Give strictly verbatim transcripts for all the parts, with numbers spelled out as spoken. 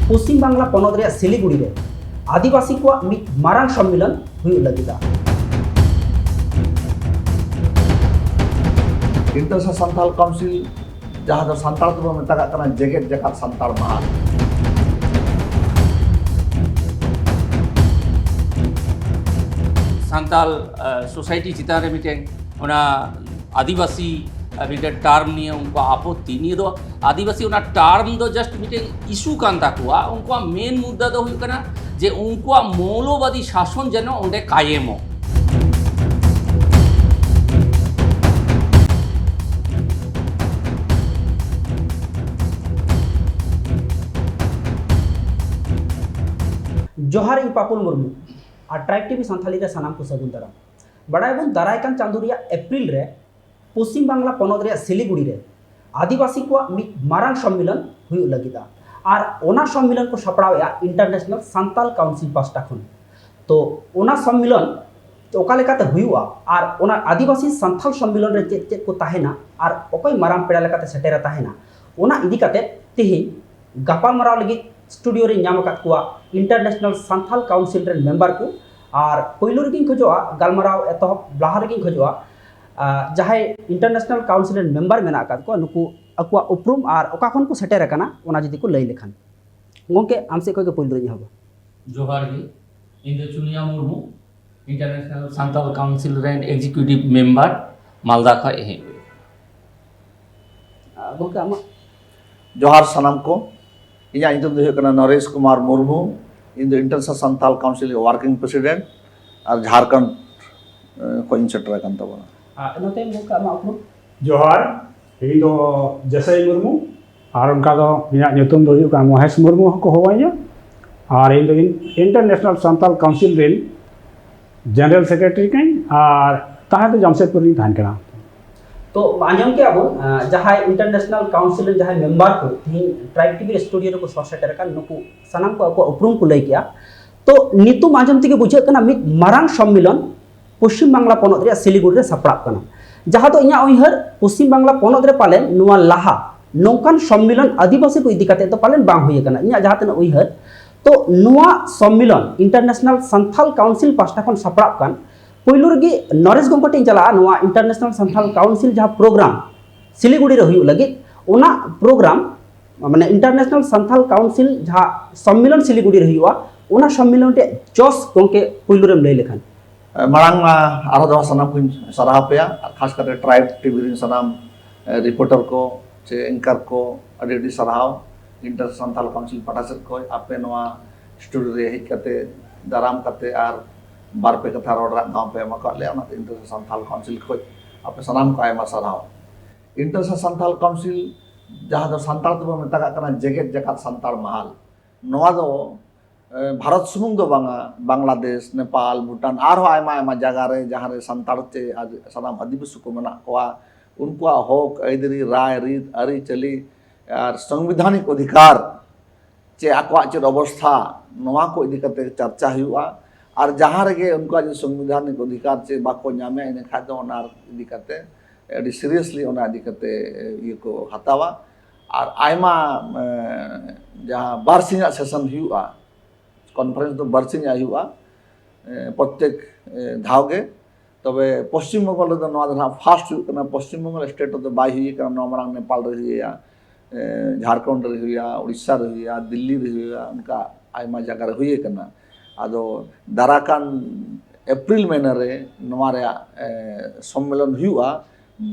ᱯᱚᱥᱪᱤᱢ ᱵᱟᱝᱞᱟ ᱯᱚᱱᱚᱛ ᱨᱮᱭᱟᱜ ᱥᱤᱞᱤᱜᱩᱲᱤ ᱨᱮ ᱟᱹᱫᱤᱵᱟᱹᱥᱤ ᱠᱚᱣᱟᱜ ᱢᱤᱫ ᱢᱟᱨᱟᱝ ᱥᱚᱢᱢᱮᱞᱚᱱ ᱦᱩᱭᱩᱜ ᱞᱟᱹᱜᱤᱫᱟ᱾ International Santal Council, ᱡᱟᱦᱟᱸ ᱫᱚ ᱥᱟᱱᱛᱟᱲ ᱛᱮᱵᱚᱱ ᱢᱮᱛᱟᱜᱟᱜ ᱠᱟᱱᱟ ᱡᱮᱜᱮᱛ ᱡᱟᱠᱟᱛ ᱥᱟᱱᱛᱟᱲ ᱢᱟᱦᱟ᱾ ᱥᱟᱱᱛᱟᱞ ᱥᱳᱥᱟᱭᱴᱤ ᱪᱮᱛᱟᱱ ᱨᱮ ᱢᱤᱫᱴᱮᱱ ᱚᱱᱟ ᱟᱹᱫᱤᱵᱟᱹᱥᱤ ᱢᱤᱫᱴᱮᱱ ᱴᱟᱨᱢ ᱱᱤᱭᱮ ᱩᱱᱠᱩᱣᱟᱜ ᱟᱯᱚᱛᱛᱤ, ᱱᱤᱭᱟᱹ ᱫᱚ ᱟᱹᱫᱤᱵᱟᱹᱥᱤ ᱚᱱᱟ ᱴᱟᱨᱢ ᱫᱚ ᱡᱟᱥᱴ ᱢᱤᱫᱴᱮᱱ ᱤᱥᱩ ᱠᱟᱱ ᱛᱟᱠᱚᱣᱟ᱾ ᱩᱱᱠᱩᱣᱟᱜ ᱢᱮᱱ ᱢᱩᱫᱽᱫᱟ ᱫᱚ ᱦᱩᱭᱩᱜ ᱠᱟᱱᱟ ᱡᱮ ᱩᱱᱠᱩᱣᱟᱜ ᱢᱚᱣᱞᱚᱵᱟᱫᱤ ᱥᱟᱥᱚᱱ ᱡᱮᱱᱚ ᱚᱸᱰᱮ ᱠᱟᱭᱮᱢᱚᱜ᱾ ᱡᱚᱦᱟᱨ, ᱤᱧ ᱯᱟᱯᱩᱞ ᱢᱩᱨᱢᱩ ᱟᱨ ᱴᱨᱟᱭᱤᱵᱽ ᱴᱤᱵᱷᱤ ᱥᱟᱱᱛᱷᱟᱞᱤ ᱨᱮ ᱥᱟᱱᱟᱢ ᱠᱚ ᱥᱟᱹᱜᱩᱱ ᱫᱟᱨᱟᱢ᱾ ᱵᱟᱲᱟᱭᱟᱵᱚᱱ, ᱫᱟᱨᱟᱭ ᱠᱟᱱ ᱪᱟᱸᱫᱳ ᱨᱮᱭᱟᱜ ᱮᱯᱨᱤᱞ ᱨᱮ ᱯᱚᱥᱪᱤᱢ ᱵᱟᱝᱞᱟ ᱯᱚᱱᱚᱛ ᱨᱮᱭᱟᱜ ᱥᱤᱞᱤᱜᱩᱲᱤ ᱨᱮ ᱟᱹᱫᱤᱵᱟᱹᱥᱤ ᱠᱚᱣᱟᱜ ᱢᱤᱫ ᱢᱟᱨᱟᱝ ᱥᱚᱢᱢᱮᱞᱚᱱ ᱦᱩᱭᱩᱜ ᱞᱟᱹᱜᱤᱫᱟ᱾ ᱟᱨ ᱚᱱᱟ ᱥᱚᱢᱢᱮᱞᱚᱱ ᱠᱚ ᱥᱟᱯᱲᱟᱣᱮᱫᱼᱟ ᱤᱱᱴᱟᱨᱱᱮᱥᱱᱟᱞ ᱥᱟᱱᱛᱟᱞ ᱠᱟᱣᱩᱱᱥᱤᱞ ᱯᱟᱥᱴᱟ ᱠᱷᱚᱱ᱾ ᱛᱚ, ᱚᱱᱟ ᱥᱚᱢᱢᱮᱞᱚᱱ ᱚᱠᱟ ᱞᱮᱠᱟᱛᱮ ᱦᱩᱭᱩᱜᱼᱟ ᱟᱨ ᱚᱱᱟ ᱟᱹᱫᱤᱵᱟᱹᱥᱤ ᱥᱟᱱᱛᱟᱞ ᱥᱚᱢᱢᱮᱞᱚᱱ ᱨᱮ ᱪᱮᱫ ᱪᱮᱫ ᱠᱚ ᱛᱟᱦᱮᱱᱟ ᱟᱨ ᱚᱠᱚᱭ ᱢᱟᱨᱟᱝ ᱯᱮᱲᱟ ᱞᱮᱠᱟᱛᱮ ᱥᱮᱴᱮᱨᱮ ᱛᱟᱦᱮᱱᱟ, ᱚᱱᱟ ᱤᱫᱤ ᱠᱟᱛᱮ ᱛᱮᱦᱮᱧ ᱜᱟᱯᱟᱞᱢᱟᱨᱟᱣ ᱞᱟᱹᱜᱤᱫ ᱥᱴᱩᱰᱤᱭᱳ ᱨᱮᱧ ᱧᱟᱢ ᱟᱠᱟᱫ ᱠᱚᱣᱟ ᱤᱱᱴᱟᱨᱱᱮᱥᱱᱟᱞ ᱥᱟᱱᱛᱟᱞ ᱠᱟᱣᱩᱱᱥᱤᱞ ᱨᱮᱱ ᱢᱮᱢᱵᱟᱨ ᱠᱚ᱾ ᱟᱨ ᱯᱳᱭᱞᱳ ᱨᱮᱜᱮᱧ ᱠᱷᱚᱡᱚᱜᱼᱟ, ᱜᱟᱞᱢᱟᱨᱟᱣ ᱮᱛᱚᱦᱚᱵ ᱞᱟᱦᱟ ᱨᱮᱜᱮᱧ ᱠᱷᱚᱡᱚᱜᱼᱟ, ᱟᱨ ᱡᱟᱦᱟᱸᱭ ᱤᱱᱴᱟᱨᱱᱮᱥᱱᱟᱞ ᱠᱟᱣᱩᱱᱥᱤᱞ ᱨᱮᱱ ᱢᱮᱢᱵᱟᱨ ᱢᱮᱱᱟᱜ ᱟᱠᱟᱫ ᱠᱚᱣᱟ, ᱱᱩᱠᱩ ᱟᱠᱚᱣᱟᱜ ᱩᱯᱨᱩᱢ ᱟᱨ ᱚᱠᱟ ᱠᱷᱚᱱ ᱠᱚ ᱥᱮᱴᱮᱨ ᱟᱠᱟᱱᱟ, ᱚᱱᱟ ᱡᱩᱫᱤ ᱠᱚ ᱞᱟᱹᱭ ᱞᱮᱠᱷᱟᱱ᱾ ᱜᱚᱢᱠᱮ, ᱟᱢ ᱥᱮᱫ ᱠᱷᱚᱱ ᱜᱮ ᱯᱳᱭᱞᱳ ᱨᱤᱧ ᱮᱦᱚᱵᱟ᱾ ᱡᱚᱦᱟᱨ ᱜᱮ, ᱤᱧ ᱫᱚ ᱪᱩᱱᱤᱭᱟ ᱢᱩᱨᱢᱩ, ᱤᱱᱴᱟᱨᱱᱮᱥᱱᱟᱞ ᱥᱟᱱᱛᱟᱞ ᱠᱟᱣᱩᱱᱥᱤᱞ ᱨᱮᱱ ᱮᱠᱡᱤᱠᱤᱭᱩᱴᱤᱵᱷ ᱢᱮᱢᱵᱟᱨ, ᱢᱟᱞᱫᱟ ᱠᱷᱚᱱ ᱤᱧ ᱦᱮᱡ ᱦᱩᱭ᱾ ᱟᱨ ᱜᱚᱢᱠᱮ, ᱟᱢᱟᱜ? ᱡᱚᱦᱟᱨ ᱥᱟᱱᱟᱢ ᱠᱚ, ᱤᱧᱟᱹᱜ ᱧᱩᱛᱩᱢ ᱫᱚ ᱦᱩᱭᱩᱜ ᱠᱟᱱᱟ ᱱᱚᱨᱮᱥ ᱠᱩᱢᱟᱨ ᱢᱩᱨᱢᱩ᱾ ᱤᱧ ᱫᱚ ᱤᱱᱴᱟᱨᱱᱮᱥᱱᱟᱞ ᱥᱟᱱᱛᱟᱞ ᱠᱟᱣᱩᱱᱥᱤᱞ ᱨᱤᱱᱤᱡ ᱣᱟᱨᱠᱤᱝ ᱯᱨᱮᱥᱤᱰᱮᱱᱴ ᱟᱨ ᱡᱷᱟᱲᱠᱷᱚᱸᱰ, ᱮ, ᱠᱷᱚᱱ ᱤᱧ ᱥᱮᱴᱮᱨ ᱟᱠᱟᱱ ᱛᱟᱵᱚᱱᱟ᱾ ᱟᱨ ᱤᱱᱟᱹ ᱛᱟᱭᱚᱢ ᱜᱚᱢᱠᱮ, ᱟᱢᱟᱜ ᱩᱯᱨᱩᱢ? ᱡᱚᱦᱟᱨ, ᱤᱧ ᱫᱚ ᱡᱮᱥᱟᱭ ᱢᱩᱨᱢᱩ, ᱟᱨ ᱚᱱᱠᱟ ᱫᱚ ᱤᱧᱟᱹᱜ ᱧᱩᱛᱩᱢ ᱫᱚ ᱦᱩᱭᱩᱜ ᱠᱟᱱᱟ ᱢᱚᱦᱮᱥ ᱢᱩᱨᱢᱩ ᱦᱚᱸᱠᱚ ᱦᱚᱦᱚᱣᱟᱹᱧᱟ᱾ ᱟᱨ ᱤᱧ ᱫᱚ ᱤᱱ-, ᱤᱱᱴᱟᱨᱱᱮᱥᱱᱟᱞ ᱥᱟᱱᱛᱟᱞ ᱠᱟᱣᱩᱱᱥᱤᱞ ᱨᱮᱱ ᱡᱮᱱᱟᱨᱟᱞ ᱥᱮᱠᱨᱮᱴᱟᱨᱤ ᱠᱟᱹᱱᱟᱹᱧ, ᱟᱨ ᱛᱟᱦᱮᱸ ᱫᱚ ᱡᱟᱢᱥᱮᱫᱽᱯᱩᱨ ᱨᱤᱧ ᱛᱟᱦᱮᱱ ᱠᱟᱱᱟ᱾ ᱛᱚ, ᱟᱸᱡᱚᱢ ᱠᱮᱜᱼᱟ ᱵᱚᱱ, ᱟᱸ, ᱡᱟᱦᱟᱸᱭ ᱤᱱᱴᱟᱨᱱᱮᱥᱱᱟᱞ ᱠᱟᱣᱩᱱᱥᱤᱞ ᱨᱮᱱ ᱡᱟᱦᱟᱸᱭ ᱢᱮᱢᱵᱟᱨ ᱠᱚ ᱛᱮᱦᱮᱧ ᱴᱨᱟᱭᱤᱵᱽ ᱴᱤᱵᱷᱤ ᱥᱴᱩᱰᱤᱭᱳ ᱨᱮᱠᱚ ᱥᱚᱦᱚᱨ ᱥᱮᱴᱮᱨ ᱟᱠᱟᱱ, ᱱᱩᱠᱩ ᱥᱟᱱᱟᱢ ᱠᱚ ᱟᱠᱚᱣᱟᱜ ᱩᱯᱨᱩᱢ ᱠᱚ ᱞᱟᱹᱭ ᱠᱮᱜᱼᱟ᱾ ᱛᱚ, ᱧᱩᱛᱩᱢ ᱟᱸᱡᱚᱢ ᱛᱮᱜᱮ ᱵᱩᱡᱷᱟᱹᱜ ᱠᱟᱱᱟ ᱢᱤᱫ ᱢᱟᱨᱟᱝ ᱥᱚᱢᱢᱮᱞᱚᱱ ᱯᱚᱥᱪᱤᱢ ᱵᱟᱝᱞᱟ ᱯᱚᱱᱚᱛ ᱨᱮᱭᱟᱜ ᱥᱤᱞᱤᱜᱩᱲᱤ ᱨᱮ ᱥᱟᱯᱲᱟᱜ ᱠᱟᱱᱟ, ᱡᱟᱦᱟᱸ ᱫᱚ ᱤᱧᱟᱹᱜ ᱩᱭᱦᱟᱹᱨ ᱯᱚᱥᱪᱤᱢ ᱵᱟᱝᱞᱟ ᱯᱚᱱᱚᱛ ᱨᱮ ᱯᱟᱞᱮᱱ ᱱᱚᱣᱟ ᱞᱟᱦᱟ ᱱᱚᱝᱠᱟᱱ ᱥᱚᱢᱢᱮᱞᱚᱱ ᱟᱹᱫᱤᱵᱟᱹᱥᱤ ᱠᱚ ᱤᱫᱤ ᱠᱟᱛᱮ ᱫᱚ ᱯᱟᱞᱮᱱ ᱵᱟᱝ ᱦᱩᱭ ᱟᱠᱟᱱᱟ, ᱤᱧᱟᱹᱜ ᱡᱟᱦᱟᱸ ᱛᱤᱱᱟᱹᱜ ᱩᱭᱦᱟᱹᱨ᱾ ᱛᱚ ᱱᱚᱣᱟ ᱥᱚᱢᱢᱮᱞᱚᱱ International Santhal Council ᱯᱟᱦᱴᱟ ᱠᱷᱚᱱ ᱥᱟᱯᱲᱟᱜ ᱠᱟᱱ, ᱯᱩᱭᱞᱩ ᱨᱮᱜᱮ ᱱᱚᱨᱮᱥ ᱜᱚᱢᱠᱮ ᱴᱷᱮᱱ ᱤᱧ ᱪᱟᱞᱟᱜᱼᱟ᱾ ᱱᱚᱣᱟ International Santhal Council ᱡᱟᱦᱟᱸ ᱯᱨᱳᱜᱨᱟᱢ ᱥᱤᱞᱤᱜᱩᱲᱤ ᱨᱮ ᱦᱩᱭᱩᱜ ᱞᱟᱹᱜᱤᱫ, ᱚᱱᱟ ᱯᱨᱳᱜᱨᱟᱢ ᱢᱟᱱᱮ International Santhal Council ᱡᱟᱦᱟᱸ ᱥᱚᱢᱢᱮᱞᱚᱱ ᱥᱤᱞᱤᱜᱩᱲᱤ ᱨᱮ ᱦᱩᱭᱩᱜᱼᱟ, ᱚᱱᱟ ᱥᱚᱢᱢᱮᱞᱚᱱ ᱨᱮᱭᱟᱜ ᱡᱚᱥ ᱜᱚᱢᱠᱮ ᱯᱩᱭᱞᱩ ᱨᱮᱢ ᱞᱟᱹᱭ ᱞᱮᱠᱷᱟᱱ᱾ ᱢᱟᱲᱟᱝ ᱢᱟ ᱟᱨᱦᱚᱸ ᱫᱚᱲᱦᱟ ᱥᱟᱱᱟᱢ ᱠᱚᱧ ᱥᱟᱨᱦᱟᱣ ᱯᱮᱭᱟ, ᱟᱨ ᱠᱷᱟᱥ ᱠᱟᱛᱮ ᱴᱨᱟᱭᱤᱵᱽ ᱴᱤᱵᱷᱤ ᱨᱮᱱ ᱥᱟᱱᱟᱢ ᱨᱤᱯᱳᱨᱴᱟᱨ ᱠᱚ ᱪᱮ ᱮᱝᱠᱟᱨ ᱠᱚ, ᱟᱹᱰᱤ ᱟᱹᱰᱤ ᱥᱟᱨᱦᱟᱣ᱾ Inter Santhal Council ᱯᱟᱦᱴᱟ ᱥᱮᱫ ᱠᱷᱚᱱ ᱟᱯᱮ ᱱᱚᱣᱟ ᱥᱴᱩᱰᱤᱭᱳ ᱨᱮ ᱦᱮᱡ ᱠᱟᱛᱮ ᱫᱟᱨᱟᱢ ᱠᱟᱛᱮ ᱟᱨ ᱵᱟᱨ ᱯᱮ ᱠᱟᱛᱷᱟ ᱨᱚᱲ ᱨᱮᱱᱟᱜ ᱫᱟᱣ ᱯᱮ ᱮᱢ ᱟᱠᱟᱫ ᱞᱮᱭᱟ, ᱚᱱᱟᱛᱮ Inter Santhal Council ᱠᱷᱚᱱ ᱟᱯᱮ ᱥᱟᱱᱟᱢ ᱠᱚ ᱟᱭᱢᱟ ᱥᱟᱨᱦᱟᱣ᱾ Inter Santhal Council, ᱡᱟᱦᱟᱸ ᱫᱚ ᱥᱟᱱᱛᱟᱲ ᱛᱮᱵᱚᱱ ᱢᱮᱛᱟᱜ ᱠᱟᱱᱟ ᱡᱮᱜᱮᱛ ᱡᱟᱠᱟᱛ ᱥᱟᱱᱛᱟᱲ ᱢᱟᱦᱟᱞ, ᱱᱚᱣᱟ ᱫᱚ ᱮ, ᱵᱷᱟᱨᱚᱛ ᱥᱩᱢᱩᱝ ᱫᱚ ᱵᱟᱝᱟ, ᱵᱟᱝᱞᱟᱫᱮᱥ, ᱱᱮᱯᱟᱞ, ᱵᱷᱩᱴᱟᱱ, ᱟᱨᱦᱚᱸ ᱟᱭᱢᱟ ᱟᱭᱢᱟ ᱡᱟᱭᱜᱟ ᱨᱮ ᱡᱟᱦᱟᱸ ᱨᱮ ᱥᱟᱱᱛᱟᱲ ᱪᱮ ᱟᱨ ᱥᱟᱱᱟᱢ ᱟᱹᱫᱤᱵᱟᱹᱥᱤ ᱠᱚ ᱢᱮᱱᱟᱜ ᱠᱚᱣᱟ, ᱩᱱᱠᱩᱣᱟᱜ ᱦᱚᱠ ᱟᱹᱭᱫᱟᱹᱨᱤ, ᱨᱟᱭ ᱨᱤᱛ, ᱟᱹᱨᱤᱪᱟᱹᱞᱤ ᱟᱨ ᱥᱚᱝᱵᱤᱫᱷᱟᱱᱤᱠ ᱚᱫᱷᱤᱠᱟᱨ ᱪᱮ ᱟᱠᱚᱣᱟᱜ ᱪᱮᱫ ᱚᱵᱚᱥᱛᱷᱟ, ᱱᱚᱣᱟ ᱠᱚ ᱤᱫᱤ ᱠᱟᱛᱮ ᱪᱟᱨᱪᱟ ᱦᱩᱭᱩᱜᱼᱟ᱾ ᱟᱨ ᱡᱟᱦᱟᱸ ᱨᱮᱜᱮ ᱩᱱᱠᱩᱣᱟᱜ ᱡᱩᱫᱤ ᱥᱚᱝᱵᱤᱫᱷᱟᱱᱤᱠ ᱚᱫᱷᱤᱠᱟᱨ ᱪᱮ ᱵᱟᱠᱚ ᱧᱟᱢᱮᱫᱼᱟ, ᱤᱱᱟᱹ ᱠᱷᱟᱱ ᱫᱚ ᱚᱱᱟ ᱤᱫᱤ ᱠᱟᱛᱮ ᱟᱹᱰᱤ ᱥᱤᱨᱤᱭᱟᱥᱞᱤ ᱚᱱᱟ ᱤᱫᱤ ᱠᱟᱛᱮ ᱤᱭᱟᱹ ᱠᱚ ᱦᱟᱛᱟᱣᱟ᱾ ᱟᱨ ᱟᱭᱢᱟ ᱮ, ᱡᱟᱦᱟᱸ ᱵᱟᱨ ᱥᱤᱧᱟᱜ ᱥᱮᱥᱚᱱ ᱦᱩᱭᱩᱜᱼᱟ, ᱠᱚᱱᱯᱷᱟᱨᱮᱱᱥ ᱫᱚ ᱵᱟᱨ ᱥᱤᱧᱟᱜ ᱦᱩᱭᱩᱜᱼᱟ ᱮ, ᱯᱨᱚᱛᱛᱮᱠ ᱮ, ᱫᱷᱟᱣ ᱜᱮ᱾ ᱛᱚᱵᱮ ᱯᱚᱥᱪᱤᱢ ᱵᱚᱝᱜᱚ ᱨᱮᱫᱚ ᱱᱚᱣᱟ ᱫᱚ ᱱᱟᱦᱟᱜ ᱯᱷᱟᱥᱴ ᱦᱩᱭᱩᱜ ᱠᱟᱱᱟ᱾ ᱯᱚᱥᱪᱤᱢ ᱵᱚᱝᱜᱚ ᱥᱴᱮᱴ ᱨᱮᱫᱚ ᱵᱟᱭ ᱦᱩᱭ ᱟᱠᱟᱱᱟ᱾ ᱱᱚᱣᱟ ᱢᱟᱲᱟᱝ ᱱᱮᱯᱟᱞ ᱨᱮ ᱦᱩᱭᱩᱜᱼᱟ, ᱮ, ᱡᱷᱟᱲᱠᱷᱚᱸᱰ ᱨᱮ ᱦᱩᱭᱩᱜᱼᱟ, ᱩᱲᱤᱥᱥᱟ ᱨᱮ ᱦᱩᱭᱩᱜᱼᱟ, ᱫᱤᱞᱞᱤ ᱨᱮ ᱦᱩᱭᱩᱜᱼᱟ, ᱚᱱᱠᱟ ᱟᱭᱢᱟ ᱡᱟᱭᱜᱟ ᱨᱮ ᱦᱩᱭ ᱟᱠᱟᱱᱟ᱾ ᱟᱫᱚ ᱫᱟᱨᱟᱠᱟᱱ ᱮᱯᱨᱤᱞ ᱢᱟᱹᱦᱱᱟᱹ ᱨᱮ ᱱᱚᱣᱟ ᱨᱮᱭᱟᱜ ᱮ, ᱥᱚᱢᱢᱮᱞᱚᱱ ᱦᱩᱭᱩᱜᱼᱟ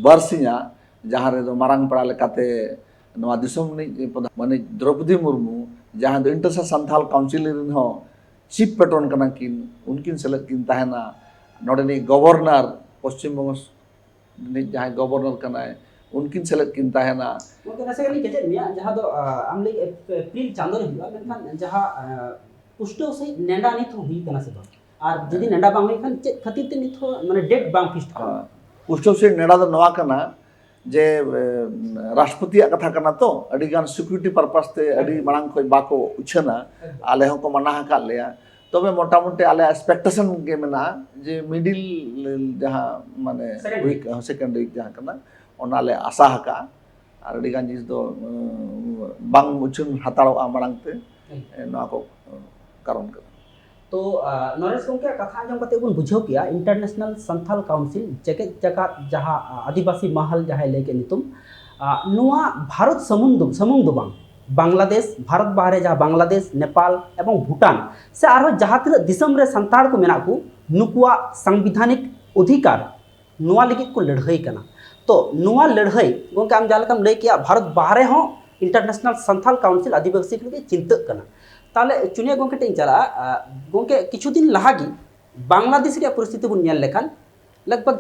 ᱵᱟᱨ ᱥᱤᱧᱟ, ᱡᱟᱦᱟᱸ ᱨᱮᱫᱚ ᱢᱟᱨᱟᱝ ᱯᱮᱲᱟ ᱞᱮᱠᱟᱛᱮ ᱱᱚᱣᱟ ᱫᱤᱥᱚᱢ ᱨᱤᱱᱤᱡ ᱯᱨᱚᱫᱷᱟᱱ ᱢᱟᱹᱱᱤᱡ ᱫᱨᱚᱯᱚᱫᱤ ᱢᱩᱨᱢᱩ, ᱡᱟᱦᱟᱸ ᱫᱚ Inter Santhal Council ᱨᱤᱱ ᱦᱚᱸ ᱪᱤᱯ ᱯᱮᱴᱨᱚᱱ ᱠᱟᱱᱟ ᱠᱤᱱ, ᱩᱱᱠᱤᱱ ᱥᱮᱞᱮᱫ ᱠᱤᱱ ᱛᱟᱦᱮᱱᱟ᱾ ᱱᱚᱰᱮᱱᱤᱡ ᱜᱚᱵᱷᱚᱨᱱᱚᱨ, ᱯᱚᱥᱪᱤᱢ ᱵᱚᱝᱜᱚ ᱨᱤᱱᱤᱡ ᱡᱟᱦᱟᱸᱭ ᱜᱚᱵᱷᱚᱨᱱᱚᱨ ᱠᱟᱱᱟᱭ, ᱩᱱᱠᱤᱱ ᱥᱮᱞᱮᱫ ᱠᱤᱱ ᱛᱟᱦᱮᱱᱟ᱾ ᱜᱚᱢᱠᱮ, ᱱᱟᱥᱮ ᱜᱟᱱ ᱤᱧ ᱠᱮᱪᱮᱫ ᱢᱮᱭᱟ, ᱡᱟᱦᱟᱸ ᱫᱚ ᱟᱢ ᱞᱟᱹᱭ ᱮᱯᱨᱤᱞ ᱪᱟᱸᱫᱳ ᱨᱮ ᱦᱩᱭᱩᱜᱼᱟ, ᱢᱮᱱᱠᱷᱟᱱ ᱡᱟᱦᱟᱸ ᱯᱩᱥᱴᱟᱹᱣ ᱥᱟᱺᱦᱤᱡ ᱱᱮᱰᱟ ᱱᱤᱛ ᱦᱚᱸ ᱦᱩᱭ ᱠᱟᱱᱟ ᱥᱮ ᱵᱟᱝ? ᱟᱨ ᱡᱩᱫᱤ ᱱᱮᱰᱟ ᱵᱟᱝ ᱦᱩᱭ ᱠᱷᱟᱱ ᱪᱮᱫ ᱠᱷᱟᱹᱛᱤᱨ ᱛᱮ ᱱᱤᱛ ᱦᱚᱸ ᱢᱟᱱᱮ ᱰᱮᱴ ᱵᱟᱝ ᱯᱷᱤᱠᱥᱰ ᱠᱟᱱᱟ? ᱯᱩᱥᱴᱟᱹᱣ ᱥᱟᱺᱦᱤᱡ ᱱᱮᱰᱟ ᱫᱚ ᱱᱚᱣᱟ ᱠᱟᱱᱟ ᱡᱮ ᱨᱟᱥᱴᱨᱚᱯᱚᱛᱤᱭᱟᱜ ᱠᱟᱛᱷᱟ ᱠᱟᱱᱟ ᱛᱚ, ᱟᱹᱰᱤ ᱜᱟᱱ ᱥᱤᱠᱩᱨᱤᱴᱤ ᱯᱟᱨᱯᱟᱥ ᱛᱮ ᱟᱹᱰᱤ ᱢᱟᱲᱟᱝ ᱠᱷᱚᱱ ᱵᱟᱠᱚ ᱩᱪᱷᱟᱹᱱᱟ᱾ ᱟᱞᱮ ᱦᱚᱸᱠᱚ ᱢᱟᱱᱟ ᱟᱠᱟᱫ ᱞᱮᱭᱟ᱾ ᱛᱚᱵᱮ ᱢᱚᱴᱟᱢᱩᱴᱤ ᱟᱞᱮᱭᱟᱜ ᱮᱠᱥᱯᱮᱠᱴᱮᱥᱚᱱ ᱜᱮ ᱢᱮᱱᱟᱜᱼᱟ ᱡᱮ ᱢᱤᱰᱤᱞ ᱡᱟᱦᱟᱸ ᱢᱟᱱᱮ ᱥᱮᱠᱮᱱᱰ ᱩᱭᱤᱠ, ᱥᱮᱠᱮᱱᱰ ᱩᱭᱤᱠ ᱡᱟᱦᱟᱸ ᱠᱟᱱᱟ, ᱚᱱᱟᱞᱮ ᱟᱥᱟ ᱟᱠᱟᱫᱼᱟ᱾ ᱟᱨ ᱟᱹᱰᱤ ᱜᱟᱱ ᱡᱤᱱᱤᱥ ᱫᱚ ᱩᱸ, ᱵᱟᱝ ᱩᱪᱷᱟᱹᱱ ᱦᱟᱛᱟᱲᱚᱜᱼᱟ ᱢᱟᱲᱟᱝ ᱛᱮ᱾ ᱦᱩᱸ᱾ ᱮ, ᱱᱚᱣᱟ ᱠᱚ ᱩᱸ, ᱠᱟᱨᱚᱱ ᱠᱟᱱᱟ᱾ ᱛᱚ, ᱟ, ᱱᱚᱨᱮᱥ ᱜᱚᱢᱠᱮᱭᱟᱜ ᱠᱟᱛᱷᱟ ᱟᱸᱡᱚᱢ ᱠᱟᱛᱮ ᱵᱚᱱ ᱵᱩᱡᱷᱟᱹᱣ ᱠᱮᱜᱼᱟ, International Santhal Council ᱡᱮᱜᱮᱛ ᱡᱟᱠᱟᱛ ᱡᱟᱦᱟᱸ, ᱟ, ᱟᱹᱫᱤᱵᱟᱹᱥᱤ ᱢᱟᱦᱟᱞ ᱡᱟᱦᱟᱸᱭ ᱞᱟᱹᱭ ᱠᱮᱫ ᱧᱩᱛᱩᱢ, ᱟ, ᱱᱚᱣᱟ ᱵᱷᱟᱨᱚᱛ ᱥᱩᱢᱩᱝ ᱫᱚ, ᱥᱩᱢᱩᱝ ᱫᱚ ᱵᱟᱝ, ᱵᱟᱝᱞᱟᱫᱮᱥ, ᱵᱷᱟᱨᱚᱛ ᱵᱟᱦᱨᱮ ᱡᱟᱦᱟᱸ ᱵᱟᱝᱞᱟᱫᱮᱥ, ᱱᱮᱯᱟᱞ ᱮᱵᱚᱝ ᱵᱷᱩᱴᱟᱱ ᱥᱮ ᱟᱨᱦᱚᱸ ᱡᱟᱦᱟᱸ ᱛᱤᱱᱟᱹᱜ ᱫᱤᱥᱚᱢ ᱨᱮ ᱥᱟᱱᱛᱟᱲ ᱠᱚ ᱢᱮᱱᱟᱜ ᱠᱚ, ᱱᱩᱠᱩᱣᱟᱜ ᱥᱟᱝᱵᱤᱫᱷᱟᱱᱤᱠ ᱚᱫᱷᱤᱠᱟᱨ ᱱᱚᱣᱟ ᱞᱟᱹᱜᱤᱫ ᱠᱚ ᱞᱟᱹᱲᱦᱟᱹᱭ ᱠᱟᱱᱟ᱾ ᱛᱚ, ᱱᱚᱣᱟ ᱞᱟᱹᱲᱦᱟᱹᱭ, ᱜᱚᱢᱠᱮ, ᱟᱢ ᱡᱟᱦᱟᱸ ᱞᱮᱠᱟᱢ ᱞᱟᱹᱭ ᱠᱮᱜᱼᱟ, ᱵᱷᱟᱨᱚᱛ ᱵᱟᱦᱨᱮ ᱦᱚᱸ International Santhal Council ᱟᱹᱫᱤᱵᱟᱹᱥᱤ ᱞᱟᱹᱜᱤᱫ ᱪᱤᱱᱛᱟᱹᱜ ᱠᱟᱱᱟ᱾ ᱛᱟᱦᱚᱞᱮ ᱪᱩᱱᱭᱟᱹ ᱜᱚᱢᱠᱮ ᱴᱷᱮᱱ ᱤᱧ ᱪᱟᱞᱟᱜᱼᱟ᱾ ᱟ, ᱜᱚᱢᱠᱮ, ᱠᱤᱪᱷᱩ ᱫᱤᱱ ᱞᱟᱦᱟ ᱜᱮ ᱵᱟᱝᱞᱟᱫᱮᱥ ᱨᱮᱭᱟᱜ ᱯᱚᱨᱤᱥᱛᱷᱤᱛᱤ ᱵᱚᱱ ᱧᱮᱞ ᱞᱮᱠᱷᱟᱱ, ᱞᱟᱜᱽᱵᱷᱟᱜᱽ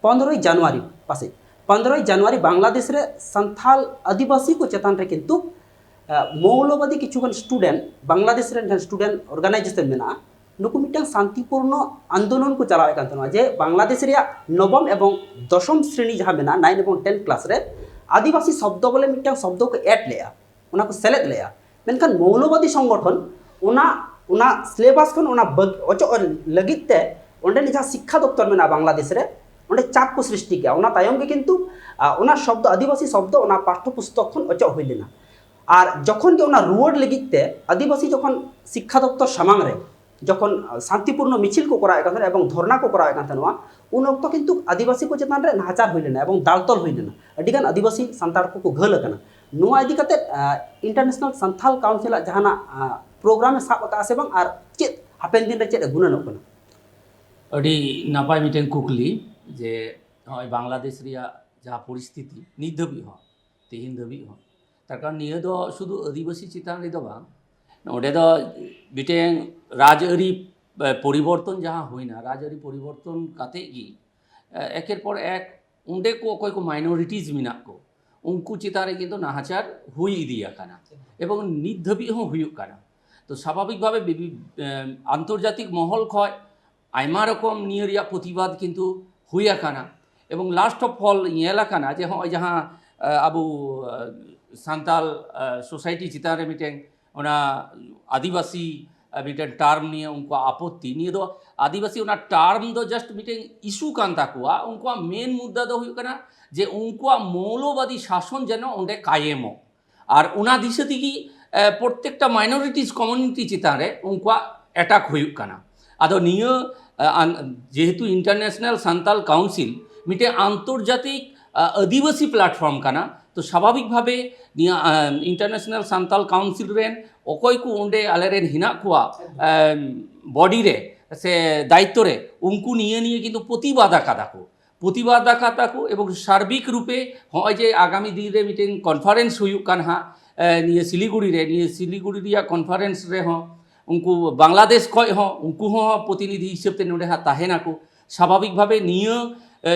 ᱯᱚᱱᱨᱚᱭ ᱡᱟᱱᱩᱣᱟᱨᱤ ᱯᱟᱥᱮᱡ, ᱯᱚᱱᱨᱚᱭ ᱡᱟᱱᱩᱣᱟᱨᱤ ᱵᱟᱝᱞᱟᱫᱮᱥ ᱨᱮ ᱥᱟᱱᱛᱷᱟᱞ ᱟᱹᱫᱤᱵᱟᱹᱥᱤ ᱠᱚ ᱪᱮᱛᱟᱱ ᱨᱮ ᱠᱤᱱᱛᱩ, ᱟ, ᱢᱚᱣᱞᱚᱵᱟᱫᱤ ᱠᱤᱪᱷᱩᱜᱟᱱ student, ᱵᱟᱝᱞᱟᱫᱮᱥ ᱨᱮᱱ ᱡᱟᱦᱟᱸ student organization ᱢᱮᱱᱟᱜᱼᱟ, ᱱᱩᱠᱩ ᱢᱤᱫᱴᱟᱝ ᱥᱟᱱᱛᱤᱯᱩᱨᱱᱚ ᱟᱱᱫᱳᱞᱚᱱ ᱠᱚ ᱪᱟᱞᱟᱣᱮᱫ ᱠᱟᱱ ᱛᱟᱦᱮᱱᱟ ᱡᱮ ᱵᱟᱝᱞᱟᱫᱮᱥ ᱨᱮᱭᱟᱜ ᱱᱚᱵᱚᱢ ᱮᱵᱚᱝ ᱫᱚᱥᱚᱢ ᱥᱨᱮᱱᱤ ᱡᱟᱦᱟᱸ ᱢᱮᱱᱟᱜᱼᱟ, nine ᱮᱵᱚᱝ ten class ᱨᱮ, ᱟᱹᱫᱤᱵᱟᱹᱥᱤ ᱥᱚᱵᱫᱚ ᱵᱚᱞᱮ ᱢᱤᱫᱴᱟᱝ ᱥᱚᱵᱫᱚ ᱠᱚ add ᱞᱮᱜᱼᱟ, ᱚᱱᱟ ᱠᱚ ᱥᱮᱞᱮᱫ ᱞᱮᱜᱼᱟ᱾ ᱢᱮᱱᱠᱷᱟᱱ ᱢᱚᱣᱞᱚᱵᱟᱫᱤ ᱥᱚᱝᱜᱚᱴᱷᱚᱱ ᱚᱱᱟ, ᱚᱱᱟ syllabus ᱠᱷᱚᱱ ᱚᱱᱟ ᱵᱟᱹᱜ-, ᱚᱪᱚᱜ ᱞᱟᱹᱜᱤᱫ ᱛᱮ ᱚᱸᱰᱮᱱᱤᱡ ᱡᱟᱦᱟᱸ ᱥᱤᱠᱠᱷᱟ ᱫᱚᱯᱛᱚᱨ ᱢᱮᱱᱟᱜᱼᱟ ᱵᱟᱝᱞᱟᱫᱮᱥ ᱨᱮ, ᱚᱸᱰᱮ ᱪᱟᱯ ᱠᱚ ᱥᱨᱤᱥᱴᱤ ᱠᱮᱜᱼᱟ᱾ ᱚᱱᱟ ᱛᱟᱭᱚᱢ ᱜᱮ ᱠᱤᱱᱛᱩ, ᱟ, ᱚᱱᱟ ᱥᱚᱵᱫᱚ, ᱟᱹᱫᱤᱵᱟᱹᱥᱤ ᱥᱚᱵᱫᱚ ᱚᱱᱟ ᱯᱟᱴᱷᱚ ᱯᱩᱥᱛᱚᱠ ᱠᱷᱚᱱ ᱚᱪᱚᱜ ᱦᱩᱭ ᱞᱮᱱᱟ᱾ ᱟᱨ ᱡᱚᱠᱷᱚᱱ ᱜᱮ ᱚᱱᱟ ᱨᱩᱣᱟᱹᱲ ᱞᱟᱹᱜᱤᱫ ᱛᱮ ᱟᱹᱫᱤᱵᱟᱹᱥᱤ ᱡᱚᱠᱷᱚᱱ ᱥᱤᱠᱠᱷᱟ ᱫᱚᱯᱛᱚᱨ ᱥᱟᱢᱟᱝ ᱨᱮ ᱡᱚᱠᱷᱚᱱ ᱥᱟᱱᱛᱤᱯᱩᱨᱱᱚ ᱢᱤᱪᱷᱤᱞ ᱠᱚ ᱠᱚᱨᱟᱣᱮᱫ ᱠᱟᱱ ᱛᱟᱦᱮᱱᱟ ᱮᱵᱚᱝ ᱫᱷᱚᱨᱱᱟ ᱠᱚ ᱠᱚᱨᱟᱣᱮᱫ ᱠᱟᱱ ᱛᱟᱦᱮᱱᱟ, ᱩᱱ ᱚᱠᱛᱚ ᱠᱤᱱᱛᱩ ᱟᱹᱫᱤᱵᱟᱹᱥᱤ ᱠᱚ ᱪᱮᱛᱟᱱ ᱨᱮ ᱱᱟᱦᱟᱪᱟᱨ ᱦᱩᱭ ᱞᱮᱱᱟ ᱮᱵᱚᱝ ᱫᱟᱞ ᱛᱚᱞ ᱦᱩᱭ ᱞᱮᱱᱟ᱾ ᱟᱹᱰᱤᱜᱟᱱ ᱟᱹᱫᱤᱵᱟᱹᱥᱤ ᱥᱟᱱᱛᱟᱲ ᱠᱚᱠᱚ ᱜᱷᱟᱹᱞ ᱟᱠᱟᱱᱟ᱾ ᱱᱚᱣᱟ ᱤᱫᱤ ᱠᱟᱛᱮ, ᱟ, International Santhal Council ᱟᱜ ᱡᱟᱦᱟᱱᱟᱜ, ᱟ, program ᱮ ᱥᱟᱵ ᱟᱠᱟᱫᱼᱟ ᱥᱮ ᱵᱟᱝ, ᱟᱨ ᱪᱮᱫ ᱦᱟᱯᱮᱱ ᱫᱤᱱ ᱨᱮ ᱪᱮᱫ ᱮ ᱜᱩᱱᱟᱹᱱᱚᱜ ᱠᱟᱱᱟ? ᱟᱹᱰᱤ ᱱᱟᱯᱟᱭ ᱢᱤᱫᱴᱮᱱ ᱠᱩᱠᱞᱤ, ᱡᱮ ᱱᱚᱜᱼᱚᱭ ᱵᱟᱝᱞᱟᱫᱮᱥ ᱨᱮᱭᱟᱜ ᱡᱟᱦᱟᱸ ᱯᱚᱨᱤᱥᱛᱷᱤᱛᱤ ᱱᱤᱛ ᱫᱷᱟᱹᱵᱤᱡ ᱦᱚᱸ, ᱛᱮᱦᱮᱧ ᱫᱷᱟᱹᱵᱤᱡ ᱦᱚᱸ, ᱛᱟᱨ ᱠᱟᱨᱚᱱ ᱱᱤᱭᱟᱹ ᱫᱚ ᱥᱩᱫᱷᱩ ᱟᱹᱫᱤᱵᱟᱹᱥᱤ ᱪᱮᱛᱟᱱ ᱨᱮᱫᱚ ᱵᱟᱝ, ᱱᱚᱰᱮ ᱫᱚ ᱢᱤᱫᱴᱮᱱ ᱨᱟᱡᱽᱟᱹᱨᱤ, ᱮ, ᱯᱚᱨᱤᱵᱚᱨᱛᱚᱱ ᱡᱟᱦᱟᱸ ᱦᱩᱭᱱᱟ, ᱨᱟᱡᱽᱟᱹᱨᱤ ᱯᱚᱨᱤᱵᱚᱨᱛᱚᱱ ᱠᱟᱛᱮ ᱜᱮ, ᱮ, ᱮᱠᱮᱨ ᱯᱚᱨ ᱮᱠ ᱚᱸᱰᱮ ᱠᱚ ᱚᱠᱚᱭ ᱠᱚ minorities ᱢᱮᱱᱟᱜ ᱠᱚ, ᱩᱱᱠᱩ ᱪᱮᱛᱟᱱ ᱨᱮ ᱠᱤᱱᱛᱩ ᱱᱟᱦᱟᱪᱟᱨ ᱦᱩᱭ ᱤᱫᱤ ᱟᱠᱟᱱᱟ ᱮᱵᱚᱝ ᱱᱤᱛ ᱫᱷᱟᱹᱵᱤᱡ ᱦᱚᱸ ᱦᱩᱭᱩᱜ ᱠᱟᱱᱟ᱾ ᱛᱚ, ᱥᱟᱵᱷᱟᱵᱤᱠ ᱵᱷᱟᱵᱮ ᱵᱤᱵᱷᱤ-, ᱮ, ᱟᱱᱛᱚᱨᱡᱟᱛᱤᱠ ᱢᱚᱦᱚᱞ ᱠᱷᱚᱱ ᱟᱭᱢᱟ ᱨᱚᱠᱚᱢ ᱱᱤᱭᱟᱹ ᱨᱮᱭᱟᱜ ᱯᱨᱚᱛᱤᱵᱟᱫ ᱠᱤᱱᱛᱩ ᱦᱩᱭ ᱟᱠᱟᱱᱟ᱾ ᱮᱵᱚᱝ last of all ᱧᱮᱞ ᱟᱠᱟᱱᱟ ᱡᱮ ᱦᱚᱸᱜᱼᱚᱭ ᱡᱟᱦᱟᱸ, ᱮ, ᱟᱵᱚ, ᱮ, ᱥᱟᱱᱛᱟᱞ, ᱮ, society ᱪᱮᱛᱟᱱ ᱨᱮ ᱢᱤᱫᱴᱮᱱ ᱚᱱᱟ ᱟᱹᱫᱤᱵᱟᱹᱥᱤ ᱢᱤᱫᱴᱮᱱ ᱴᱟᱨᱢ ᱱᱤᱭᱮ ᱩᱱᱠᱩᱣᱟᱜ ᱟᱯᱚᱛᱛᱤ᱾ ᱱᱤᱭᱟᱹ ᱫᱚ ᱟᱹᱫᱤᱵᱟᱹᱥᱤ ᱚᱱᱟ ᱴᱟᱨᱢ ᱫᱚ ᱡᱟᱥᱴ ᱢᱤᱫᱴᱮᱱ ᱤᱥᱩ ᱠᱟᱱ ᱛᱟᱠᱚᱣᱟ᱾ ᱩᱱᱠᱩᱣᱟᱜ ᱢᱮᱱ ᱢᱩᱫᱽᱫᱟ ᱫᱚ ᱦᱩᱭᱩᱜ ᱠᱟᱱᱟ ᱡᱮ ᱩᱱᱠᱩᱣᱟᱜ ᱢᱚᱣᱞᱚᱵᱟᱫᱤ ᱥᱟᱥᱚᱱ ᱡᱮᱱᱚ ᱚᱸᱰᱮ ᱠᱟᱭᱮᱢᱚᱜ᱾ ᱟᱨ ᱚᱱᱟ ᱫᱤᱥᱟᱹ ᱛᱮᱜᱮ ᱯᱨᱚᱛᱛᱮᱠᱴᱟ ᱢᱟᱭᱱᱚᱨᱤᱴᱤᱡᱽ ᱠᱚᱢᱤᱭᱩᱱᱤᱴᱤ ᱪᱮᱛᱟᱱ ᱨᱮ ᱩᱱᱠᱩᱣᱟᱜ ᱮᱴᱟᱠ ᱦᱩᱭᱩᱜ ᱠᱟᱱᱟ᱾ ᱟᱫᱚ ᱱᱤᱭᱟᱹ ᱡᱮᱦᱮᱛᱩ ᱤᱱᱴᱟᱨᱱᱮᱥᱱᱟᱞ ᱥᱟᱱᱛᱟᱞ ᱠᱟᱣᱩᱱᱥᱤᱞ ᱢᱤᱫᱴᱮᱱ ᱟᱱᱛᱚᱨᱡᱟᱛᱤᱠ ᱟᱹᱫᱤᱵᱟᱹᱥᱤ ᱯᱞᱟᱴᱯᱷᱚᱨᱢ ᱠᱟᱱᱟ, ᱛᱚ ᱥᱟᱵᱷᱟᱵᱤᱠ ᱵᱷᱟᱵᱮ ᱱᱤᱭᱟᱹ ᱤᱱᱴᱟᱨᱱᱮᱥᱱᱟᱞ ᱥᱟᱱᱛᱟᱞ ᱠᱟᱣᱩᱱᱥᱤᱞ ᱨᱮᱱ ᱚᱠᱚᱭ ᱠᱚ ᱚᱸᱰᱮ ᱟᱞᱮᱨᱮᱱ ᱦᱮᱱᱟᱜ ᱠᱚᱣᱟ ᱵᱚᱰᱤ ᱨᱮ ᱥᱮ ᱫᱟᱭᱤᱛᱛᱚ ᱨᱮ, ᱩᱱᱠᱩ ᱱᱤᱭᱟᱹ ᱱᱤᱭᱮ ᱠᱤᱱᱛᱩ ᱯᱨᱚᱛᱤᱵᱟᱫ ᱟᱠᱟᱫᱟ ᱠᱚ᱾ ᱯᱨᱚᱛᱤᱵᱟᱫ ᱟᱠᱟᱫ ᱛᱟᱠᱚ ᱮᱵᱚᱝ ᱥᱟᱨᱵᱤᱠ ᱨᱩᱯᱮ ᱦᱚᱸᱜᱼᱚᱭ ᱡᱮ ᱟᱜᱟᱢᱤ ᱫᱤᱱ ᱨᱮ ᱢᱤᱫᱴᱮᱱ ᱠᱚᱱᱯᱷᱟᱨᱮᱱᱥ ᱦᱩᱭᱩᱜ ᱠᱟᱱ ᱦᱟᱸᱜ, ᱮ, ᱱᱤᱭᱟᱹ ᱥᱤᱞᱤᱜᱩᱲᱤ ᱨᱮ, ᱱᱤᱭᱟᱹ ᱥᱤᱞᱤᱜᱩᱲᱤ ᱨᱮᱭᱟᱜ ᱠᱚᱱᱯᱷᱟᱨᱮᱱᱥ ᱨᱮᱦᱚᱸ ᱩᱱᱠᱩ ᱵᱟᱝᱞᱟᱫᱮᱥ ᱠᱷᱚᱱ ᱦᱚᱸ, ᱩᱱᱠᱩ ᱦᱚᱸ ᱯᱨᱚᱛᱤᱱᱤᱫᱷᱤ ᱦᱤᱥᱟᱹᱵ ᱛᱮ ᱱᱚᱰᱮ ᱦᱟᱸᱜ ᱛᱟᱦᱮᱱᱟᱠᱚ᱾ ᱥᱟᱵᱷᱟᱵᱤᱠ ᱵᱷᱟᱵᱮ ᱱᱤᱭᱟᱹ, ᱮ,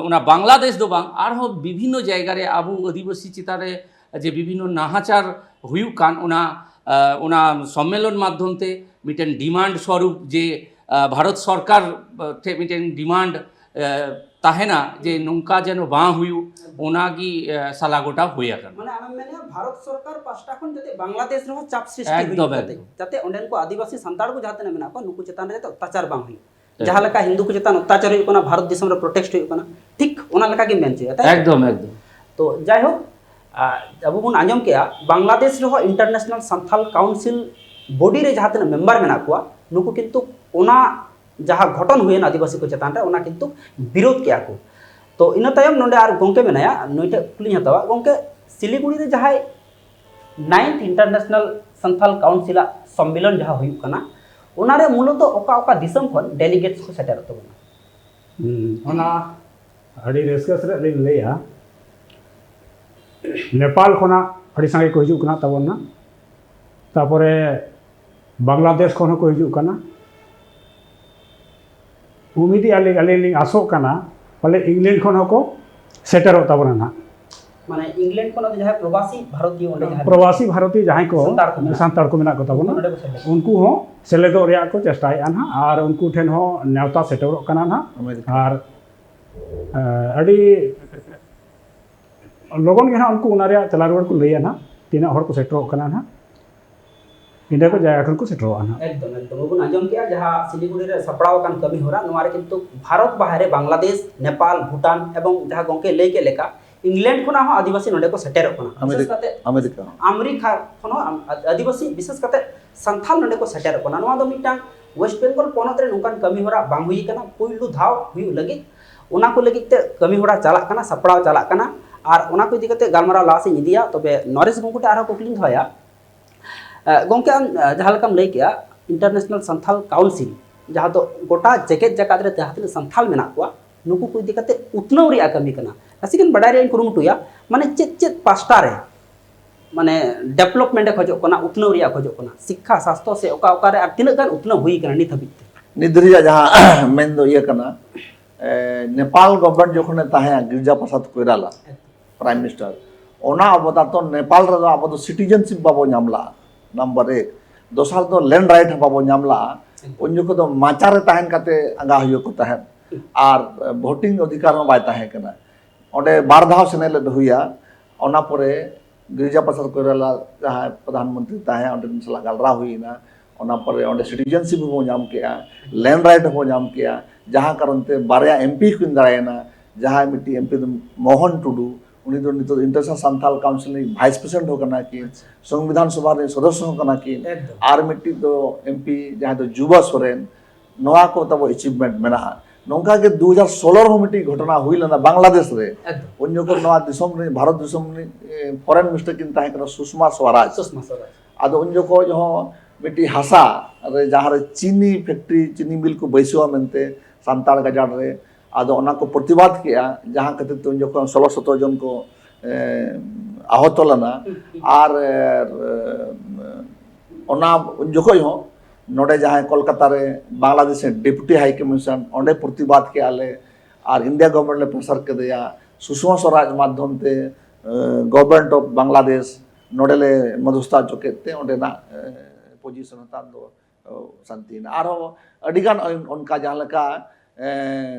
ᱚᱱᱟ ᱵᱟᱝᱞᱟᱫᱮᱥ ᱫᱚ ᱵᱟᱝ, ᱟᱨᱦᱚᱸ ᱵᱤᱵᱷᱤᱱᱱᱚ ᱡᱟᱭᱜᱟ ᱨᱮ ᱟᱵᱚ ᱟᱹᱫᱤᱵᱟᱹᱥᱤ ᱪᱮᱛᱟᱱ ᱨᱮ ᱡᱮ ᱵᱤᱵᱷᱤᱱᱱᱚ ᱱᱟᱦᱟᱪᱟᱨ ᱦᱩᱭᱩᱜ ᱠᱟᱱ, ᱚᱱᱟ, ᱮ, ᱚᱱᱟ ᱥᱚᱢᱢᱮᱞᱚᱱ ᱢᱟᱫᱽᱫᱷᱚᱢ ᱛᱮ ᱢᱤᱫᱴᱮᱱ ᱰᱤᱢᱟᱱᱰ ᱥᱚᱨᱩᱯ ᱡᱮ, ᱮ, ᱵᱷᱟᱨᱚᱛ ᱥᱚᱨᱠᱟᱨ, ᱮ, ᱴᱷᱮᱱ ᱢᱤᱫᱴᱮᱱ ᱰᱤᱢᱟᱱᱰ, ᱮ, ᱛᱟᱦᱮᱱᱟ ᱡᱮ ᱱᱚᱝᱠᱟ ᱡᱮᱱᱚ ᱵᱟᱝ ᱦᱩᱭᱩᱜ, ᱚᱱᱟᱜᱮ, ᱮ, ᱥᱟᱞᱟ ᱜᱚᱴᱟ ᱦᱩᱭ ᱟᱠᱟᱱᱟ᱾ ᱢᱟᱱᱮ ᱟᱢᱮᱢ ᱢᱮᱱᱮᱫᱼᱟ ᱵᱷᱟᱨᱚᱛ ᱥᱚᱨᱠᱟᱨ ᱯᱟᱦᱴᱟ ᱠᱷᱚᱱ ᱡᱟᱛᱮ ᱵᱟᱝᱞᱟᱫᱮᱥ ᱨᱮᱦᱚᱸ ᱪᱟᱯ ᱥᱨᱤᱥᱴᱤ ᱮᱠᱫᱚᱢ, ᱦᱩᱭᱩᱜ, ᱡᱟᱛᱮ, ᱮᱠᱫᱚᱢ᱾ ᱡᱟᱛᱮ ᱚᱸᱰᱮᱱ ᱠᱚ ᱟᱹᱫᱤᱵᱟᱹᱥᱤ ᱥᱟᱱᱛᱟᱲ ᱠᱚ ᱡᱟᱦᱟᱸ ᱛᱤᱱᱟᱹᱜ ᱢᱮᱱᱟᱜ ᱠᱚᱣᱟ, ᱱᱩᱠᱩ ᱪᱮᱛᱟᱱ ᱨᱮ ᱡᱟᱛᱮ ᱚᱛᱛᱟᱪᱟᱨ ᱵᱟᱝ ᱦᱩᱭᱩᱜ᱾ ᱮᱠᱫᱚᱢ᱾ ᱡᱟᱦᱟᱸ ᱞᱮᱠᱟ ᱦᱤᱱᱫᱩ ᱠᱚ ᱪᱮᱛᱟᱱ ᱚᱛᱛᱟᱪᱟᱨ ᱦᱩᱭᱩᱜ ᱠᱟᱱᱟ, ᱵᱷᱟᱨᱚᱛ ᱫᱤᱥᱚᱢ ᱨᱮ ᱯᱨᱚᱴᱮᱥᱴ ᱦᱩᱭᱩᱜ ᱠᱟᱱᱟ, ᱴᱷᱤᱠ ᱚᱱᱟ ᱞᱮᱠᱟ ᱜᱮᱢ ᱢᱮᱱ ᱦᱚᱪᱚᱭᱮᱫᱟ, ᱛᱟᱭ ᱛᱚ? ᱮᱠᱫᱚᱢ, ᱮᱠᱫᱚᱢ᱾ ᱛᱚ ᱡᱟᱭᱦᱳᱠ, ᱟ, ᱟᱵᱚ ᱵᱚᱱ ᱟᱸᱡᱚᱢ ᱠᱮᱜᱼᱟ, ᱵᱟᱝᱞᱟᱫᱮᱥ ᱨᱮᱦᱚᱸ ᱤᱱᱴᱟᱨᱱᱮᱥᱱᱟᱞ ᱥᱟᱱᱛᱷᱟᱞ ᱠᱟᱣᱩᱱᱥᱤᱞ ᱵᱚᱰᱤ ᱨᱮ ᱡᱟᱦᱟᱸ ᱛᱤᱱᱟᱹᱜ ᱢᱮᱢᱵᱟᱨ ᱢᱮᱱᱟᱜ ᱠᱚᱣᱟ, ᱱᱩᱠᱩ ᱠᱤᱱᱛᱩ ᱚᱱᱟ ᱡᱟᱦᱟᱸ ᱜᱷᱚᱴᱚᱱ ᱦᱩᱭᱮᱱ ᱟᱹᱫᱤᱵᱟᱹᱥᱤ ᱠᱚ ᱪᱮᱛᱟᱱ ᱨᱮ, ᱚᱱᱟ ᱠᱤᱱᱛᱩ ᱵᱤᱨᱳᱫ ᱠᱮᱜᱼᱟ ᱠᱚ᱾ ᱛᱚ ᱤᱱᱟᱹ ᱛᱟᱭᱚᱢ ᱱᱚᱰᱮ ᱟᱨ ᱜᱚᱢᱠᱮ ᱢᱮᱱᱟᱭᱟ, ᱱᱩᱭ ᱴᱷᱮᱱ ᱠᱩᱞᱤᱧ ᱦᱟᱛᱟᱣᱟ᱾ ᱜᱚᱢᱠᱮ, ᱥᱤᱞᱤᱜᱩᱲᱤ ᱨᱮ ᱡᱟᱦᱟᱸᱭ ᱱᱟᱭᱤᱱᱛᱷ ᱤᱱᱴᱟᱨᱱᱮᱥᱱᱟᱞ ᱥᱟᱱᱛᱷᱟᱞ ᱠᱟᱣᱩᱱᱥᱤᱞᱟᱜ ᱥᱚᱢᱢᱮᱞᱚᱱ ᱡᱟᱦᱟᱸ ᱦᱩᱭᱩᱜ ᱠᱟᱱᱟ, ᱚᱱᱟᱨᱮ ᱢᱩᱞᱚᱛᱚ ᱚᱠᱟ ᱚᱠᱟ ᱫᱤᱥᱚᱢ ᱠᱷᱚᱱ ᱰᱮᱞᱤᱜᱮᱴᱥ ᱠᱚ ᱥᱮᱴᱮᱨᱚᱜ ᱛᱟᱵᱚᱱᱟ? ᱦᱩᱸ, ᱚᱱᱟ ᱟᱹᱰᱤ ᱨᱟᱹᱥᱠᱟᱹ ᱥᱟᱞᱟᱜ ᱞᱤᱧ ᱞᱟᱹᱭᱟ, ᱱᱮᱯᱟᱞ ᱠᱷᱚᱱᱟᱜ ᱟᱹᱰᱤ ᱥᱟᱸᱜᱮ ᱠᱚ ᱦᱤᱡᱩᱜ ᱠᱟᱱᱟ ᱛᱟᱵᱚᱱᱟ, ᱛᱟᱯᱚᱨᱮ ᱵᱟᱝᱞᱟᱫᱮᱥ ᱠᱷᱚᱱ ᱦᱚᱸᱠᱚ ᱦᱤᱡᱩᱜ ᱠᱟᱱᱟ᱾ ᱩᱢᱤᱫ ᱟᱹᱞᱤᱧ, ᱟᱹᱞᱤᱧ ᱞᱤᱧ ᱟᱥᱚᱜ ᱠᱟᱱᱟ, ᱯᱟᱞᱮ ᱤᱝᱞᱮᱱᱰ ᱠᱷᱚᱱ ᱦᱚᱸᱠᱚ ᱥᱮᱴᱮᱨᱚᱜ ᱛᱟᱵᱚᱱᱟ ᱱᱟᱦᱟᱜ᱾ ᱢᱟᱱᱮ ᱤᱝᱞᱮᱱᱰ ᱠᱷᱚᱱ ᱟᱫᱚ ᱡᱟᱦᱟᱸᱭ ᱯᱨᱚᱵᱟᱥᱤ ᱵᱷᱟᱨᱚᱛᱤᱭᱚ ᱚᱸᱰᱮ ᱡᱟᱦᱟᱸᱭ ᱯᱨᱚᱵᱟᱥᱤ ᱵᱷᱟᱨᱚᱛᱤᱭᱚ ᱡᱟᱦᱟᱸᱭ ᱠᱚ ᱥᱟᱱᱛᱟᱲ ᱠᱚ ᱢᱮᱱᱟᱜ, ᱥᱟᱱᱛᱟᱲ ᱠᱚ ᱢᱮᱱᱟᱜ ᱠᱚ ᱛᱟᱵᱚᱱᱟ, ᱩᱱᱠᱩ ᱱᱚᱰᱮ ᱠᱚ ᱥᱮᱴᱮᱨ᱾ ᱩᱱᱠᱩ ᱦᱚᱸ ᱥᱮᱞᱮᱫᱚᱜ ᱨᱮᱭᱟᱜ ᱠᱚ ᱪᱮᱥᱴᱟᱭᱮᱫᱼᱟ ᱱᱟᱦᱟᱜ, ᱟᱨ ᱩᱱᱠᱩ ᱴᱷᱮᱱ ᱦᱚᱸ ᱱᱮᱣᱛᱟ ᱥᱮᱴᱮᱨᱚᱜ ᱠᱟᱱᱟ ᱱᱟᱦᱟᱜ᱾ ᱟᱢᱮᱨᱤᱠᱟ᱾ ᱟᱨ, ᱮ, ᱟᱹᱰᱤ ᱞᱚᱜᱚᱱ ᱜᱮ ᱱᱟᱦᱟᱜ ᱩᱱᱠᱩ ᱚᱱᱟ ᱨᱮᱭᱟᱜ ᱪᱟᱞᱟᱣ ᱨᱩᱣᱟᱹᱲ ᱠᱚ ᱞᱟᱹᱭᱟ ᱱᱟᱦᱟᱜ, ᱛᱤᱱᱟᱹᱜ ᱦᱚᱲ ᱠᱚ ᱥᱮᱴᱮᱨᱚᱜ ᱠᱟᱱᱟ ᱱᱟᱦᱟᱜ᱾ ᱧᱤᱫᱟᱹ ᱠᱚ ᱡᱟᱭᱜᱟ ᱠᱷᱚᱱ ᱠᱚ ᱥᱮᱴᱮᱨᱚᱜᱼᱟ ᱱᱟᱦᱟᱜ᱾ ᱮᱠᱫᱚᱢ ᱮᱠᱫᱚᱢ ᱵᱚᱱ ᱟᱸᱡᱚᱢ ᱠᱮᱜᱼᱟ ᱡᱟᱦᱟᱸ ᱥᱤᱞᱤᱜᱩᱲᱤ ᱨᱮ ᱥᱟᱯᱲᱟᱣ ᱟᱠᱟᱱ ᱠᱟᱹᱢᱤ ᱦᱚᱨᱟ, ᱱᱚᱣᱟ ᱨᱮ ᱠᱤᱱᱛᱩ ᱵᱷᱟᱨᱚᱛ ᱵᱟᱦᱨᱮ ᱵᱟᱝᱞᱟᱫᱮᱥ, ᱱᱮᱯᱟᱞ, ᱵᱷᱩᱴᱟᱱ ᱮᱵᱚᱝ ᱡᱟᱦᱟᱸ ᱜᱚᱝᱠᱮ ᱞᱟᱹᱭ ᱠᱮᱫ ᱞᱮᱠᱟ ᱤᱝᱞᱮᱱᱰ ᱠᱷᱚᱱᱟᱜ ᱦᱚᱸ ᱟᱹᱫᱤᱵᱟᱹᱥᱤ ᱱᱚᱰᱮ ᱠᱚ ᱥᱮᱴᱮᱨᱚᱜ ᱠᱟᱱᱟ᱾ ᱵᱤᱥᱮᱥ ᱠᱟᱛᱮ ᱟᱢᱮᱨᱤᱠᱟ᱾ ᱟᱢᱮᱨᱤᱠᱟ ᱠᱷᱚᱱ ᱦᱚᱸ ᱟᱢ- ᱟᱹᱫᱤᱵᱟᱹᱥᱤ, ᱵᱤᱥᱮᱥ ᱠᱟᱛᱮ ᱥᱟᱱᱛᱷᱟᱞ ᱱᱚᱰᱮ ᱠᱚ ᱥᱮᱴᱮᱨᱚᱜ ᱠᱟᱱᱟ᱾ ᱱᱚᱣᱟ ᱫᱚ ᱢᱤᱫᱴᱟᱝ ᱳᱭᱮᱥᱴ ᱵᱮᱝᱜᱚᱞ ᱯᱚᱱᱚᱛ ᱨᱮ ᱱᱚᱝᱠᱟᱱ ᱠᱟᱹᱢᱤ ᱦᱚᱨᱟ ᱵᱟᱝ ᱦᱩᱭ ᱟᱠᱟᱱᱟ, ᱯᱩᱭᱞᱩ ᱫᱷᱟᱣ ᱦᱩᱭᱩᱜ ᱞᱟᱹᱜᱤᱫ᱾ ᱚᱱᱟ ᱠᱚ ᱞᱟᱹᱜᱤᱫ ᱛᱮ ᱠᱟᱹᱢᱤ ᱦᱚᱨᱟ ᱪᱟᱞᱟᱜ ᱠᱟᱱᱟ, ᱥᱟᱯᱲᱟᱣ ᱪᱟᱞᱟᱜ ᱠᱟᱱᱟ᱾ ᱟᱨ ᱚᱱᱟ ᱠᱚ ᱤᱫᱤ ᱠᱟᱛᱮ ᱜᱟᱞᱢᱟᱨᱟᱣ ᱞᱟᱦᱟ ᱥᱮᱫ ᱤᱧ ᱤᱫᱤᱭᱟ᱾ ᱛᱚᱵᱮ ᱱᱚᱨᱮᱥ ᱜᱚᱢᱠᱮ ᱴᱷᱮᱱ ᱟᱨᱦᱚᱸ ᱠᱩᱠᱞᱤᱧ ᱫᱚᱦᱚᱭᱟ, ᱮ, ᱜᱚᱢᱠᱮ, ᱟᱢ, ᱮ, ᱡᱟᱦᱟᱸ ᱞᱮᱠᱟᱢ ᱞᱟᱹᱭ ᱠᱮᱜᱼᱟ, ᱤᱱᱴᱟᱨᱱᱮᱥᱱᱟᱞ ᱥᱟᱱᱛᱷᱟᱞ ᱠᱟᱣᱩᱱᱥᱤᱞ, ᱡᱟᱦᱟᱸ ᱫᱚ ᱜᱚᱴᱟ ᱡᱮᱜᱮᱛ ᱡᱟᱠᱟᱛ ᱨᱮ ᱡᱟᱦᱟᱸ ᱛᱤᱱᱟᱹᱜ ᱥᱟᱱᱛᱷᱟᱞ ᱢᱮᱱᱟᱜ ᱠᱚᱣᱟ, ᱱᱩᱠᱩ ᱠᱚ ᱤᱫᱤ ᱠᱟᱛᱮ ᱩᱛᱱᱟᱹᱣ ᱨᱮᱭᱟᱜ ᱠᱟᱹᱢᱤ ᱠᱟᱱᱟ᱾ ᱱᱟᱥᱮ ᱜᱟᱱ ᱵᱟᱰᱟᱭ ᱨᱮᱭᱟᱜ ᱤᱧ ᱠᱩᱨᱩᱢᱩᱴᱩᱭᱟ, ᱢᱟᱱᱮ ᱪᱮᱫ ᱪᱮᱫ ᱯᱟᱥᱴᱟ ᱨᱮ ᱢᱟᱱᱮ ᱰᱮᱵᱷᱞᱚᱯᱢᱮᱱᱴ ᱮ ᱠᱷᱚᱡᱚᱜ ᱠᱟᱱᱟ, ᱩᱛᱱᱟᱹᱣ ᱨᱮᱭᱟᱜ ᱠᱷᱚᱡᱚᱜ ᱠᱟᱱᱟ, ᱥᱤᱠᱠᱷᱟ, ᱥᱟᱥᱛᱷᱚ ᱥᱮ ᱚᱠᱟ ᱚᱠᱟ ᱨᱮ ᱟᱨ ᱛᱤᱱᱟᱹᱜ ᱜᱟᱱ ᱩᱛᱱᱟᱹᱣ ᱦᱩᱭ ᱠᱟᱱᱟ ᱱᱤᱛ ᱦᱟᱹᱵᱤᱡ ᱛᱮ? ᱱᱤᱛ ᱫᱷᱟᱹᱨᱤᱡᱟᱜ ᱡᱟᱦᱟᱸ ᱢᱮᱱ ᱫᱚ ᱤᱭᱟᱹ ᱠᱟᱱᱟ, ᱮ, ᱱᱮᱯᱟᱞ ᱜᱚᱵᱷᱚᱨᱱᱢᱮᱱᱴ ᱡᱚᱠᱷᱚᱱᱮ ᱛᱟᱦᱮᱸ, ᱜᱤᱨᱡᱟ ᱯᱨᱚᱥᱟᱫᱽ ᱠᱚᱭᱨᱟᱞᱟ ᱯᱨᱟᱭᱤᱢ ᱢᱤᱱᱤᱥᱴᱟᱨ, ᱚᱱᱟ ᱚᱵᱚᱫᱟᱛᱚ ᱱᱮᱯᱟᱞ ᱨᱮᱫᱚ ᱟᱵᱚ ᱫᱚ ᱥᱤᱴᱤᱡᱮᱱᱥᱤᱯ ᱵᱟᱵᱚ ᱧᱟᱢ ᱞᱟᱜᱼᱟ, ᱱᱟᱢᱵᱟᱨ ᱮᱠ᱾ ᱫᱚᱥᱟᱨ ᱫᱚ ᱞᱮᱱᱰ ᱨᱟᱭᱤᱴ ᱦᱚᱸ ᱵᱟᱵᱚ ᱧᱟᱢ ᱞᱟᱜᱼᱟ᱾ ᱩᱱ ᱡᱚᱠᱷᱚᱱ ᱫᱚ ᱢᱟᱪᱟ ᱨᱮ ᱛᱟᱦᱮᱱ ᱠᱟᱛᱮ ᱟᱸᱜᱟ ᱦᱩᱭᱩᱜ ᱠᱚ ᱛᱟᱦᱮᱸᱫ, ᱟᱨ ᱵᱷᱳᱴᱤᱝ ᱚᱫᱷᱤᱠᱟᱨ ᱦᱚᱸ ᱵᱟᱭ ᱛᱟᱦᱮᱸ ᱠᱟᱱᱟ᱾ ᱚᱸᱰᱮ ᱵᱟᱨ ᱫᱷᱟᱣ ᱥᱮᱱᱮᱞᱮᱫ ᱦᱩᱭᱟ᱾ ᱚᱱᱟ ᱯᱚᱨᱮ ᱜᱤᱨᱤᱡᱟ ᱯᱨᱚᱥᱟᱫᱽ ᱠᱚᱭᱨᱟᱞᱟ ᱡᱟᱦᱟᱸᱭ ᱯᱨᱚᱫᱷᱟᱱ ᱢᱚᱱᱛᱨᱤ ᱛᱟᱦᱮᱸ, ᱚᱸᱰᱮᱱ ᱥᱟᱞᱟᱜ ᱜᱟᱞᱢᱟᱨᱟᱣ ᱦᱩᱭᱮᱱᱟ᱾ ᱚᱱᱟ ᱯᱚᱨᱮ ᱚᱸᱰᱮ ᱥᱤᱴᱤᱡᱮᱱᱥᱤᱯ ᱦᱚᱸᱵᱚ ᱧᱟᱢ ᱠᱮᱜᱼᱟ, ᱞᱮᱱᱰ ᱨᱟᱭᱤᱴ ᱦᱚᱸᱵᱚ ᱧᱟᱢ ᱠᱮᱜᱼᱟ, ᱡᱟᱦᱟᱸ ᱠᱟᱨᱚᱱ ᱛᱮ ᱵᱟᱨᱭᱟ ᱮᱢᱯᱤ ᱠᱤᱱ ᱫᱟᱲᱮᱭᱮᱱᱟ᱾ ᱡᱟᱦᱟᱸᱭ ᱢᱤᱫᱴᱤᱡ ᱮᱢᱯᱤ ᱫᱚ ᱢᱳᱦᱚᱱ ᱴᱩᱰᱩ, ᱩᱱᱤ ᱫᱚ ᱱᱤᱛᱚᱜ ᱤᱱᱴᱟᱨᱱᱮᱥᱱᱟᱞ ᱥᱟᱱᱛᱟᱞ ᱠᱟᱣᱩᱱᱥᱤᱞ ᱨᱤᱱᱤᱡ ᱵᱷᱟᱭᱤᱥ ᱯᱨᱮᱥᱤᱰᱮᱱᱴ ᱦᱚᱸ ᱠᱟᱱᱟ ᱠᱤᱱ, ᱥᱚᱝᱵᱤᱫᱷᱟᱱ ᱥᱚᱵᱷᱟ ᱨᱤᱱᱤᱡ ᱥᱚᱫᱚᱥᱥᱚ ᱦᱚᱸ ᱠᱟᱱᱟ ᱠᱤᱱ, ᱮᱠᱫᱚᱢ᱾ ᱟᱨ ᱢᱤᱫᱴᱤᱡ ᱫᱚ ᱮᱢᱯᱤ ᱡᱟᱦᱟᱸᱭ ᱫᱚ ᱡᱩᱵᱟ ᱥᱚᱨᱮᱱ᱾ ᱱᱚᱣᱟ ᱠᱚ ᱛᱟᱵᱚ ᱮᱪᱤᱵᱷᱢᱮᱱᱴ ᱢᱮᱱᱟᱜᱼᱟ᱾ ᱱᱚᱝᱠᱟ ᱜᱮ ᱫᱩ ᱦᱟᱡᱟᱨ ᱥᱳᱞᱳ ᱨᱮᱦᱚᱸ ᱢᱤᱫᱴᱤᱡ ᱜᱷᱚᱴᱚᱱᱟ ᱦᱩᱭ ᱞᱮᱱᱟ ᱵᱟᱝᱞᱟᱫᱮᱥ ᱨᱮ᱾ ᱮᱠᱫᱚᱢ᱾ ᱩᱱ ᱡᱚᱠᱷᱚᱱ ᱱᱚᱣᱟ ᱫᱤᱥᱚᱢ ᱨᱤᱱᱤᱡ, ᱵᱷᱟᱨᱚᱛ ᱫᱤᱥᱚᱢ ᱨᱤᱱᱤᱡ ᱯᱷᱚᱨᱮᱱ ᱢᱤᱱᱤᱥᱴᱟᱨ ᱠᱤᱱ ᱛᱟᱦᱮᱸ ᱠᱟᱱᱟ ᱥᱩᱥᱢᱟ ᱥᱣᱟᱨᱟᱡᱽ᱾ ᱥᱩᱥᱢᱟ ᱥᱣᱟᱨᱟᱡᱽ᱾ ᱟᱫᱚ ᱩᱱ ᱡᱚᱠᱷᱚᱡ ᱦᱚᱸ ᱢᱤᱫᱴᱤᱡ ᱦᱟᱥᱟ ᱨᱮ ᱡᱟᱦᱟᱸ ᱨᱮ ᱪᱤᱱᱤ ᱯᱷᱮᱠᱴᱨᱤ, ᱪᱤᱱᱤ ᱢᱤᱞ ᱠᱚ ᱵᱟᱹᱭᱥᱟᱹᱣᱟ ᱢᱮᱱᱛᱮ ᱥᱟᱱᱛᱟᱲ ᱜᱟᱡᱟᱲ ᱨᱮ, ᱟᱫᱚ ᱚᱱᱟ ᱠᱚ ᱯᱨᱚᱛᱤᱵᱟᱫ ᱠᱮᱜᱼᱟ, ᱡᱟᱦᱟᱸ ᱠᱷᱟᱹᱛᱤᱨ ᱛᱮ ᱩᱱ ᱡᱚᱠᱷᱚᱱ ᱥᱳᱞᱳ ᱥᱚᱛᱨᱚ ᱡᱚᱱ ᱠᱚ, ᱮ, ᱟᱦᱚᱛᱚ ᱞᱮᱱᱟ᱾ ᱟᱨ, ᱮ, ᱚᱱᱟ ᱩᱱ ᱡᱚᱠᱷᱚᱡ ᱦᱚᱸ ᱱᱚᱰᱮ ᱡᱟᱦᱟᱸᱭ ᱠᱳᱞᱠᱟᱛᱟ ᱨᱮ ᱵᱟᱝᱞᱟᱫᱮᱥ ᱨᱮᱱ ᱰᱮᱯᱩᱴᱤ ᱦᱟᱭ ᱠᱚᱢᱤᱥᱚᱱ, ᱚᱸᱰᱮ ᱯᱨᱚᱛᱤᱵᱟᱫ ᱠᱮᱜᱼᱟ ᱞᱮ, ᱟᱨ ᱤᱱᱰᱤᱭᱟ ᱜᱚᱵᱷᱚᱨᱱᱢᱮᱱᱴ ᱞᱮ ᱯᱨᱮᱥᱟᱨ ᱠᱮᱫᱮᱭᱟ᱾ ᱥᱩᱥᱢᱟ ᱥᱣᱟᱨᱟᱡᱽ ᱢᱟᱫᱽᱫᱷᱚᱢ ᱛᱮ, ᱮ, ᱜᱚᱵᱷᱚᱨᱱᱢᱮᱱᱴ ᱚᱯᱷ ᱵᱟᱝᱞᱟᱫᱮᱥ ᱱᱚᱰᱮ ᱞᱮ ᱢᱚᱫᱷᱚᱥᱛᱟ ᱦᱚᱪᱚ ᱠᱮᱫ ᱛᱮ ᱚᱸᱰᱮᱱᱟᱜ, ᱮ, ᱯᱚᱡᱤᱥᱚᱱ ᱦᱟᱛᱟᱣ ᱫᱚ, ᱚ, ᱥᱟᱱᱛᱤᱭᱮᱱᱟ᱾ ᱟᱨᱦᱚᱸ ᱟᱹᱰᱤᱜᱟᱱ ᱚᱱ-, ᱚᱱᱠᱟ ᱡᱟᱦᱟᱸ ᱞᱮᱠᱟ, ᱮ,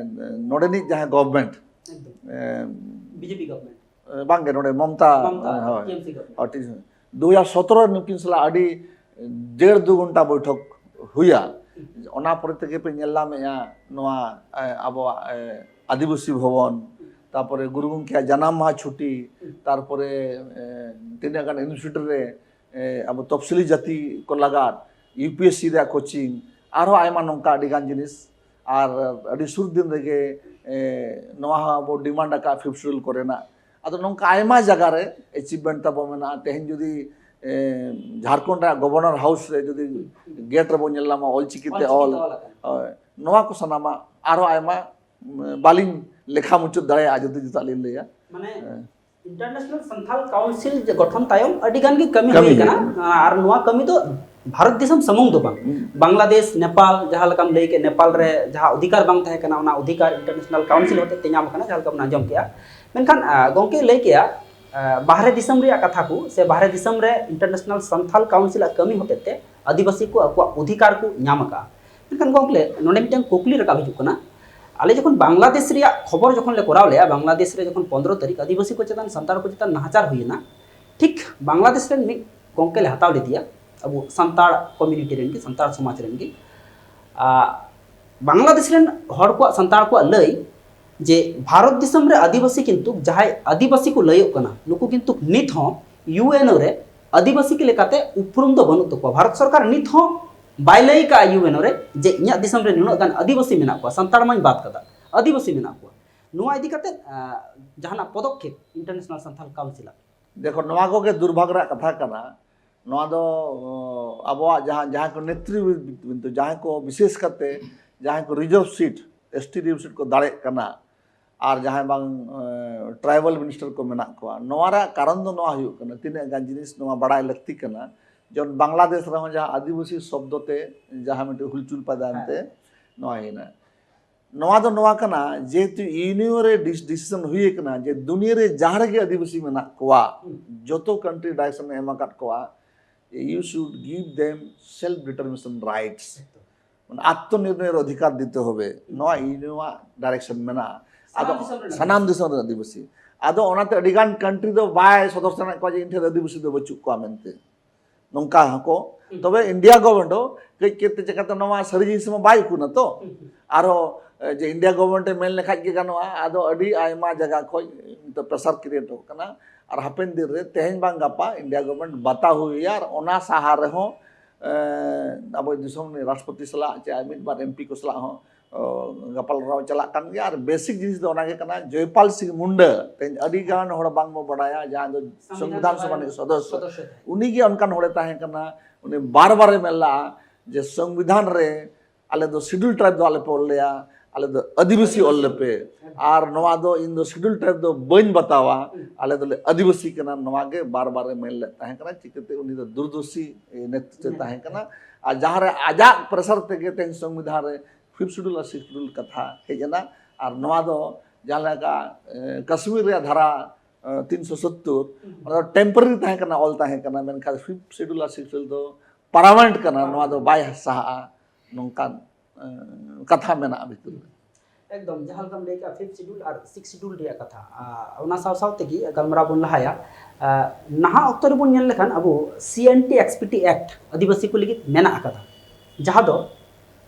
ᱱᱚᱰᱮᱱᱤᱡ ᱡᱟᱦᱟᱸᱭ ᱜᱚᱵᱷᱚᱨᱱᱢᱮᱱᱴ, ᱮᱠᱫᱚᱢ᱾ ᱮ, ᱵᱤᱡᱮᱯᱤ ᱜᱚᱵᱷᱚᱨᱱᱢᱮᱱᱴ᱾ ᱵᱟᱝᱜᱮ, ᱱᱚᱰᱮ ᱢᱚᱢᱛᱟ, ᱢᱚᱢᱛᱟ, ᱦᱳᱭ, ᱴᱤᱮᱢᱥᱤ ᱜᱚᱵᱷᱚᱨᱱᱢᱮᱱᱴ᱾ ᱦᱳᱭ, ᱴᱤ-, ᱫᱩ ᱦᱟᱡᱟᱨ ᱥᱚᱛᱨᱚ ᱨᱮ ᱱᱩᱠᱤᱱ ᱥᱟᱞᱟᱜ ᱟᱹᱰᱤ ᱰᱮᱲ ᱫᱩ ᱜᱷᱚᱱᱴᱟ ᱵᱳᱭᱴᱷᱚᱠ ᱦᱩᱭᱟ᱾ ᱚᱱᱟ ᱯᱚᱨᱮ ᱛᱮᱜᱮ ᱯᱮ ᱧᱮᱞ ᱧᱟᱢᱮᱜᱼᱟ ᱱᱚᱣᱟ ᱮ, ᱟᱵᱚᱣᱟᱜ ᱮ, ᱟᱹᱫᱤᱵᱟᱹᱥᱤ ᱵᱷᱚᱵᱚᱱ, ᱛᱟᱯᱚᱨᱮ ᱜᱩᱨᱩ ᱜᱚᱢᱠᱮᱭᱟᱜ ᱡᱟᱱᱟᱢ ᱢᱟᱦᱟ ᱪᱷᱩᱴᱤ, ᱛᱟᱨᱯᱚᱨᱮ ᱮ, ᱛᱤᱱᱟᱹᱜ ᱜᱟᱱ ᱤᱱᱥᱴᱤᱴᱭᱩᱴ ᱨᱮ ᱮ, ᱟᱵᱚ ᱛᱚᱯᱥᱤᱞᱤ ᱡᱟᱹᱛᱤ ᱠᱚ ᱞᱟᱜᱟᱫ ᱤᱭᱩ ᱯᱤ ᱮᱥ ᱥᱤ ᱨᱮᱭᱟᱜ ᱠᱳᱪᱤᱝ, ᱟᱨᱦᱚᱸ ᱟᱭᱢᱟ ᱱᱚᱝᱠᱟ ᱟᱹᱰᱤ ᱜᱟᱱ ᱡᱤᱱᱤᱥ᱾ ᱟᱨ ᱟᱹᱰᱤ ᱥᱩᱨ ᱫᱤᱱ ᱨᱮᱜᱮ ᱮ, ᱱᱚᱣᱟ ᱦᱚᱸ ᱟᱵᱚ ᱰᱤᱢᱟᱱᱰ ᱟᱠᱟᱫ ᱯᱷᱤᱯᱛᱷ ᱥᱤᱰᱩᱞ ᱠᱚᱨᱮᱱᱟᱜ᱾ ᱟᱫᱚ ᱱᱚᱝᱠᱟ ᱟᱭᱢᱟ ᱡᱟᱭᱜᱟ ᱨᱮ ᱮᱪᱤᱵᱷᱢᱮᱱᱴ ᱛᱟᱵᱚ ᱢᱮᱱᱟᱜᱼᱟ᱾ ᱛᱮᱦᱮᱧ ᱡᱩᱫᱤ ᱮ, ᱡᱷᱟᱲᱠᱷᱚᱸᱰ ᱨᱮᱭᱟᱜ ᱜᱚᱵᱷᱚᱨᱱᱚᱨ ᱦᱟᱣᱩᱥ ᱨᱮ ᱡᱩᱫᱤ ᱜᱮᱴ ᱨᱮᱵᱚᱱ ᱧᱮᱞ ᱧᱟᱢᱟ ᱚᱞᱪᱤᱠᱤ ᱛᱮ ᱚᱞᱪᱤᱠᱤ ᱚᱞ, ᱛᱮ ᱚᱞ ᱟᱠᱟᱱ᱾ ᱦᱳᱭ, ᱱᱚᱣᱟ ᱠᱚ ᱥᱟᱱᱟᱢᱟᱜ ᱟᱨᱦᱚᱸ ᱟᱭᱢᱟ ᱩᱢ, ᱵᱟᱹᱞᱤᱧ ᱞᱮᱠᱷᱟ ᱢᱩᱪᱟᱹᱫ ᱫᱟᱲᱮᱭᱟᱜᱼᱟ ᱡᱩᱫᱤ ᱡᱩᱫᱤ ᱞᱤᱧ ᱞᱟᱹᱭᱟ᱾ ᱢᱟᱱᱮ ᱦᱮᱸ᱾ ᱤᱱᱴᱟᱨᱱᱮᱥᱱᱟᱞ ᱥᱟᱱᱛᱷᱟᱞ ᱠᱟᱣᱩᱱᱥᱤᱞ ᱡᱮ ᱜᱚᱴᱷᱚᱱ ᱛᱟᱭᱚᱢ ᱟᱹᱰᱤ ᱜᱟᱱ ᱜᱮ ᱠᱟᱹᱢᱤ ᱠᱟᱹᱢᱤ ᱦᱩᱭ ᱟᱠᱟᱱᱟ᱾ ᱦᱩᱭ ᱟᱠᱟᱱᱟ᱾ ᱟᱨ ᱱᱚᱣᱟ ᱠᱟᱹᱢᱤ ᱫᱚ ᱵᱷᱟᱨᱚᱛ ᱫᱤᱥᱚᱢ ᱥᱩᱢᱩᱝ ᱫᱚ ᱵᱟᱝ, ᱦᱩᱸ᱾ ᱵᱟᱝᱞᱟᱫᱮᱥ, ᱱᱮᱯᱟᱞ, ᱡᱟᱦᱟᱸ ᱞᱮᱠᱟᱢ ᱞᱟᱹᱭ ᱠᱮᱫ, ᱱᱮᱯᱟᱞ ᱨᱮ ᱡᱟᱦᱟᱸ ᱚᱫᱷᱤᱠᱟᱨ ᱵᱟᱝ ᱛᱟᱦᱮᱸ ᱠᱟᱱᱟ, ᱚᱱᱟ ᱚᱫᱷᱤᱠᱟᱨ ᱤᱱᱴᱟᱨᱱᱮᱥᱱᱟᱞ ᱠᱟᱣᱩᱱᱥᱤᱞ ᱦᱚᱛᱮᱡ ᱛᱮ ᱧᱟᱢ ᱟᱠᱟᱱᱟ, ᱡᱟᱦᱟᱸ ᱞᱮᱠᱟ ᱵᱚᱱ ᱟᱸᱡᱚᱢ ᱠᱮᱜᱼᱟ᱾ ᱢᱮᱱᱠᱷᱟᱱ, ᱟ, ᱜᱚᱢᱠᱮ ᱞᱟᱹᱭ ᱠᱮᱜᱼᱟ, ᱟ, ᱵᱟᱦᱨᱮ ᱫᱤᱥᱚᱢ ᱨᱮᱭᱟᱜ ᱠᱟᱛᱷᱟ ᱠᱚ ᱥᱮ ᱵᱟᱦᱨᱮ ᱫᱤᱥᱚᱢ ᱨᱮ ᱤᱱᱴᱟᱨᱱᱮᱥᱱᱟᱞ ᱥᱟᱱᱛᱷᱟᱞ ᱠᱟᱣᱩᱱᱥᱤᱞᱟᱜ ᱠᱟᱹᱢᱤ ᱦᱚᱛᱮᱡ ᱛᱮ ᱟᱹᱫᱤᱵᱟᱹᱥᱤ ᱠᱚ ᱟᱠᱚᱣᱟᱜ ᱚᱫᱷᱤᱠᱟᱨ ᱠᱚ ᱧᱟᱢ ᱟᱠᱟᱫᱼᱟ᱾ ᱢᱮᱱᱠᱷᱟᱱ ᱜᱚᱢᱠᱮ, ᱱᱚᱰᱮ ᱢᱤᱫᱴᱟᱝ ᱠᱩᱠᱞᱤ ᱨᱟᱠᱟᱵ ᱦᱤᱡᱩᱜ ᱠᱟᱱᱟ, ᱟᱞᱮ ᱡᱚᱠᱷᱚᱱ ᱵᱟᱝᱞᱟᱫᱮᱥ ᱨᱮᱭᱟᱜ ᱠᱷᱚᱵᱚᱨ ᱡᱚᱠᱷᱚᱱ ᱞᱮ ᱠᱚᱨᱟᱣ ᱞᱮᱜᱼᱟ, ᱵᱟᱝᱞᱟᱫᱮᱥ ᱨᱮ ᱡᱚᱠᱷᱚᱱ ᱯᱚᱱᱫᱽᱨᱚ ᱛᱟᱹᱨᱤᱠᱷ ᱟᱹᱫᱤᱵᱟᱹᱥᱤ ᱠᱚ ᱪᱮᱛᱟᱱ, ᱥᱟᱱᱛᱟᱲ ᱠᱚ ᱪᱮᱛᱟᱱ ᱱᱟᱦᱟᱪᱟᱨ ᱦᱩᱭᱮᱱᱟ, ᱴᱷᱤᱠ ᱵᱟᱝᱞᱟᱫᱮᱥ ᱨᱮᱱ ᱢᱤᱫ ᱜᱚᱢᱠᱮ ᱞᱮ ᱦᱟᱛᱟᱣ ᱞᱮᱫᱮᱭᱟ, ᱟᱵᱚ ᱥᱟᱱᱛᱟᱲ ᱠᱚᱢᱤᱭᱩᱱᱤᱴᱤ ᱨᱮᱱ ᱜᱮ, ᱥᱟᱱᱛᱟᱲ ᱥᱚᱢᱟᱡᱽ ᱨᱮᱱ ᱜᱮ᱾ ᱟ, ᱵᱟᱝᱞᱟᱫᱮᱥ ᱨᱮᱱ ᱦᱚᱲ ᱠᱚᱣᱟᱜ, ᱥᱟᱱᱛᱟᱲ ᱠᱚᱣᱟᱜ ᱞᱟᱹᱭ ᱡᱮ ᱵᱷᱟᱨᱚᱛ ᱫᱤᱥᱚᱢ ᱨᱮ ᱟᱹᱫᱤᱵᱟᱹᱥᱤ ᱠᱤᱱᱛᱩ ᱡᱟᱦᱟᱸᱭ ᱟᱹᱫᱤᱵᱟᱹᱥᱤ ᱠᱚ ᱞᱟᱹᱭᱚᱜ ᱠᱟᱱᱟ, ᱱᱩᱠᱩ ᱠᱤᱱᱛᱩ ᱱᱤᱛ ᱦᱚᱸ ᱤᱭᱩ ᱮᱱ ᱳ ᱨᱮ ᱟᱹᱫᱤᱵᱟᱹᱥᱤ ᱠᱚ ᱞᱮᱠᱟᱛᱮ ᱩᱯᱨᱩᱢ ᱫᱚ ᱵᱟᱹᱱᱩᱜ ᱛᱟᱠᱚᱣᱟ᱾ ᱵᱷᱟᱨᱚᱛ ᱥᱚᱨᱠᱟᱨ ᱱᱤᱛ ᱦᱚᱸ ᱵᱟᱭ ᱞᱟᱹᱭ ᱠᱟᱜᱼᱟ ᱤᱭᱩ ᱮᱱ ᱳ ᱨᱮ ᱡᱮ ᱤᱧᱟᱹᱜ ᱫᱤᱥᱚᱢ ᱨᱮ ᱱᱩᱱᱟᱹᱜ ᱜᱟᱱ ᱟᱹᱫᱤᱵᱟᱹᱥᱤ ᱢᱮᱱᱟᱜ ᱠᱚᱣᱟ, ᱥᱟᱱᱛᱟᱲ ᱢᱟᱧ ᱵᱟᱫ ᱠᱟᱫᱟ, ᱟᱹᱫᱤᱵᱟᱹᱥᱤ ᱢᱮᱱᱟᱜ ᱠᱚᱣᱟ᱾ ᱱᱚᱣᱟ ᱤᱫᱤ ᱠᱟᱛᱮ, ᱟ, ᱡᱟᱦᱟᱱᱟᱜ ᱯᱚᱫᱚᱠᱷᱮᱯ ᱤᱱᱴᱟᱨᱱᱮᱥᱱᱟᱞ ᱥᱟᱱᱛᱷᱟᱞ ᱠᱟᱣᱩᱱᱥᱤᱞᱟᱜ? ᱫᱮᱠᱷᱚ, ᱱᱚᱣᱟ ᱠᱚᱜᱮ ᱫᱩᱨᱵᱷᱟᱜᱽ ᱨᱮᱭᱟᱜ ᱠᱟᱛᱷᱟ ᱠᱟᱱᱟ᱾ ᱱᱚᱣᱟ ᱫᱚ, ᱚ, ᱟᱵᱚᱣᱟᱜ ᱡᱟᱦᱟᱸ, ᱡᱟᱦᱟᱸᱭ ᱠᱚ ᱱᱮᱛᱨᱤᱵᱨᱤᱱᱫᱚ, ᱡᱟᱦᱟᱸᱭ ᱠᱚ ᱵᱤᱥᱮᱥ ᱠᱟᱛᱮ ᱡᱟᱦᱟᱸᱭ ᱠᱚ reserve seat, S T reserve seat ᱠᱚ ᱫᱟᱲᱮᱜ ᱠᱟᱱᱟ, ᱟᱨ ᱡᱟᱦᱟᱸᱭ ᱵᱟᱝ, ᱮ, ᱴᱨᱟᱭᱵᱟᱞ ᱢᱤᱱᱤᱥᱴᱟᱨ ᱠᱚ ᱢᱮᱱᱟᱜ ᱠᱚᱣᱟ, ᱱᱚᱣᱟ ᱨᱮᱭᱟᱜ ᱠᱟᱨᱚᱱ ᱫᱚ ᱱᱚᱣᱟ ᱦᱩᱭᱩᱜ ᱠᱟᱱᱟ, ᱛᱤᱱᱟᱹᱜ ᱜᱟᱱ ᱡᱤᱱᱤᱥ ᱱᱚᱣᱟ ᱵᱟᱲᱟᱭ ᱞᱟᱹᱠᱛᱤ ᱠᱟᱱᱟ᱾ ᱡᱮᱢᱚᱱ ᱵᱟᱝᱞᱟᱫᱮᱥ ᱨᱮᱦᱚᱸ ᱡᱟᱦᱟᱸ ᱟᱹᱫᱤᱵᱟᱹᱥᱤ ᱥᱚᱵᱫᱚ ᱛᱮ ᱡᱟᱦᱟᱸ ᱢᱤᱫᱴᱮᱱ ᱦᱩᱞᱪᱩᱞ ᱯᱟᱭᱫᱟ ᱮᱱᱛᱮ ᱱᱚᱣᱟ ᱦᱩᱭᱱᱟ᱾ ᱱᱚᱣᱟ ᱫᱚ ᱱᱚᱣᱟ ᱠᱟᱱᱟ, ᱡᱮᱦᱮᱛᱩ ᱤᱭᱩ ᱮᱱ ᱳ ᱨᱮ ᱰᱤᱥ-, ᱰᱤᱥᱤᱥᱚᱱ ᱦᱩᱭ ᱟᱠᱟᱱᱟ ᱡᱮ ᱫᱩᱱᱤᱭᱟᱹ ᱨᱮ ᱡᱟᱦᱟᱸ ᱨᱮᱜᱮ ᱟᱹᱫᱤᱵᱟᱹᱥᱤ ᱢᱮᱱᱟᱜ ᱠᱚᱣᱟ, ᱦᱩᱸ᱾ ᱡᱚᱛᱚ ᱠᱟᱱᱴᱨᱤ ᱰᱟᱭᱨᱮᱠᱥᱚᱱ ᱮ ᱮᱢ ᱟᱠᱟᱫ ᱠᱚᱣᱟ, you should give them self determination rights, ᱮᱠᱫᱚᱢ᱾ ᱢᱟᱱᱮ ᱟᱛᱢᱚ ᱱᱤᱨᱱᱚᱭᱮᱨ ᱚᱫᱷᱤᱠᱟᱨ ᱫᱤᱛᱮ ᱦᱚᱵᱮ᱾ ᱱᱚᱣᱟ ᱤᱭᱩ ᱮᱱ ᱳ ᱟᱜ ᱰᱟᱭᱨᱮᱠᱥᱚᱱ ᱢᱮᱱᱟᱜᱼᱟ᱾ ᱥᱟᱱᱟᱢ ᱟᱫᱚ ᱫᱤᱥᱚᱢ ᱨᱮᱱ ᱥᱟᱱᱟᱢ ᱟᱹᱫᱤᱵᱟᱹᱥᱤ᱾ ᱫᱤᱥᱚᱢ ᱨᱮᱱ ᱟᱹᱫᱤᱵᱟᱹᱥᱤ᱾ ᱟᱫᱚ ᱚᱱᱟᱛᱮ ᱟᱹᱰᱤ ᱜᱟᱱ ᱠᱟᱱᱴᱨᱤ ᱫᱚ ᱵᱟᱭ ᱥᱚᱫᱚᱨ ᱥᱟᱱᱟᱭᱮᱫ ᱠᱚᱣᱟ ᱡᱮ ᱤᱧ ᱴᱷᱮᱱ ᱫᱚ ᱟᱹᱫᱤᱵᱟᱹᱥᱤ ᱫᱚ ᱵᱟᱹᱪᱩᱜ ᱠᱚᱣᱟ ᱢᱮᱱᱛᱮ᱾ ᱱᱚᱝᱠᱟ ᱦᱚᱸᱠᱚ᱾ ᱛᱚᱵᱮ ᱤᱱᱰᱤᱭᱟ ᱜᱚᱵᱷᱚᱨᱢᱮᱱᱴ ᱦᱚᱸ ᱠᱟᱹᱡ ᱠᱟᱹᱡ ᱛᱮ ᱪᱮᱠᱟᱛᱮ ᱱᱚᱣᱟ ᱥᱟᱹᱨᱤ ᱡᱤᱱᱤᱥ ᱢᱟ ᱵᱟᱭ ᱩᱠᱩᱱᱟ ᱛᱚ᱾ ᱟᱨᱦᱚᱸ ᱮ, ᱡᱮ ᱤᱱᱰᱤᱭᱟ ᱜᱚᱵᱷᱚᱨᱢᱮᱱᱴ ᱮ ᱢᱮᱱ ᱞᱮᱠᱷᱟᱡ ᱜᱮ ᱜᱟᱱᱚᱜᱼᱟ, ᱟᱫᱚ ᱟᱹᱰᱤ ᱟᱭᱢᱟ ᱡᱟᱭᱜᱟ ᱠᱷᱚᱡ ᱱᱤᱛᱚᱜ ᱯᱨᱮᱥᱟᱨ ᱠᱨᱤᱭᱮᱴᱚᱜ ᱠᱟᱱᱟ᱾ ᱟᱨ ᱦᱟᱯᱮᱱ ᱫᱤᱱ ᱨᱮ ᱛᱮᱦᱮᱧ ᱵᱟᱝ ᱜᱟᱯᱟ ᱤᱱᱰᱤᱭᱟ ᱜᱚᱵᱷᱚᱨᱢᱮᱱᱴ ᱵᱟᱛᱟᱣ ᱦᱩᱭᱩᱜᱼᱟ᱾ ᱟᱨ ᱚᱱᱟ ᱥᱟᱦᱟ ᱨᱮᱦᱚᱸ ᱮ, ᱟᱵᱚ ᱫᱤᱥᱚᱢ ᱨᱤᱱᱤᱡ ᱨᱟᱥᱴᱨᱚᱯᱚᱛᱤ ᱥᱟᱞᱟᱜ ᱪᱮ ᱟᱨ ᱢᱤᱫ ᱵᱟᱨ ᱮᱢᱯᱤ ᱠᱚ ᱥᱟᱞᱟᱜ ᱦᱚᱸ ᱚ, ᱜᱟᱯᱟᱞᱢᱟᱨᱟᱣ ᱪᱟᱞᱟᱜ ᱠᱟᱱ ᱜᱮᱭᱟ᱾ ᱟᱨ ᱵᱮᱥᱤᱠ ᱡᱤᱱᱤᱥ ᱫᱚ ᱚᱱᱟ ᱜᱮ ᱠᱟᱱᱟ, ᱡᱚᱭᱯᱟᱞ ᱥᱤᱝ ᱢᱩᱱᱰᱟ, ᱛᱮᱦᱮᱧ ᱟᱹᱰᱤ ᱜᱟᱱ ᱦᱚᱲ ᱵᱟᱝ ᱵᱚ ᱵᱟᱲᱟᱭᱟ, ᱡᱟᱦᱟᱸ ᱫᱚ ᱥᱚᱝᱵᱤᱫᱷᱟᱱ ᱥᱚᱝᱵᱤᱫᱷᱟᱱ ᱥᱚᱵᱷᱟ ᱥᱚᱵᱷᱟ ᱨᱤᱱᱤᱡ ᱨᱤᱱᱤᱡ ᱥᱚᱫᱚᱥᱥᱚ᱾ ᱥᱚᱫᱚᱥᱥᱚ ᱛᱟᱦᱮᱸ ᱠᱟᱱᱟ᱾ ᱩᱱᱤ ᱜᱮ ᱚᱱᱠᱟᱱ ᱦᱚᱲᱮ ᱛᱟᱦᱮᱸ ᱠᱟᱱᱟ, ᱩᱱᱤ ᱵᱟᱨ ᱵᱟᱨᱮ ᱢᱮᱱ ᱞᱟᱜᱼᱟ ᱡᱮ ᱥᱚᱝᱵᱤᱫᱷᱟᱱ ᱨᱮ ᱟᱞᱮ ᱫᱚ ᱥᱤᱰᱩᱞ ᱴᱨᱟᱭᱤᱵᱽ ᱫᱚ ᱟᱞᱮ ᱯᱮ ᱚᱞ ᱞᱮᱭᱟ, ᱟᱞᱮ ᱫᱚ ᱟᱹᱫᱤᱵᱟᱹᱥᱤ ᱚᱞ ᱞᱮᱯᱮ᱾ ᱟᱨ ᱱᱚᱣᱟ ᱫᱚ ᱤᱧ ᱫᱚ ᱥᱤᱰᱩᱞ ᱴᱨᱟᱭᱤᱵᱽ ᱫᱚ ᱵᱟᱹᱧ ᱵᱟᱛᱟᱣᱟ, ᱟᱞᱮ ᱫᱚᱞᱮ ᱟᱹᱫᱤᱵᱟᱹᱥᱤ ᱠᱟᱱᱟ, ᱱᱚᱣᱟ ᱜᱮ ᱵᱟᱨ ᱵᱟᱨᱮ ᱢᱮᱱ ᱞᱮᱫ ᱛᱟᱦᱮᱸ ᱠᱟᱱᱟ᱾ ᱪᱤᱠᱟᱹᱛᱮ ᱩᱱᱤ ᱫᱚ ᱫᱩᱨᱫᱚᱨᱥᱤ ᱱᱮᱛᱨᱤᱛᱵ ᱛᱟᱦᱮᱸ ᱠᱟᱱᱟ᱾ ᱟᱨ ᱡᱟᱦᱟᱸ ᱨᱮ ᱟᱡᱟᱜ ᱯᱨᱮᱥᱟᱨ ᱛᱮᱜᱮ ᱛᱮᱦᱮᱧ ᱥᱚᱝᱵᱤᱫᱷᱟᱱ ᱨᱮ ᱯᱷᱤᱯᱛᱷ ᱥᱤᱰᱩᱞ ᱟᱨ ᱥᱤᱠᱥᱛᱷ ᱥᱤᱰᱩᱞ ᱠᱟᱛᱷᱟ ᱦᱮᱡ ᱮᱱᱟ᱾ ᱟᱨ ᱱᱚᱣᱟ ᱫᱚ ᱡᱟᱦᱟᱸ ᱞᱮᱠᱟ, ᱮ, ᱠᱟᱥᱢᱤᱨ ᱨᱮᱭᱟᱜ ᱫᱷᱟᱨᱟ, ᱮ, ᱛᱤᱱᱥᱚ ᱥᱚᱛᱛᱚᱨ, ᱚᱱᱟ ᱫᱚ ᱴᱮᱢᱯᱳᱨᱟᱨᱤ ᱛᱟᱦᱮᱸ ᱠᱟᱱᱟ, ᱚᱞ ᱛᱟᱦᱮᱸ ᱠᱟᱱᱟ, ᱢᱮᱱᱠᱷᱟᱱ ᱯᱷᱤᱯᱛᱷ ᱥᱤᱰᱩᱞ ᱟᱨ ᱥᱤᱠᱥᱛᱷ ᱥᱤᱰᱩᱞ ᱫᱚ ᱯᱟᱨᱢᱟᱱᱮᱱᱴ ᱠᱟᱱᱟ, ᱱᱚᱣᱟ ᱫᱚ ᱵᱟᱭ ᱥᱟᱦᱟᱜᱼᱟ, ᱱᱚᱝᱠᱟᱱ, ᱮ, ᱠᱟᱛᱷᱟ ᱢᱮᱱᱟᱜᱼᱟ ᱵᱷᱤᱛᱤᱨ ᱨᱮ᱾ ᱮᱠᱫᱚᱢ, ᱡᱟᱦᱟᱸ ᱞᱮᱠᱟᱢ ᱞᱟᱹᱭ ᱠᱮᱜᱼᱟ, ᱯᱷᱤᱯᱛᱷ ᱥᱤᱰᱩᱞ ᱟᱨ ᱥᱤᱠᱥᱛᱷ ᱥᱤᱰᱩᱞ ᱨᱮᱭᱟᱜ ᱠᱟᱛᱷᱟ, ᱟ, ᱚᱱᱟ ᱥᱟᱶ ᱥᱟᱶ ᱛᱮᱜᱮ ᱜᱟᱞᱢᱟᱨᱟᱣ ᱵᱚᱱ ᱞᱟᱦᱟᱭᱟ᱾ ᱟ, ᱱᱟᱦᱟᱜ ᱚᱠᱛᱚ ᱨᱮᱵᱚᱱ ᱧᱮᱞ ᱞᱮᱠᱷᱟᱱ ᱟᱵᱚ C N T S P T act ᱟᱹᱫᱤᱵᱟᱹᱥᱤ ᱠᱚ ᱞᱟᱹᱜᱤᱫ ᱢᱮᱱᱟᱜ ᱟᱠᱟᱫᱟ, ᱡᱟᱦᱟᱸ ᱫᱚ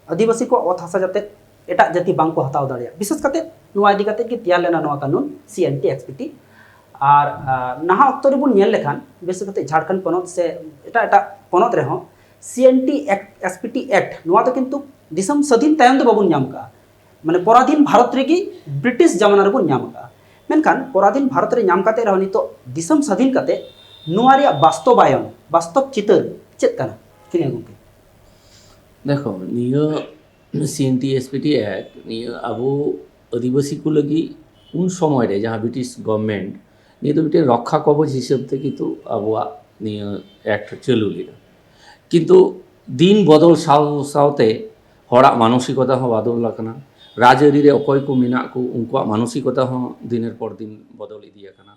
ᱟᱹᱫᱤᱵᱟᱹᱥᱤ ᱠᱚᱣᱟᱜ ᱚᱛ ᱦᱟᱥᱟ ᱡᱟᱛᱮ ᱮᱴᱟᱜ ᱡᱟᱹᱛᱤ ᱵᱟᱝ ᱠᱚ ᱦᱟᱛᱟᱣ ᱫᱟᱲᱮᱭᱟᱜ, ᱵᱤᱥᱮᱥ ᱠᱟᱛᱮ ᱱᱚᱣᱟ ᱤᱫᱤ ᱠᱟᱛᱮ ᱜᱮ ᱛᱮᱭᱟᱨ ᱞᱮᱱᱟ ᱱᱚᱣᱟ ᱠᱟᱹᱱᱩᱱ C N T S P T. ᱟᱨ, ᱟ, ᱱᱟᱦᱟᱜ ᱚᱠᱛᱚ ᱨᱮᱵᱚᱱ ᱧᱮᱞ ᱞᱮᱠᱷᱟᱱ, ᱵᱤᱥᱮᱥ ᱠᱟᱛᱮ ᱡᱷᱟᱲᱠᱷᱚᱸᱰ ᱯᱚᱱᱚᱛ ᱥᱮ ᱮᱴᱟᱜ ᱮᱴᱟᱜ ᱯᱚᱱᱚᱛ ᱨᱮᱦᱚᱸ C N T S P T act, ᱱᱚᱣᱟ ᱫᱚ ᱠᱤᱱᱛᱩ ᱫᱤᱥᱚᱢ ᱥᱟᱹᱫᱷᱤᱱ ᱛᱟᱭᱚᱢ ᱫᱚ ᱵᱟᱵᱚᱱ ᱧᱟᱢ ᱠᱟᱜᱼᱟ᱾ ᱢᱟᱱᱮ ᱯᱚᱨᱟᱫᱷᱤᱱ ᱵᱷᱟᱨᱚᱛ ᱨᱮᱜᱮ ᱵᱨᱤᱴᱤᱥ ᱡᱟᱢᱟᱱᱟ ᱨᱮᱵᱚᱱ ᱧᱟᱢ ᱠᱟᱜᱼᱟ᱾ ᱢᱮᱱᱠᱷᱟᱱ ᱯᱚᱨᱟᱫᱷᱤᱱ ᱵᱷᱟᱨᱚᱛ ᱨᱮ ᱧᱟᱢ ᱠᱟᱛᱮ ᱨᱮᱦᱚᱸ ᱱᱤᱛᱚᱜ ᱫᱤᱥᱚᱢ ᱥᱟᱹᱫᱷᱤᱱ ᱠᱟᱛᱮ ᱱᱚᱣᱟ ᱨᱮᱭᱟᱜ ᱵᱟᱥᱛᱚᱵᱟᱭᱚᱱ, ᱵᱟᱥᱛᱚᱵ ᱪᱤᱛᱟᱹᱨ ᱪᱮᱫ ᱠᱟᱱᱟ? ᱠᱤᱱᱤᱭᱟ ᱜᱚᱢᱠᱮ᱾ ᱫᱮᱠᱷᱚ, ᱱᱤᱭᱟᱹ C N T S P T act, ᱱᱤᱭᱟᱹ ᱟᱵᱚ ᱟᱹᱫᱤᱵᱟᱹᱥᱤ ᱠᱚ ᱞᱟᱹᱜᱤᱫ ᱩᱱ ᱥᱚᱢᱚᱭ ᱨᱮ ᱡᱟᱦᱟᱸ ᱵᱨᱤᱴᱤᱥ ᱜᱚᱵᱷᱚᱨᱱᱢᱮᱱᱴ, ᱱᱤᱭᱟᱹ ᱫᱚ ᱢᱤᱫᱴᱮᱱ ᱨᱚᱠᱠᱷᱟ ᱠᱚᱵᱚᱪ ᱦᱤᱥᱟᱹᱵ ᱛᱮ ᱠᱤᱱᱛᱩ ᱟᱵᱚᱣᱟᱜ ᱱᱤᱭᱟᱹ ᱮᱠᱴ ᱪᱟᱹᱞᱩ ᱞᱮᱫᱟ᱾ ᱠᱤᱱᱛᱩ ᱫᱤᱱ ᱵᱚᱫᱚᱞ ᱥᱟᱶ ᱥᱟᱶᱛᱮ ᱦᱚᱲᱟᱜ ᱢᱟᱱᱚᱥᱤᱠᱚᱛᱟ ᱦᱚᱸ ᱵᱚᱫᱚᱞ ᱟᱠᱟᱱᱟ᱾ ᱨᱟᱡᱽᱟᱹᱨᱤ ᱨᱮ ᱚᱠᱚᱭ ᱠᱚ ᱢᱮᱱᱟᱜ ᱠᱚ, ᱩᱱᱠᱩᱣᱟᱜ ᱢᱟᱱᱚᱥᱤᱠᱚᱛᱟ ᱦᱚᱸ ᱫᱤᱱᱮᱨ ᱯᱚᱨ ᱫᱤᱱ ᱵᱚᱫᱚᱞ ᱤᱫᱤ ᱟᱠᱟᱱᱟ᱾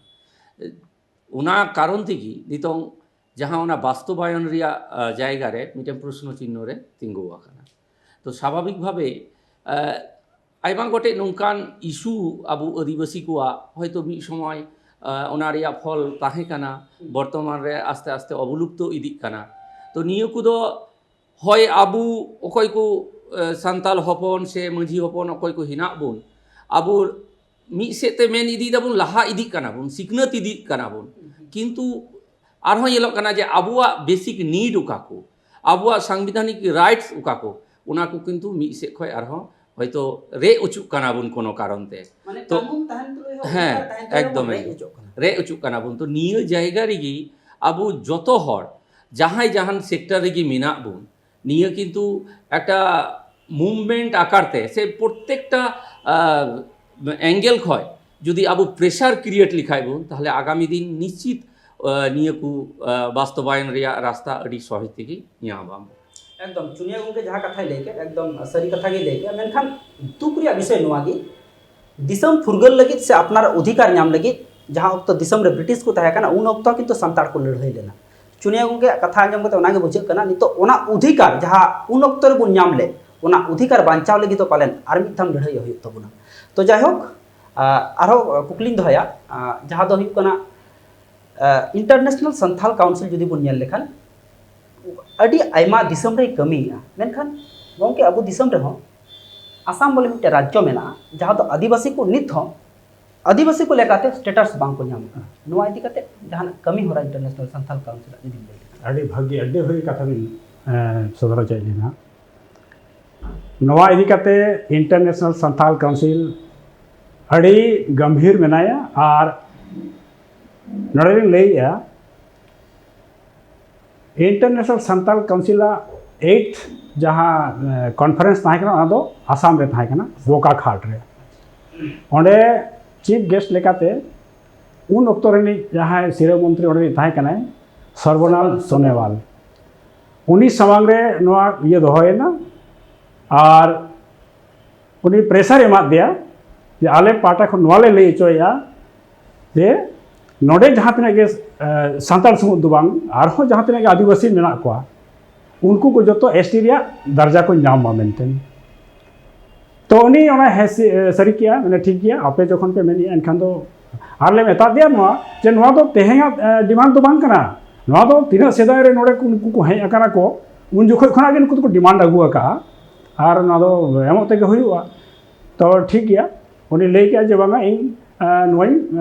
ᱚᱱᱟ ᱠᱟᱨᱚᱱ ᱛᱮᱜᱮ ᱱᱤᱛᱚᱝ ᱡᱟᱦᱟᱸ ᱚᱱᱟ ᱵᱟᱥᱛᱚᱵᱟᱭᱚᱱ ᱨᱮᱭᱟᱜ, ᱟ, ᱡᱟᱭᱜᱟ ᱨᱮ ᱢᱤᱫᱴᱮᱱ ᱯᱨᱚᱥᱱᱚ ᱪᱤᱱᱦᱚ ᱨᱮ ᱛᱤᱸᱜᱩ ᱟᱠᱟᱱᱟ᱾ ᱛᱚ, ᱥᱟᱵᱷᱟᱵᱤᱠ ᱵᱷᱟᱵᱮ, ᱟ, ᱟᱭᱢᱟ ᱜᱚᱴᱮᱡ ᱱᱚᱝᱠᱟᱱ ᱤᱥᱩ ᱟᱵᱚ ᱟᱹᱫᱤᱵᱟᱹᱥᱤ ᱠᱚᱣᱟᱜ ᱦᱚᱭᱛᱳ ᱢᱤᱫ ᱥᱚᱢᱚᱭ ᱟᱸ, ᱚᱱᱟ ᱨᱮᱭᱟᱜ ᱯᱷᱚᱞ ᱛᱟᱦᱮᱸ ᱠᱟᱱᱟ, ᱵᱚᱨᱛᱚᱢᱟᱱ ᱨᱮ ᱟᱥᱛᱮ ᱟᱥᱛᱮ ᱚᱵᱚᱞᱩᱯᱛᱚ ᱤᱫᱤᱜ ᱠᱟᱱᱟ᱾ ᱛᱚ ᱱᱤᱭᱟᱹ ᱠᱚᱫᱚ ᱦᱚᱭ ᱟᱵᱚ ᱚᱠᱚᱭ ᱠᱚ, ᱮ, ᱥᱟᱱᱛᱟᱞ ᱦᱚᱯᱚᱱ ᱥᱮ ᱢᱟᱹᱡᱷᱤ ᱦᱚᱯᱚᱱ ᱚᱠᱚᱭ ᱠᱚ ᱦᱮᱱᱟᱜ ᱵᱚᱱ, ᱟᱵᱚ ᱢᱤᱫ ᱥᱮᱫ ᱛᱮ ᱢᱮᱱ ᱤᱫᱤᱭ ᱫᱟᱵᱚᱱ, ᱞᱟᱦᱟ ᱤᱫᱤᱜ ᱠᱟᱱᱟ ᱵᱚᱱ, ᱥᱤᱠᱷᱱᱟᱹᱛ ᱤᱫᱤᱜ ᱠᱟᱱᱟ ᱵᱚᱱ, ᱠᱤᱱᱛᱩ ᱟᱨᱦᱚᱸ ᱧᱮᱞᱚᱜ ᱠᱟᱱᱟ ᱡᱮ ᱟᱵᱚᱣᱟᱜ ᱵᱮᱥᱤᱠ ᱱᱤᱰ ᱚᱠᱟ ᱠᱚ, ᱟᱵᱚᱣᱟᱜ ᱥᱟᱝᱵᱤᱫᱷᱟᱱᱤᱠ ᱨᱟᱭᱤᱴᱥ ᱚᱠᱟ ᱠᱚ, ᱚᱱᱟ ᱠᱚ ᱠᱤᱱᱛᱩ ᱢᱤᱫ ᱥᱮᱫ ᱠᱷᱚᱱ ᱟᱨᱦᱚᱸ ᱦᱚᱭᱛᱳ ᱨᱮᱡ ᱚᱪᱚᱜ ᱠᱟᱱᱟ ᱵᱚᱱ ᱠᱳᱱᱳ ᱠᱟᱨᱚᱱ ᱛᱮ᱾ ᱢᱟᱱᱮ ᱛᱚ, ᱠᱟᱹᱱᱩᱱ ᱛᱟᱦᱮᱱ ᱛᱩᱞᱩᱡ ᱦᱚᱸ ᱦᱮᱸ, ᱚᱫᱷᱤᱠᱟᱨ ᱛᱟᱦᱮᱱ ᱛᱩᱞᱩᱡ ᱦᱚᱸ ᱮᱠᱫᱚᱢ, ᱵᱚᱱ ᱨᱮᱡ ᱮᱠᱫᱚᱢ᱾ ᱦᱚᱪᱚᱜ ᱠᱟᱱᱟ᱾ ᱨᱮᱡ ᱚᱪᱚᱜ ᱠᱟᱱᱟ ᱵᱚᱱ᱾ ᱛᱚ ᱱᱤᱭᱟᱹ ᱡᱟᱭᱜᱟ ᱨᱮᱜᱮ ᱟᱵᱚ ᱡᱚᱛᱚ ᱦᱚᱲ ᱡᱟᱦᱟᱸᱭ ᱡᱟᱦᱟᱱ ᱥᱮᱠᱴᱚᱨ ᱨᱮᱜᱮ ᱢᱮᱱᱟᱜ ᱵᱚᱱ, ᱱᱤᱭᱟᱹ ᱠᱤᱱᱛᱩ ᱮᱠᱴᱟ ᱢᱩᱵᱷᱢᱮᱱᱴ ᱟᱠᱟᱨ ᱛᱮ ᱥᱮ ᱯᱨᱚᱛᱮᱠᱴᱟ, ᱟᱸ, ᱮᱝᱜᱮᱞ ᱠᱷᱚᱱ ᱡᱩᱫᱤ ᱟᱵᱚ ᱯᱨᱮᱥᱟᱨ ᱠᱨᱤᱭᱮᱴ ᱞᱮᱠᱷᱟᱡ ᱵᱚᱱ, ᱛᱟᱦᱞᱮ ᱟᱜᱟᱢᱤ ᱫᱤᱱ ᱱᱤᱥᱪᱤᱛ, ᱟᱸ, ᱱᱤᱭᱟᱹ ᱠᱚ, ᱟᱸ, ᱵᱟᱥᱛᱚᱵᱟᱭᱚᱱ ᱨᱮᱭᱟᱜ ᱨᱟᱥᱛᱟ ᱟᱹᱰᱤ ᱥᱚᱦᱚᱡ ᱛᱮᱜᱮ ᱧᱟᱢ ᱟᱵᱚᱱ᱾ ᱮᱠᱫᱚᱢ, ᱪᱩᱱᱤᱭᱟ ᱜᱚᱢᱠᱮ ᱡᱟᱦᱟᱸ ᱠᱟᱛᱷᱟᱭ ᱞᱟᱹᱭ ᱠᱮᱫ, ᱮᱠᱫᱚᱢ ᱥᱟᱹᱨᱤ ᱠᱟᱛᱷᱟ ᱜᱮᱭ ᱞᱟᱹᱭ ᱠᱮᱫ᱾ ᱢᱮᱱᱠᱷᱟᱱ ᱫᱩᱠ ᱨᱮᱭᱟᱜ ᱵᱤᱥᱚᱭ ᱱᱚᱣᱟ ᱜᱮ, ᱫᱤᱥᱚᱢ ᱯᱷᱩᱨᱜᱟᱹᱞ ᱞᱟᱹᱜᱤᱫ ᱥᱮ ᱟᱯᱱᱟᱨᱟᱜ ᱚᱫᱷᱤᱠᱟᱨ ᱧᱟᱢ ᱞᱟᱹᱜᱤᱫ ᱡᱟᱦᱟᱸ ᱚᱠᱛᱚ ᱫᱤᱥᱚᱢ ᱨᱮ ᱵᱨᱤᱴᱤᱥ ᱠᱚ ᱛᱟᱦᱮᱸ ᱠᱟᱱᱟ, ᱩᱱ ᱚᱠᱛᱚ ᱠᱤᱱᱛᱩ ᱥᱟᱱᱛᱟᱲ ᱠᱚ ᱞᱟᱹᱲᱦᱟᱹᱭ ᱞᱮᱱᱟ᱾ ᱪᱩᱱᱤᱭᱟ ᱜᱚᱢᱠᱮᱭᱟᱜ ᱠᱟᱛᱷᱟ ᱟᱸᱡᱚᱢ ᱠᱟᱛᱮ ᱚᱱᱟᱜᱮ ᱵᱩᱡᱷᱟᱹᱜ ᱠᱟᱱᱟ, ᱱᱤᱛᱚᱜ ᱚᱱᱟ ᱚᱫᱷᱤᱠᱟᱨ ᱡᱟᱦᱟᱸ ᱩᱱ ᱚᱠᱛᱚ ᱨᱮᱵᱚᱱ ᱧᱟᱢ ᱞᱮᱫ, ᱚᱱᱟ ᱚᱫᱷᱤᱠᱟᱨ ᱵᱟᱧᱪᱟᱣ ᱞᱟᱹᱜᱤᱫ ᱫᱚ ᱯᱟᱞᱮᱱ ᱟᱨ ᱢᱤᱫ ᱫᱷᱟᱣ ᱞᱟᱹᱲᱦᱟᱹᱭ ᱦᱩᱭᱩᱜ ᱛᱟᱵᱚᱱᱟ᱾ ᱛᱚ ᱡᱟᱭᱦᱳᱠ, ᱟᱨᱦᱚᱸ ᱠᱩᱠᱞᱤᱧ ᱫᱚᱦᱚᱭᱟ, ᱡᱟᱦᱟᱸ ᱫᱚ ᱦᱩᱭᱩᱜ ᱠᱟᱱᱟ, ᱤᱱᱴᱟᱨᱱᱮᱥᱱᱟᱞ ᱥᱟᱱᱛᱷᱟᱞ ᱠᱟᱣᱩᱱᱥᱤᱞ ᱡᱩᱫᱤ ᱵᱚᱱ ᱧᱮᱞ ᱞᱮᱠᱷᱟᱱ, ᱟᱹᱰᱤ ᱟᱭᱢᱟ ᱫᱤᱥᱚᱢ ᱨᱮᱭ ᱠᱟᱹᱢᱤᱭᱮᱫᱼᱟ, ᱢᱮᱱᱠᱷᱟᱱ ᱜᱚᱢᱠᱮ, ᱟᱵᱚ ᱫᱤᱥᱚᱢ ᱨᱮᱦᱚᱸ ᱟᱥᱟᱢ ᱵᱚᱞᱮ ᱢᱤᱫᱴᱮᱱ ᱨᱟᱡᱽᱡᱚ ᱢᱮᱱᱟᱜᱼᱟ, ᱡᱟᱦᱟᱸ ᱫᱚ ᱟᱹᱫᱤᱵᱟᱹᱥᱤ ᱠᱚ ᱱᱤᱛ ᱦᱚᱸ ᱟᱹᱫᱤᱵᱟᱹᱥᱤ ᱠᱚ ᱞᱮᱠᱟᱛᱮ ᱥᱴᱮᱴᱟᱥ ᱵᱟᱝ ᱠᱚ ᱧᱟᱢ ᱠᱟᱱᱟ᱾ ᱱᱚᱣᱟ ᱤᱫᱤ ᱠᱟᱛᱮ ᱡᱟᱦᱟᱱᱟᱜ ᱠᱟᱹᱢᱤ ᱦᱚᱨᱟ ᱤᱱᱴᱟᱨᱱᱮᱥᱱᱟᱞ ᱥᱟᱱᱛᱷᱟᱞ ᱠᱟᱣᱩᱱᱥᱤᱞ ᱟᱜ ᱡᱩᱫᱤᱢ ᱞᱟᱹᱭ ᱞᱮᱠᱷᱟᱱ᱾ ᱟᱹᱰᱤ ᱵᱷᱟᱹᱜᱤ, ᱟᱹᱰᱤ ᱵᱷᱟᱹᱜᱤ ᱠᱟᱛᱷᱟ ᱵᱤᱱ, ᱮᱸ, ᱥᱚᱫᱚᱨ ᱦᱚᱪᱚᱭᱮᱫ ᱞᱤᱧᱟ᱾ ᱱᱚᱣᱟ ᱤᱫᱤ ᱠᱟᱛᱮ ᱤᱱᱴᱟᱨᱱᱮᱥᱱᱟᱞ ᱥᱟᱱᱛᱷᱟᱞ ᱠᱟᱣᱩᱱᱥᱤᱞ ᱟᱹᱰᱤ ᱜᱟᱢᱵᱷᱤᱨ ᱢᱮᱱᱟᱭᱟ᱾ ᱟᱨ ᱱᱚᱰᱮ ᱞᱤᱧ ᱞᱟᱹᱭᱮᱫᱼᱟ, ᱤᱱᱴᱟᱨᱱᱮᱥᱱᱟᱞ ᱥᱟᱱᱛᱟᱞ ᱠᱟᱣᱩᱱᱥᱤᱞᱟᱜ ᱮᱭᱤᱴ ᱡᱟᱦᱟᱸ, ᱮ, ᱠᱚᱱᱯᱷᱟᱨᱮᱱᱥ ᱛᱟᱦᱮᱸ ᱠᱟᱱᱟ, ᱚᱱᱟ ᱫᱚ ᱟᱥᱟᱢ ᱨᱮ ᱛᱟᱦᱮᱸ ᱠᱟᱱᱟ, ᱵᱳᱠᱟᱠᱷᱟᱴ ᱨᱮ᱾ ᱚᱸᱰᱮ ᱪᱤᱯ ᱜᱮᱥᱴ ᱞᱮᱠᱟᱛᱮ ᱩᱱ ᱚᱠᱛᱚ ᱨᱤᱱᱤᱡ ᱡᱟᱦᱟᱸᱭ ᱥᱤᱨᱟᱹ ᱢᱚᱱᱛᱨᱤ ᱚᱸᱰᱮ ᱨᱤᱱᱤᱡ ᱛᱟᱦᱮᱸ ᱠᱟᱱᱟᱭ, ᱥᱚᱨᱵᱚᱱᱟᱞ ᱥᱚᱱᱮᱣᱟᱞ, ᱩᱱᱤ ᱥᱟᱢᱟᱝ ᱨᱮ ᱱᱚᱣᱟ ᱤᱭᱟᱹ ᱫᱚᱦᱚᱭᱮᱱᱟ᱾ ᱟᱨ ᱩᱱᱤ ᱯᱨᱮᱥᱟᱨ ᱮᱢᱟᱫ ᱫᱮᱭᱟ ᱡᱮ ᱟᱞᱮ ᱯᱟᱦᱴᱟ ᱠᱷᱚᱱ ᱱᱚᱣᱟ ᱞᱮ ᱞᱟᱹᱭ ᱦᱚᱪᱚᱭᱮᱫᱼᱟ ᱡᱮ ᱱᱚᱰᱮ ᱡᱟᱦᱟᱸ ᱛᱤᱱᱟᱹᱜ ᱜᱮ, ᱮ, ᱥᱟᱱᱛᱟᱲ ᱥᱩᱢᱩᱝ ᱫᱚ ᱵᱟᱝ, ᱟᱨᱦᱚᱸ ᱡᱟᱦᱟᱸ ᱛᱤᱱᱟᱹᱜ ᱜᱮ ᱟᱹᱫᱤᱵᱟᱹᱥᱤ ᱢᱮᱱᱟᱜ ᱠᱚᱣᱟ, ᱩᱱᱠᱩ ᱠᱚ ᱡᱚᱛᱚ ᱮᱥ ᱴᱤ ᱨᱮᱭᱟᱜ ᱫᱟᱨᱡᱟ ᱠᱚ ᱧᱟᱢ ᱢᱟ ᱢᱮᱱᱛᱮ᱾ ᱛᱚ ᱩᱱᱤ ᱚᱱᱟ ᱦᱮᱸ ᱥᱤ-, ᱮ, ᱥᱟᱹᱨᱤ ᱠᱮᱜᱼᱟ, ᱢᱟᱱᱮ ᱴᱷᱤᱠ ᱜᱮᱭᱟ, ᱟᱯᱮ ᱡᱚᱠᱷᱚᱱ ᱯᱮ ᱢᱮᱱᱮᱜᱼᱟ, ᱮᱱᱠᱷᱟᱱ ᱫᱚ ᱟᱨ ᱞᱮ ᱢᱮᱛᱟ ᱫᱮᱭᱟ ᱱᱚᱣᱟ, ᱡᱮ ᱱᱚᱣᱟ ᱫᱚ ᱛᱮᱦᱮᱧᱟᱜ ᱰᱤᱢᱟᱱᱰ ᱫᱚ ᱵᱟᱝ ᱠᱟᱱᱟ᱾ ᱱᱚᱣᱟ ᱫᱚ ᱛᱤᱱᱟᱹᱜ ᱥᱮᱫᱟᱭ ᱨᱮ ᱱᱚᱰᱮ ᱠᱚ, ᱱᱩᱠᱩ ᱠᱚ ᱦᱮᱡ ᱟᱠᱟᱱᱟ ᱠᱚ, ᱩᱱ ᱡᱚᱠᱷᱚᱱ ᱠᱷᱚᱱᱟᱜ ᱜᱮ ᱱᱩᱠᱩ ᱫᱚᱠᱚ ᱰᱤᱢᱟᱱᱰ ᱟᱹᱜᱩ ᱟᱠᱟᱫᱼᱟ᱾ ᱟᱨ ᱱᱚᱣᱟ ᱫᱚ ᱮᱢᱚᱜ ᱛᱮᱜᱮ ᱦᱩᱭᱩᱜᱼᱟ᱾ ᱛᱚ ᱴᱷᱤᱠ ᱜᱮᱭᱟ, ᱩᱱᱤ ᱞᱟᱹᱭ ᱠᱮᱜᱼᱟ ᱡᱮ ᱵᱟᱝᱟ, ᱤᱧ ᱱᱚᱣᱟᱧ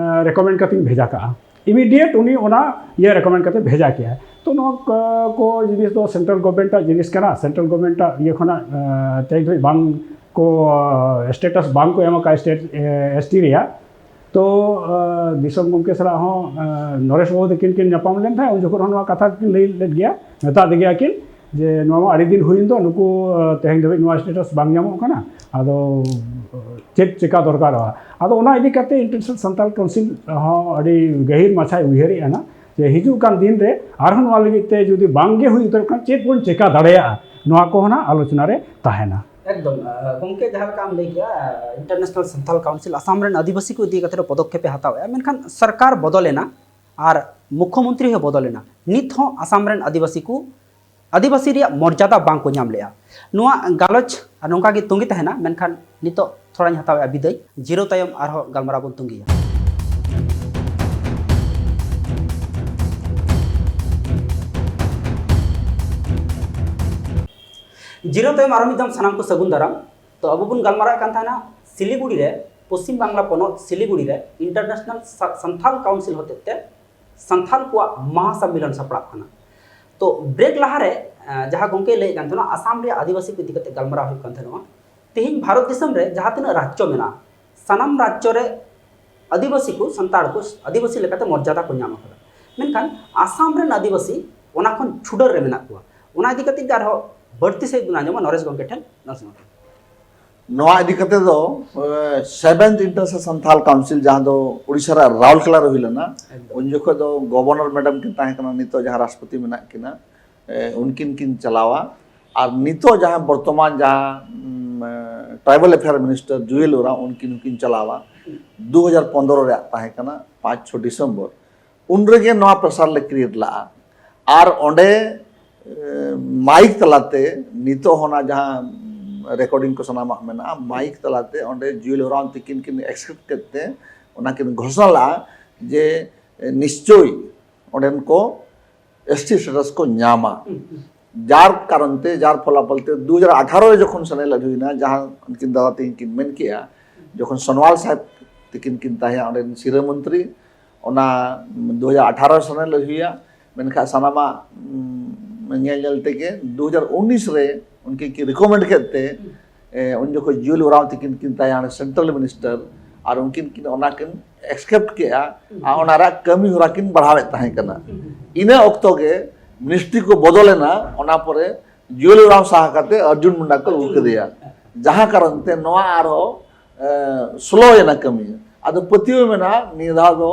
ᱨᱮᱠᱚᱢᱮᱱᱰ ᱠᱟᱛᱮᱧ ᱵᱷᱮᱡᱟ ᱠᱟᱜᱼᱟ᱾ ᱤᱢᱤᱰᱤᱭᱮᱴ ᱩᱱᱤ ᱚᱱᱟ ᱤᱭᱟᱹ ᱨᱮᱠᱚᱢᱮᱱᱰ ᱠᱟᱛᱮ ᱵᱷᱮᱡᱟ ᱠᱮᱜᱼᱟᱭ᱾ ᱛᱚ ᱱᱚᱣᱟ ᱠᱚ ᱡᱤᱱᱤᱥ ᱫᱚ ᱥᱮᱱᱴᱨᱟᱞ ᱜᱚᱵᱷᱢᱮᱱᱴᱟᱜ ᱡᱤᱱᱤᱥ ᱠᱟᱱᱟ᱾ ᱥᱮᱱᱴᱨᱟᱞ ᱜᱚᱵᱷᱢᱮᱱᱴᱟᱜ ᱤᱭᱟᱹ ᱠᱷᱚᱱᱟᱜ ᱛᱮᱦᱮᱧ ᱫᱷᱟᱹᱵᱤᱡ ᱵᱟᱝ ᱠᱚ ᱥᱴᱮᱴᱟᱥ ᱵᱟᱝ ᱠᱚ ᱮᱢ ᱟᱠᱟᱫᱼᱟ ᱥᱴᱮᱴ ᱮᱥ ᱴᱤ ᱨᱮᱭᱟᱜ᱾ ᱛᱚ ᱫᱤᱥᱚᱢ ᱜᱚᱢᱠᱮ ᱥᱟᱞᱟᱜ ᱦᱚᱸ ᱱᱚᱨᱮᱥ ᱵᱟᱵᱩ ᱛᱟᱹᱠᱤᱱ ᱠᱤᱱ ᱧᱟᱯᱟᱢ ᱞᱮᱱ ᱛᱟᱦᱮᱸᱫ, ᱩᱱ ᱡᱚᱠᱷᱚᱱ ᱦᱚᱸ ᱱᱚᱣᱟ ᱠᱟᱛᱷᱟ ᱠᱤᱱ ᱞᱟᱹᱭ ᱞᱮᱫ ᱜᱮᱭᱟ, ᱢᱮᱛᱟᱫ ᱜᱮᱭᱟ ᱠᱤᱱ ᱡᱮ ᱱᱚᱣᱟ ᱢᱟ ᱟᱹᱰᱤ ᱫᱤᱱ ᱦᱩᱭᱮᱱ ᱫᱚ, ᱱᱩᱠᱩ ᱛᱮᱦᱮᱧ ᱫᱷᱟᱹᱵᱤᱡ ᱱᱚᱣᱟ ᱥᱴᱮᱴᱟᱥ ᱵᱟᱝ ᱧᱟᱢᱚᱜ ᱠᱟᱱᱟ᱾ ᱟᱫᱚ ᱪᱮᱫ ᱪᱮᱠᱟ ᱫᱚᱨᱠᱟᱨᱚᱜᱼᱟ? ᱟᱫᱚ ᱚᱱᱟ ᱤᱫᱤ ᱠᱟᱛᱮ ᱤᱱᱴᱟᱨᱱᱮᱥᱱᱟᱞ ᱥᱟᱱᱛᱟᱞ ᱠᱟᱣᱩᱱᱥᱤᱞ ᱦᱚᱸ ᱟᱹᱰᱤ ᱜᱟᱹᱦᱤᱨ ᱢᱟᱪᱷᱟᱭ ᱩᱭᱦᱟᱹᱨᱮᱜᱼᱟ ᱱᱟ, ᱡᱮ ᱦᱤᱡᱩᱜ ᱠᱟᱱ ᱫᱤᱱ ᱨᱮ ᱟᱨᱦᱚᱸ ᱱᱚᱣᱟ ᱞᱟᱹᱜᱤᱫ ᱛᱮ ᱡᱩᱫᱤ ᱵᱟᱝ ᱜᱮ ᱦᱩᱭ ᱩᱛᱟᱹᱨᱚᱜ ᱠᱷᱟᱱ ᱪᱮᱫ ᱵᱚᱱ ᱪᱮᱠᱟ ᱫᱟᱲᱮᱭᱟᱜᱼᱟ, ᱱᱚᱣᱟ ᱠᱚᱦᱚᱸ ᱱᱟᱜ ᱟᱞᱳᱪᱚᱱᱟ ᱨᱮ ᱛᱟᱦᱮᱱᱟ᱾ ᱮᱠᱫᱚᱢ, ᱟᱸ, ᱜᱚᱢᱠᱮ, ᱡᱟᱦᱟᱸ ᱞᱮᱠᱟᱢ ᱞᱟᱹᱭ ᱠᱮᱜᱼᱟ, ᱤᱱᱴᱟᱨᱱᱮᱥᱱᱟᱞ ᱥᱟᱱᱛᱟᱞ ᱠᱟᱣᱩᱱᱥᱤᱞ ᱟᱥᱟᱢ ᱨᱮᱱ ᱟᱹᱫᱤᱵᱟᱹᱥᱤ ᱠᱚ ᱤᱫᱤ ᱠᱟᱛᱮ ᱯᱚᱫᱚᱠᱷᱮᱯ ᱮ ᱦᱟᱛᱟᱣᱮᱜᱼᱟ, ᱢᱮᱱᱠᱷᱟᱱ ᱥᱚᱨᱠᱟᱨ ᱵᱚᱫᱚᱞᱮᱱᱟ ᱟᱨ ᱢᱩᱠᱷᱭᱚᱢᱚᱱᱛᱨᱤ ᱦᱚᱸ ᱵᱚᱫᱚᱞᱮᱱᱟ, ᱱᱤᱛ ᱦᱚᱸ ᱟᱥᱟᱢ ᱨᱮᱱ ᱟᱹᱫᱤᱵᱟᱹᱥᱤ ᱠᱚ, ᱟᱹᱫᱤᱵᱟᱹᱥᱤ ᱨᱮᱭᱟᱜ ᱢᱚᱨᱡᱟᱫᱟ ᱵᱟᱝ ᱠᱚ ᱧᱟᱢ ᱞᱮᱜᱼᱟ᱾ ᱱᱚᱣᱟ ᱜᱟᱞᱚᱪ ᱟᱨ ᱱᱚᱝᱠᱟ ᱜᱮ ᱛᱚᱸᱜᱮ ᱛᱟᱦᱮᱱᱟ, ᱢᱮᱱᱠᱷᱟᱱ ᱱᱤᱛᱚᱜ ᱛᱷᱚᱲᱟᱧ ᱦᱟᱛᱟᱣᱮᱜᱼᱟ ᱵᱤᱫᱟᱹᱭ᱾ ᱡᱤᱨᱟᱹᱣ ᱛᱟᱭᱚᱢ ᱟᱨᱦᱚᱸ ᱜᱟᱞᱢᱟᱨᱟᱣ ᱵᱚᱱ ᱛᱚᱸᱜᱮᱭᱟ᱾ ᱡᱤᱨᱟᱹᱣ ᱛᱟᱭᱚᱢ ᱟᱨᱦᱚᱸ ᱢᱤᱫ ᱫᱷᱟᱣ ᱥᱟᱱᱟᱢ ᱠᱚ ᱥᱟᱹᱜᱩᱱ ᱫᱟᱨᱟᱢ᱾ ᱛᱚ ᱟᱵᱚ ᱵᱚᱱ ᱜᱟᱞᱢᱟᱨᱟᱣᱮᱫ ᱠᱟᱱ ᱛᱟᱦᱮᱱᱟ ᱥᱤᱞᱤᱜᱩᱲᱤ ᱨᱮ, ᱯᱚᱥᱪᱤᱢ ᱵᱟᱝᱞᱟ ᱯᱚᱱᱚᱛ ᱥᱤᱞᱤᱜᱩᱲᱤ ᱨᱮ ᱤᱱᱴᱟᱨᱱᱮᱥᱱᱟᱞ ᱥᱟ-, ᱥᱟᱱᱛᱷᱟᱞ ᱠᱟᱣᱩᱱᱥᱤᱞ ᱦᱚᱛᱮᱛᱮ ᱥᱟᱱᱛᱷᱟᱞ ᱠᱚᱣᱟᱜ ᱢᱟᱦᱟ ᱥᱚᱢᱢᱮᱞᱚᱱ ᱥᱟᱯᱲᱟᱜ ᱠᱟᱱᱟ᱾ ᱛᱚ ᱵᱨᱮᱠ ᱞᱟᱦᱟᱨᱮ, ᱟᱸ, ᱡᱟᱦᱟᱸ ᱜᱚᱢᱠᱮ ᱞᱟᱹᱭᱮᱫ ᱠᱟᱱ ᱛᱟᱦᱮᱱᱟ, ᱟᱥᱟᱢ ᱨᱮᱭᱟᱜ ᱟᱹᱫᱤᱵᱟᱹᱥᱤ ᱠᱚ ᱤᱫᱤ ᱠᱟᱛᱮ ᱜᱟᱞᱢᱟᱨᱟᱣ ᱦᱩᱭᱩᱜ ᱠᱟᱱ ᱛᱟᱦᱮᱱᱟ᱾ ᱛᱮᱦᱮᱧ ᱵᱷᱟᱨᱚᱛ ᱫᱤᱥᱚᱢ ᱨᱮ ᱡᱟᱦᱟᱸ ᱛᱤᱱᱟᱹᱜ ᱨᱟᱡᱽᱡᱚ ᱢᱮᱱᱟᱜᱼᱟ, ᱥᱟᱱᱟᱢ ᱨᱟᱡᱽᱡᱚ ᱨᱮ ᱟᱹᱫᱤᱵᱟᱹᱥᱤ ᱠᱚ, ᱥᱟᱱᱛᱟᱲ ᱠᱚ ᱟᱹᱫᱤᱵᱟᱹᱥᱤ ᱞᱮᱠᱟᱛᱮ ᱢᱚᱨᱡᱟᱫᱟ ᱠᱚ ᱧᱟᱢ ᱟᱠᱟᱫᱟ᱾ ᱢᱮᱱᱠᱷᱟᱱ ᱟᱥᱟᱢ ᱨᱮᱱ ᱟᱹᱫᱤᱵᱟᱹᱥᱤ ᱚᱱᱟ ᱠᱷᱚᱱ ᱪᱷᱩᱰᱟᱹᱨ ᱨᱮ ᱢᱮᱱᱟᱜ ᱠᱚᱣᱟ᱾ ᱚᱱᱟ ᱤᱫᱤ ᱠᱟᱛᱮ ᱜᱮ ᱟᱨᱦᱚᱸ ᱵᱟᱹᱲᱛᱤ ᱥᱟᱹᱦᱤᱡ ᱵᱚᱱ ᱟᱸᱡᱚᱢᱟ ᱱᱚᱨᱮᱥ ᱜᱚᱢᱠᱮ ᱴᱷᱮᱱ᱾ ᱱᱚᱨᱮᱥ ᱜᱚᱢᱠᱮ᱾ ᱱᱚᱣᱟ ᱤᱫᱤ ᱠᱟᱛᱮ ᱫᱚ, ᱮ, Seventh International Santhal Council, ᱡᱟᱦᱟᱸ ᱫᱚ ᱳᱰᱤᱥᱟ ᱨᱮ ᱨᱟᱣᱩᱨᱠᱮᱞᱟ ᱨᱮ ᱦᱩᱭ ᱞᱮᱱᱟ, ᱮᱠᱫᱚᱢ᱾ ᱩᱱ ᱡᱚᱠᱷᱚᱱ ᱫᱚ ᱜᱚᱵᱷᱚᱨᱱᱚᱨ ᱢᱮᱰᱟᱢ ᱠᱤᱱ ᱛᱟᱦᱮᱸ ᱠᱟᱱᱟ, ᱱᱤᱛᱚᱜ ᱡᱟᱦᱟᱸ ᱨᱟᱥᱴᱨᱚᱯᱚᱛᱤ ᱢᱮᱱᱟᱜ ᱠᱤᱱᱟ, ᱮ, ᱩᱱᱠᱤᱱ ᱠᱤᱱ ᱪᱟᱞᱟᱣᱟ᱾ ᱟᱨ ᱱᱤᱛᱚᱜ ᱡᱟᱦᱟᱸ ᱵᱚᱨᱛᱚᱢᱟᱱ ᱡᱟᱦᱟᱸ, ᱩᱢ, ᱮ, ᱴᱨᱟᱭᱵᱟᱞ ᱮᱯᱷᱮᱭᱟᱨ ᱢᱤᱱᱤᱥᱴᱟᱨ ᱡᱩᱭᱮᱞ ᱳᱨᱟᱸᱣ, ᱩᱱᱠᱤᱱ ᱦᱚᱸᱠᱤᱱ ᱪᱟᱞᱟᱣᱟ᱾ ᱫᱩ ᱦᱟᱡᱟᱨ ᱯᱚᱱᱫᱽᱨᱚ ᱨᱮᱭᱟᱜ ᱛᱟᱦᱮᱸ ᱠᱟᱱᱟ, ᱯᱟᱸᱪ ᱪᱷᱚ ᱰᱤᱥᱮᱢᱵᱚᱨ᱾ ᱩᱱ ᱨᱮᱜᱮ ᱱᱚᱣᱟ ᱯᱨᱮᱥᱟᱨ ᱞᱮ ᱠᱨᱤᱭᱮᱴ ᱞᱟᱜᱼᱟ᱾ ᱟᱨ ᱚᱸᱰᱮ, ᱮ, ᱢᱟᱭᱤᱠ ᱛᱟᱞᱟᱛᱮ, ᱱᱤᱛᱚᱜ ᱦᱚᱸ ᱚᱱᱟ ᱡᱟᱦᱟᱸ, ᱩᱢ, ᱨᱮᱠᱚᱨᱰᱤᱝ ᱠᱚ ᱥᱟᱱᱟᱢᱟᱜ ᱢᱮᱱᱟᱜᱼᱟ, ᱢᱟᱭᱤᱠ ᱛᱟᱞᱟᱛᱮ ᱚᱸᱰᱮ ᱡᱩᱭᱮᱞ ᱳᱨᱟᱸᱣ ᱛᱤᱠᱤᱱ ᱠᱤᱱ ᱮᱠᱥᱮᱯᱴ ᱠᱮᱫ ᱛᱮ, ᱚᱱᱟ ᱠᱤᱱ ᱜᱷᱳᱥᱚᱱᱟ ᱞᱮᱫᱼᱟ ᱡᱮ ᱱᱤᱥᱪᱚᱭ ᱚᱸᱰᱮᱱ ᱠᱚ ᱮᱥ ᱴᱤ ᱥᱴᱮᱴᱟᱥ ᱠᱚ ᱧᱟᱢᱟ᱾ ᱡᱟᱨ ᱠᱟᱨᱚᱱ ᱛᱮ, ᱡᱟᱨ ᱯᱷᱚᱞᱟᱯᱷᱚᱞ ᱛᱮ ᱫᱩ ᱦᱟᱡᱟᱨ ᱟᱴᱷᱟᱨᱚ ᱨᱮ ᱡᱚᱠᱷᱚᱱ ᱥᱮᱱᱮᱞᱮᱫ ᱦᱩᱭᱱᱟ, ᱡᱟᱦᱟᱸ ᱩᱱᱠᱤᱱ ᱫᱟᱫᱟ ᱛᱟᱹᱠᱤᱱ ᱠᱤᱱ ᱢᱮᱱ ᱠᱮᱜᱼᱟ, ᱡᱚᱠᱷᱚᱱ ᱥᱳᱱᱣᱟᱞ ᱥᱟᱦᱮᱵᱽ ᱛᱟᱹᱠᱤᱱ ᱠᱤᱱ ᱛᱟᱦᱮᱸ ᱚᱸᱰᱮᱱ ᱥᱤᱨᱟᱹ ᱢᱚᱱᱛᱨᱤ, ᱚᱱᱟ ᱫᱩ ᱦᱟᱡᱟᱨ ᱟᱴᱷᱟᱨᱚ ᱥᱮᱱᱮᱞᱮᱫ ᱦᱩᱭᱟ᱾ ᱢᱮᱱᱠᱷᱟᱱ ᱥᱟᱱᱟᱢᱟᱜ ᱧᱮᱞ ᱧᱮᱞ ᱛᱮᱜᱮ ᱫᱩ ᱦᱟᱡᱟᱨ ᱩᱱᱤᱥ ᱨᱮ ᱩᱱᱠᱤᱱ ᱠᱤᱱ ᱨᱤᱠᱚᱢᱮᱱᱰ ᱠᱮᱫ ᱛᱮ, ᱩᱱ ᱡᱚᱠᱷᱚᱱ ᱡᱩᱭᱮᱞ ᱳᱨᱟᱣ ᱛᱟᱹᱠᱤᱱ ᱠᱤᱱ ᱛᱟᱦᱮᱸ ᱥᱮᱱᱴᱨᱟᱞ ᱢᱤᱱᱤᱥᱴᱟᱨ, ᱟᱨ ᱩᱱᱠᱤᱱ ᱠᱤᱱ ᱚᱱᱟ ᱠᱤᱱ ᱮᱠᱥᱮᱯᱴ ᱠᱮᱜᱼᱟ᱾ ᱟᱨ ᱚᱱᱟ ᱨᱮᱭᱟᱜ ᱠᱟᱹᱢᱤ ᱦᱚᱨᱟ ᱠᱤᱱ ᱵᱟᱲᱦᱟᱣᱮᱫ ᱛᱟᱦᱮᱸ ᱠᱟᱱᱟ᱾ ᱤᱱᱟᱹ ᱚᱠᱛᱚ ᱜᱮ ᱢᱤᱱᱤᱥᱴᱨᱤ ᱠᱚ ᱵᱚᱫᱚᱞᱮᱱᱟ᱾ ᱚᱱᱟ ᱯᱚᱨᱮ ᱡᱩᱭᱮᱞ ᱳᱨᱟᱣ ᱥᱟᱦᱟ ᱠᱟᱛᱮ ᱚᱨᱡᱩᱱ ᱢᱩᱱᱰᱟ ᱠᱚ ᱟᱹᱜᱩ ᱠᱮᱫᱮᱭᱟ᱾ ᱡᱟᱦᱟᱸ ᱠᱟᱨᱚᱱ ᱛᱮ ᱱᱚᱣᱟ ᱟᱨᱦᱚᱸ ᱥᱞᱳ ᱮᱱᱟ ᱠᱟᱹᱢᱤ᱾ ᱟᱫᱚ ᱯᱟᱹᱛᱭᱟᱹᱣ ᱢᱮᱱᱟᱜᱼᱟ ᱱᱤᱭᱟᱹ ᱫᱷᱟᱣ ᱫᱚ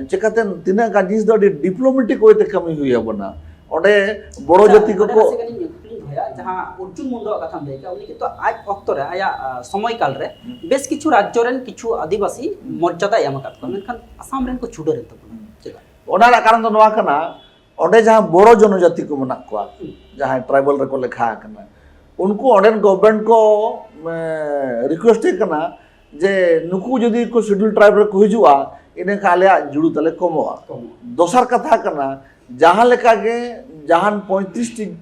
ᱪᱤᱠᱟᱹᱛᱮ ᱛᱤᱱᱟᱹᱜ ᱜᱟᱱ ᱡᱤᱱᱤᱥ ᱫᱚ ᱟᱹᱰᱤ ᱰᱤᱯᱞᱳᱢᱮᱴᱤᱠ ᱳᱭᱮ ᱛᱮ ᱠᱟᱹᱢᱤ ᱦᱩᱭ ᱟᱵᱚᱱᱟ᱾ ᱚᱸᱰᱮ ᱵᱚᱲᱚ ᱡᱟᱹᱛᱤ ᱠᱚᱠᱚ ᱠᱩᱠᱞᱤᱧ ᱫᱚᱦᱚᱭᱟ, ᱡᱟᱦᱟᱸ ᱚᱨᱡᱩᱱ ᱢᱩᱱᱰᱟᱣᱟᱜ ᱠᱟᱛᱷᱟᱢ ᱞᱟᱹᱭ ᱠᱮᱫᱟ, ᱩᱱᱤ ᱠᱤᱱᱛᱩ ᱟᱡ ᱚᱠᱛᱚ ᱨᱮ ᱟᱭᱟᱜ ᱥᱚᱢᱚᱭ ᱠᱟᱞ ᱨᱮ ᱵᱮᱥ ᱠᱤᱪᱷᱩ ᱨᱟᱡᱽᱡᱚ ᱨᱮᱱ ᱠᱤᱪᱷᱩ ᱟᱹᱫᱤᱵᱟᱹᱥᱤ ᱢᱚᱨᱡᱟᱫᱟᱭ ᱮᱢ ᱟᱠᱟᱫ ᱠᱚᱣᱟ, ᱢᱮᱱᱠᱷᱟᱱ ᱟᱥᱟᱢ ᱨᱮᱱ ᱠᱚ ᱪᱷᱩᱰᱟᱹᱨ ᱮᱱ ᱛᱟᱵᱚᱱᱟ᱾ ᱪᱮᱫᱟᱜ? ᱚᱱᱟ ᱨᱮᱱᱟᱜ ᱠᱟᱨᱚᱱ ᱫᱚ ᱱᱚᱣᱟ ᱠᱟᱱᱟ, ᱚᱸᱰᱮ ᱡᱟᱦᱟᱸ ᱵᱚᱲᱚ ᱡᱚᱱᱚᱡᱟᱹᱛᱤ ᱠᱚ ᱢᱮᱱᱟᱜ ᱠᱚᱣᱟ, ᱡᱟᱦᱟᱸᱭ ᱴᱨᱟᱭᱵᱟᱞ ᱨᱮᱠᱚ ᱞᱮᱠᱷᱟ ᱟᱠᱟᱱᱟ, ᱩᱱᱠᱩ ᱚᱸᱰᱮᱱ ᱜᱚᱵᱷᱚᱨᱱᱢᱮᱱᱴ ᱠᱚ ᱨᱤᱠᱩᱭᱮᱥᱴ ᱮ ᱠᱟᱱᱟ ᱡᱮ ᱱᱩᱠᱩ ᱡᱩᱫᱤ ᱠᱚ ᱥᱤᱰᱩᱞ ᱴᱨᱟᱭᱤᱵᱽ ᱨᱮᱠᱚ ᱦᱤᱡᱩᱜᱼᱟ, ᱤᱱᱟᱹᱠᱷᱟᱱ ᱟᱞᱮᱭᱟᱜ ᱡᱩᱲᱩ ᱛᱟᱞᱮ ᱠᱚᱢᱚᱜᱼᱟ᱾ ᱫᱚᱥᱟᱨ ᱠᱟᱛᱷᱟ ᱠᱟᱱᱟ, ᱡᱟᱦᱟᱸ ᱞᱮᱠᱟ ᱜᱮ ᱡᱟᱦᱟᱱ ᱯᱚᱸᱭᱛᱨᱤᱥ ᱴᱤ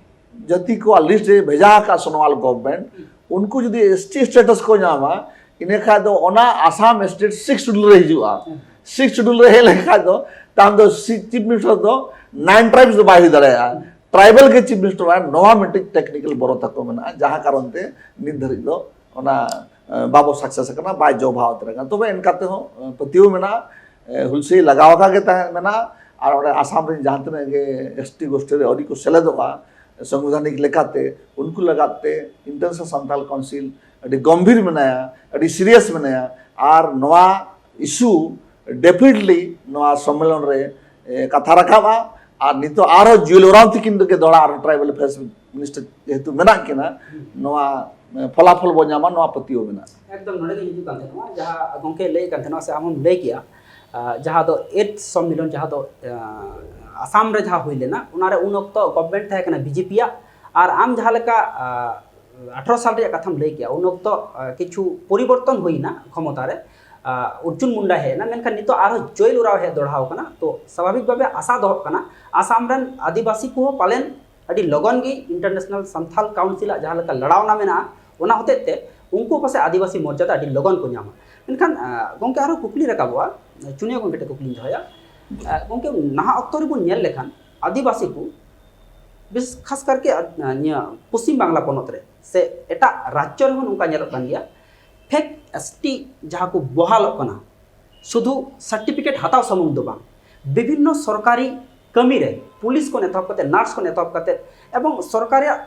ᱡᱟᱹᱛᱤ ᱠᱚᱣᱟᱜ ᱞᱤᱥᱴ ᱨᱮ ᱵᱷᱮᱡᱟ ᱟᱠᱟᱫ ᱥᱳᱱᱳᱣᱟᱞ ᱜᱚᱵᱷᱚᱨᱱᱢᱮᱱᱴ, ᱩᱱᱠᱩ ᱡᱩᱫᱤ ᱮᱥ ᱴᱤ ᱥᱴᱮᱴᱟᱥ ᱠᱚ ᱧᱟᱢᱟ, ᱤᱱᱟᱹ ᱠᱷᱟᱱ ᱫᱚ ᱚᱱᱟ ᱟᱥᱟᱢ ᱥᱴᱮᱴ ᱥᱤᱠᱥ ᱥᱤᱰᱩᱞ ᱨᱮ ᱦᱤᱡᱩᱜᱼᱟ᱾ ᱥᱤᱠᱥ ᱥᱤᱰᱩᱞ ᱨᱮ ᱦᱮᱡ ᱞᱮᱱᱠᱷᱟᱱ ᱫᱚ ᱛᱟᱭᱚᱢ ᱫᱚ ᱪᱤᱯ ᱢᱤᱱᱤᱥᱴᱟᱨ ᱫᱚ ᱱᱟᱭᱤᱱ ᱴᱨᱟᱭᱤᱵᱽᱥ ᱫᱚ ᱵᱟᱭ ᱦᱩᱭ ᱫᱟᱲᱮᱭᱟᱜᱼᱟ, ᱴᱨᱟᱭᱵᱟᱞ ᱜᱮ ᱪᱤᱯ ᱢᱤᱱᱤᱥᱴᱟᱨ᱾ ᱱᱚᱣᱟ ᱢᱤᱫᱴᱤᱡ ᱴᱮᱠᱱᱤᱠᱮᱞ ᱵᱚᱨᱚ ᱛᱟᱠᱚ ᱢᱮᱱᱟᱜᱼᱟ, ᱡᱟᱦᱟᱸ ᱠᱟᱨᱚᱱ ᱛᱮ ᱱᱤᱛ ᱫᱷᱟᱹᱨᱤᱡ ᱫᱚ ᱚᱱᱟ ᱵᱟᱵᱚ ᱥᱟᱠᱥᱮᱥ ᱟᱠᱟᱱᱟ, ᱵᱟᱭ ᱡᱚ ᱵᱟᱦᱟ ᱩᱛᱟᱹᱨ ᱟᱠᱟᱱᱟ᱾ ᱛᱚᱵᱮ ᱮᱱᱠᱟ ᱛᱮᱦᱚᱸ ᱯᱟᱹᱛᱭᱟᱹᱣ ᱢᱮᱱᱟᱜᱼᱟ, ᱦᱩᱞᱥᱟᱹᱭ ᱞᱟᱜᱟᱣ ᱟᱠᱟᱫ ᱜᱮ ᱛᱟᱦᱮᱸ ᱢᱮᱱᱟᱜᱼᱟ᱾ ᱟᱨ ᱚᱸᱰᱮ ᱟᱥᱟᱢ ᱨᱮᱱ ᱡᱟᱦᱟᱸ ᱛᱤᱱᱟᱹᱜ ᱜᱮ ᱮᱥ ᱴᱤ ᱜᱳᱥᱴᱤ ᱨᱮ ᱟᱹᱣᱨᱤ ᱠᱚ ᱥᱮᱞᱮᱫᱚᱜᱼᱟ ᱥᱚᱝᱵᱤᱫᱷᱟᱱᱤᱠ ᱞᱮᱠᱟᱛᱮ, ᱩᱱᱠᱩ ᱞᱟᱜᱟᱫ ᱛᱮ ᱤᱱᱴᱟᱨᱱᱮᱥᱱᱟᱞ ᱥᱟᱱᱛᱟᱞ ᱠᱟᱣᱩᱱᱥᱤᱞ ᱟᱹᱰᱤ ᱜᱚᱢᱵᱷᱤᱨ ᱢᱮᱱᱟᱭᱟ, ᱟᱹᱰᱤ ᱥᱤᱨᱤᱭᱟᱥ ᱢᱮᱱᱟᱭᱟ᱾ ᱟᱨ ᱱᱚᱣᱟ ᱤᱥᱩ ᱰᱮᱯᱷᱤᱱᱮᱴᱞᱤ ᱱᱚᱣᱟ ᱥᱚᱢᱢᱮᱞᱚᱱ ᱨᱮ ᱠᱟᱛᱷᱟ ᱨᱟᱠᱟᱵᱼᱟ᱾ ᱟᱨ ᱱᱤᱛᱚᱜ ᱟᱨᱦᱚᱸ ᱡᱩᱭᱮᱞ ᱳᱨᱟᱣ ᱛᱤᱠᱤᱱ ᱜᱮ ᱫᱚᱦᱲᱟ ᱟᱨᱦᱚᱸ ᱴᱨᱟᱭᱵᱟᱞ ᱟᱯᱷᱮᱭᱟᱨᱥ ᱢᱤᱱᱤᱥᱴᱟᱨ ᱡᱮᱦᱮᱛᱩ ᱢᱮᱱᱟᱜ ᱠᱤᱱᱟ, ᱱᱚᱣᱟ ᱯᱷᱚᱞᱟᱯᱷᱚᱞ ᱵᱚ ᱧᱟᱢᱟ, ᱱᱚᱣᱟ ᱯᱟᱹᱛᱭᱟᱹᱣ ᱢᱮᱱᱟᱜᱼᱟ᱾ ᱮᱠᱫᱚᱢ ᱱᱚᱰᱮ ᱜᱮ ᱦᱤᱡᱩᱜ ᱠᱟᱱ ᱛᱟᱦᱮᱱᱟ, ᱡᱟᱦᱟᱸ ᱜᱚᱢᱠᱮ ᱞᱟᱹᱭᱮᱫ ᱠᱟᱱ ᱛᱟᱦᱮᱱᱟ ᱥᱮ ᱟᱢ ᱦᱚᱸᱢ ᱞᱟᱹᱭ ᱠᱮᱜᱼᱟ, ᱡᱟᱦᱟᱸ ᱫᱚ ᱮᱭᱤᱴ ᱥᱚᱢᱢᱮᱞᱚᱱ, ᱡᱟᱦᱟᱸ ᱫᱚ ᱟᱥᱟᱢ ᱨᱮ ᱡᱟᱦᱟᱸ ᱦᱩᱭ ᱞᱮᱱᱟ, ᱚᱱᱟᱨᱮ ᱩᱱ ᱚᱠᱛᱚ ᱜᱚᱵᱷᱚᱨᱱᱢᱮᱱᱴ ᱛᱟᱦᱮᱸ ᱠᱟᱱᱟ ᱵᱤ ᱡᱮ ᱯᱤ ᱭᱟᱜ᱾ ᱟᱨ ᱟᱢ ᱡᱟᱦᱟᱸ ᱞᱮᱠᱟ ᱟᱴᱷᱨᱚ ᱥᱟᱞ ᱨᱮᱭᱟᱜ ᱠᱟᱛᱷᱟᱢ ᱞᱟᱹᱭ ᱠᱮᱜᱼᱟ, ᱩᱱ ᱚᱠᱛᱚ ᱠᱤᱪᱷᱩ ᱯᱚᱨᱤᱵᱚᱨᱛᱚᱱ ᱦᱩᱭᱱᱟ ᱠᱷᱚᱢᱚᱛᱟ ᱨᱮ, ᱟᱨ ᱚᱨᱡᱩᱱ ᱢᱩᱱᱰᱟ ᱦᱮᱡ ᱮᱱᱟ, ᱢᱮᱱᱠᱷᱟᱱ ᱱᱤᱛᱚᱜ ᱟᱨᱦᱚᱸ ᱡᱚᱭᱮᱞ ᱳᱨᱟᱣ ᱦᱮᱡ ᱫᱚᱲᱦᱟᱣ ᱠᱟᱱᱟ᱾ ᱛᱚ ᱥᱟᱵᱷᱟᱵᱤᱠ ᱵᱷᱟᱵᱮ ᱟᱥᱟ ᱫᱚᱦᱚᱜ ᱠᱟᱱᱟ, ᱟᱥᱟᱢ ᱨᱮᱱ ᱟᱹᱫᱤᱵᱟᱹᱥᱤ ᱠᱚᱦᱚᱸ ᱯᱟᱞᱮᱱ ᱟᱹᱰᱤ ᱞᱚᱜᱚᱱ ᱜᱮ ᱤᱱᱴᱟᱨᱱᱮᱥᱱᱟᱞ ᱥᱟᱱᱛᱷᱟᱞ ᱠᱟᱣᱩᱱᱥᱤᱞᱟᱜ ᱡᱟᱦᱟᱸ ᱞᱮᱠᱟ ᱞᱟᱲᱟᱣᱱᱟ ᱢᱮᱱᱟᱜᱼᱟ, ᱚᱱᱟ ᱦᱚᱛᱮᱡ ᱛᱮ ᱩᱱᱠᱩ ᱯᱟᱥᱮ ᱟᱹᱫᱤᱵᱟᱹᱥᱤ ᱢᱚᱨᱡᱟᱫᱟ ᱟᱹᱰᱤ ᱞᱚᱜᱚᱱ ᱠᱚ ᱧᱟᱢᱟ᱾ ᱢᱮᱱᱠᱷᱟᱱ ᱟᱸ, ᱜᱚᱢᱠᱮ, ᱟᱨᱦᱚᱸ ᱠᱩᱠᱞᱤ ᱨᱟᱠᱟᱵᱚᱜᱼᱟ, ᱪᱩᱱᱤᱭᱟ ᱜᱚᱢᱠᱮ ᱴᱷᱮᱱ ᱠᱩᱠᱞᱤᱧ ᱫᱚᱦᱚᱭᱟ᱾ ᱟᱸ, ᱜᱚᱢᱠᱮ, ᱱᱟᱦᱟᱜ ᱚᱠᱛᱚ ᱨᱮᱵᱚᱱ ᱧᱮᱞ ᱞᱮᱠᱷᱟᱱ ᱟᱹᱫᱤᱵᱟᱹᱥᱤ ᱠᱚ ᱵᱤᱥᱮᱥ ᱠᱷᱟᱥ ᱠᱟᱨᱠᱮ ᱟᱸ, ᱱᱤᱭᱟᱹ ᱯᱚᱥᱪᱤᱢ ᱵᱟᱝᱞᱟ ᱯᱚᱱᱚᱛ ᱨᱮ ᱥᱮ ᱮᱴᱟᱜ ᱨᱟᱡᱽᱡᱚ ᱨᱮᱦᱚᱸ ᱱᱚᱝᱠᱟ ᱧᱮᱞᱚᱜ ᱠᱟᱱ ᱜᱮᱭᱟ, ᱯᱷᱮᱠ ᱮᱥᱴᱤ ᱡᱟᱦᱟᱸ ᱠᱚ ᱵᱚᱦᱟᱞᱚᱜ ᱠᱟᱱᱟ, ᱥᱩᱫᱷᱩ ᱥᱟᱨᱴᱤᱯᱷᱤᱠᱮᱴ ᱦᱟᱛᱟᱣ ᱥᱩᱢᱩᱝ ᱫᱚ ᱵᱟᱝ, ᱵᱤᱵᱷᱤᱱᱱᱚ ᱥᱚᱨᱠᱟᱨᱤ ᱠᱟᱹᱢᱤ ᱨᱮ, ᱯᱩᱞᱤᱥ ᱠᱷᱚᱱ ᱮᱛᱚᱦᱚᱵ ᱠᱟᱛᱮ, ᱱᱟᱨᱥ ᱠᱷᱚᱱ ᱮᱛᱚᱦᱚᱵ ᱠᱟᱛᱮ, ᱮᱵᱚᱝ ᱥᱚᱨᱠᱟᱨ ᱨᱮᱭᱟᱜ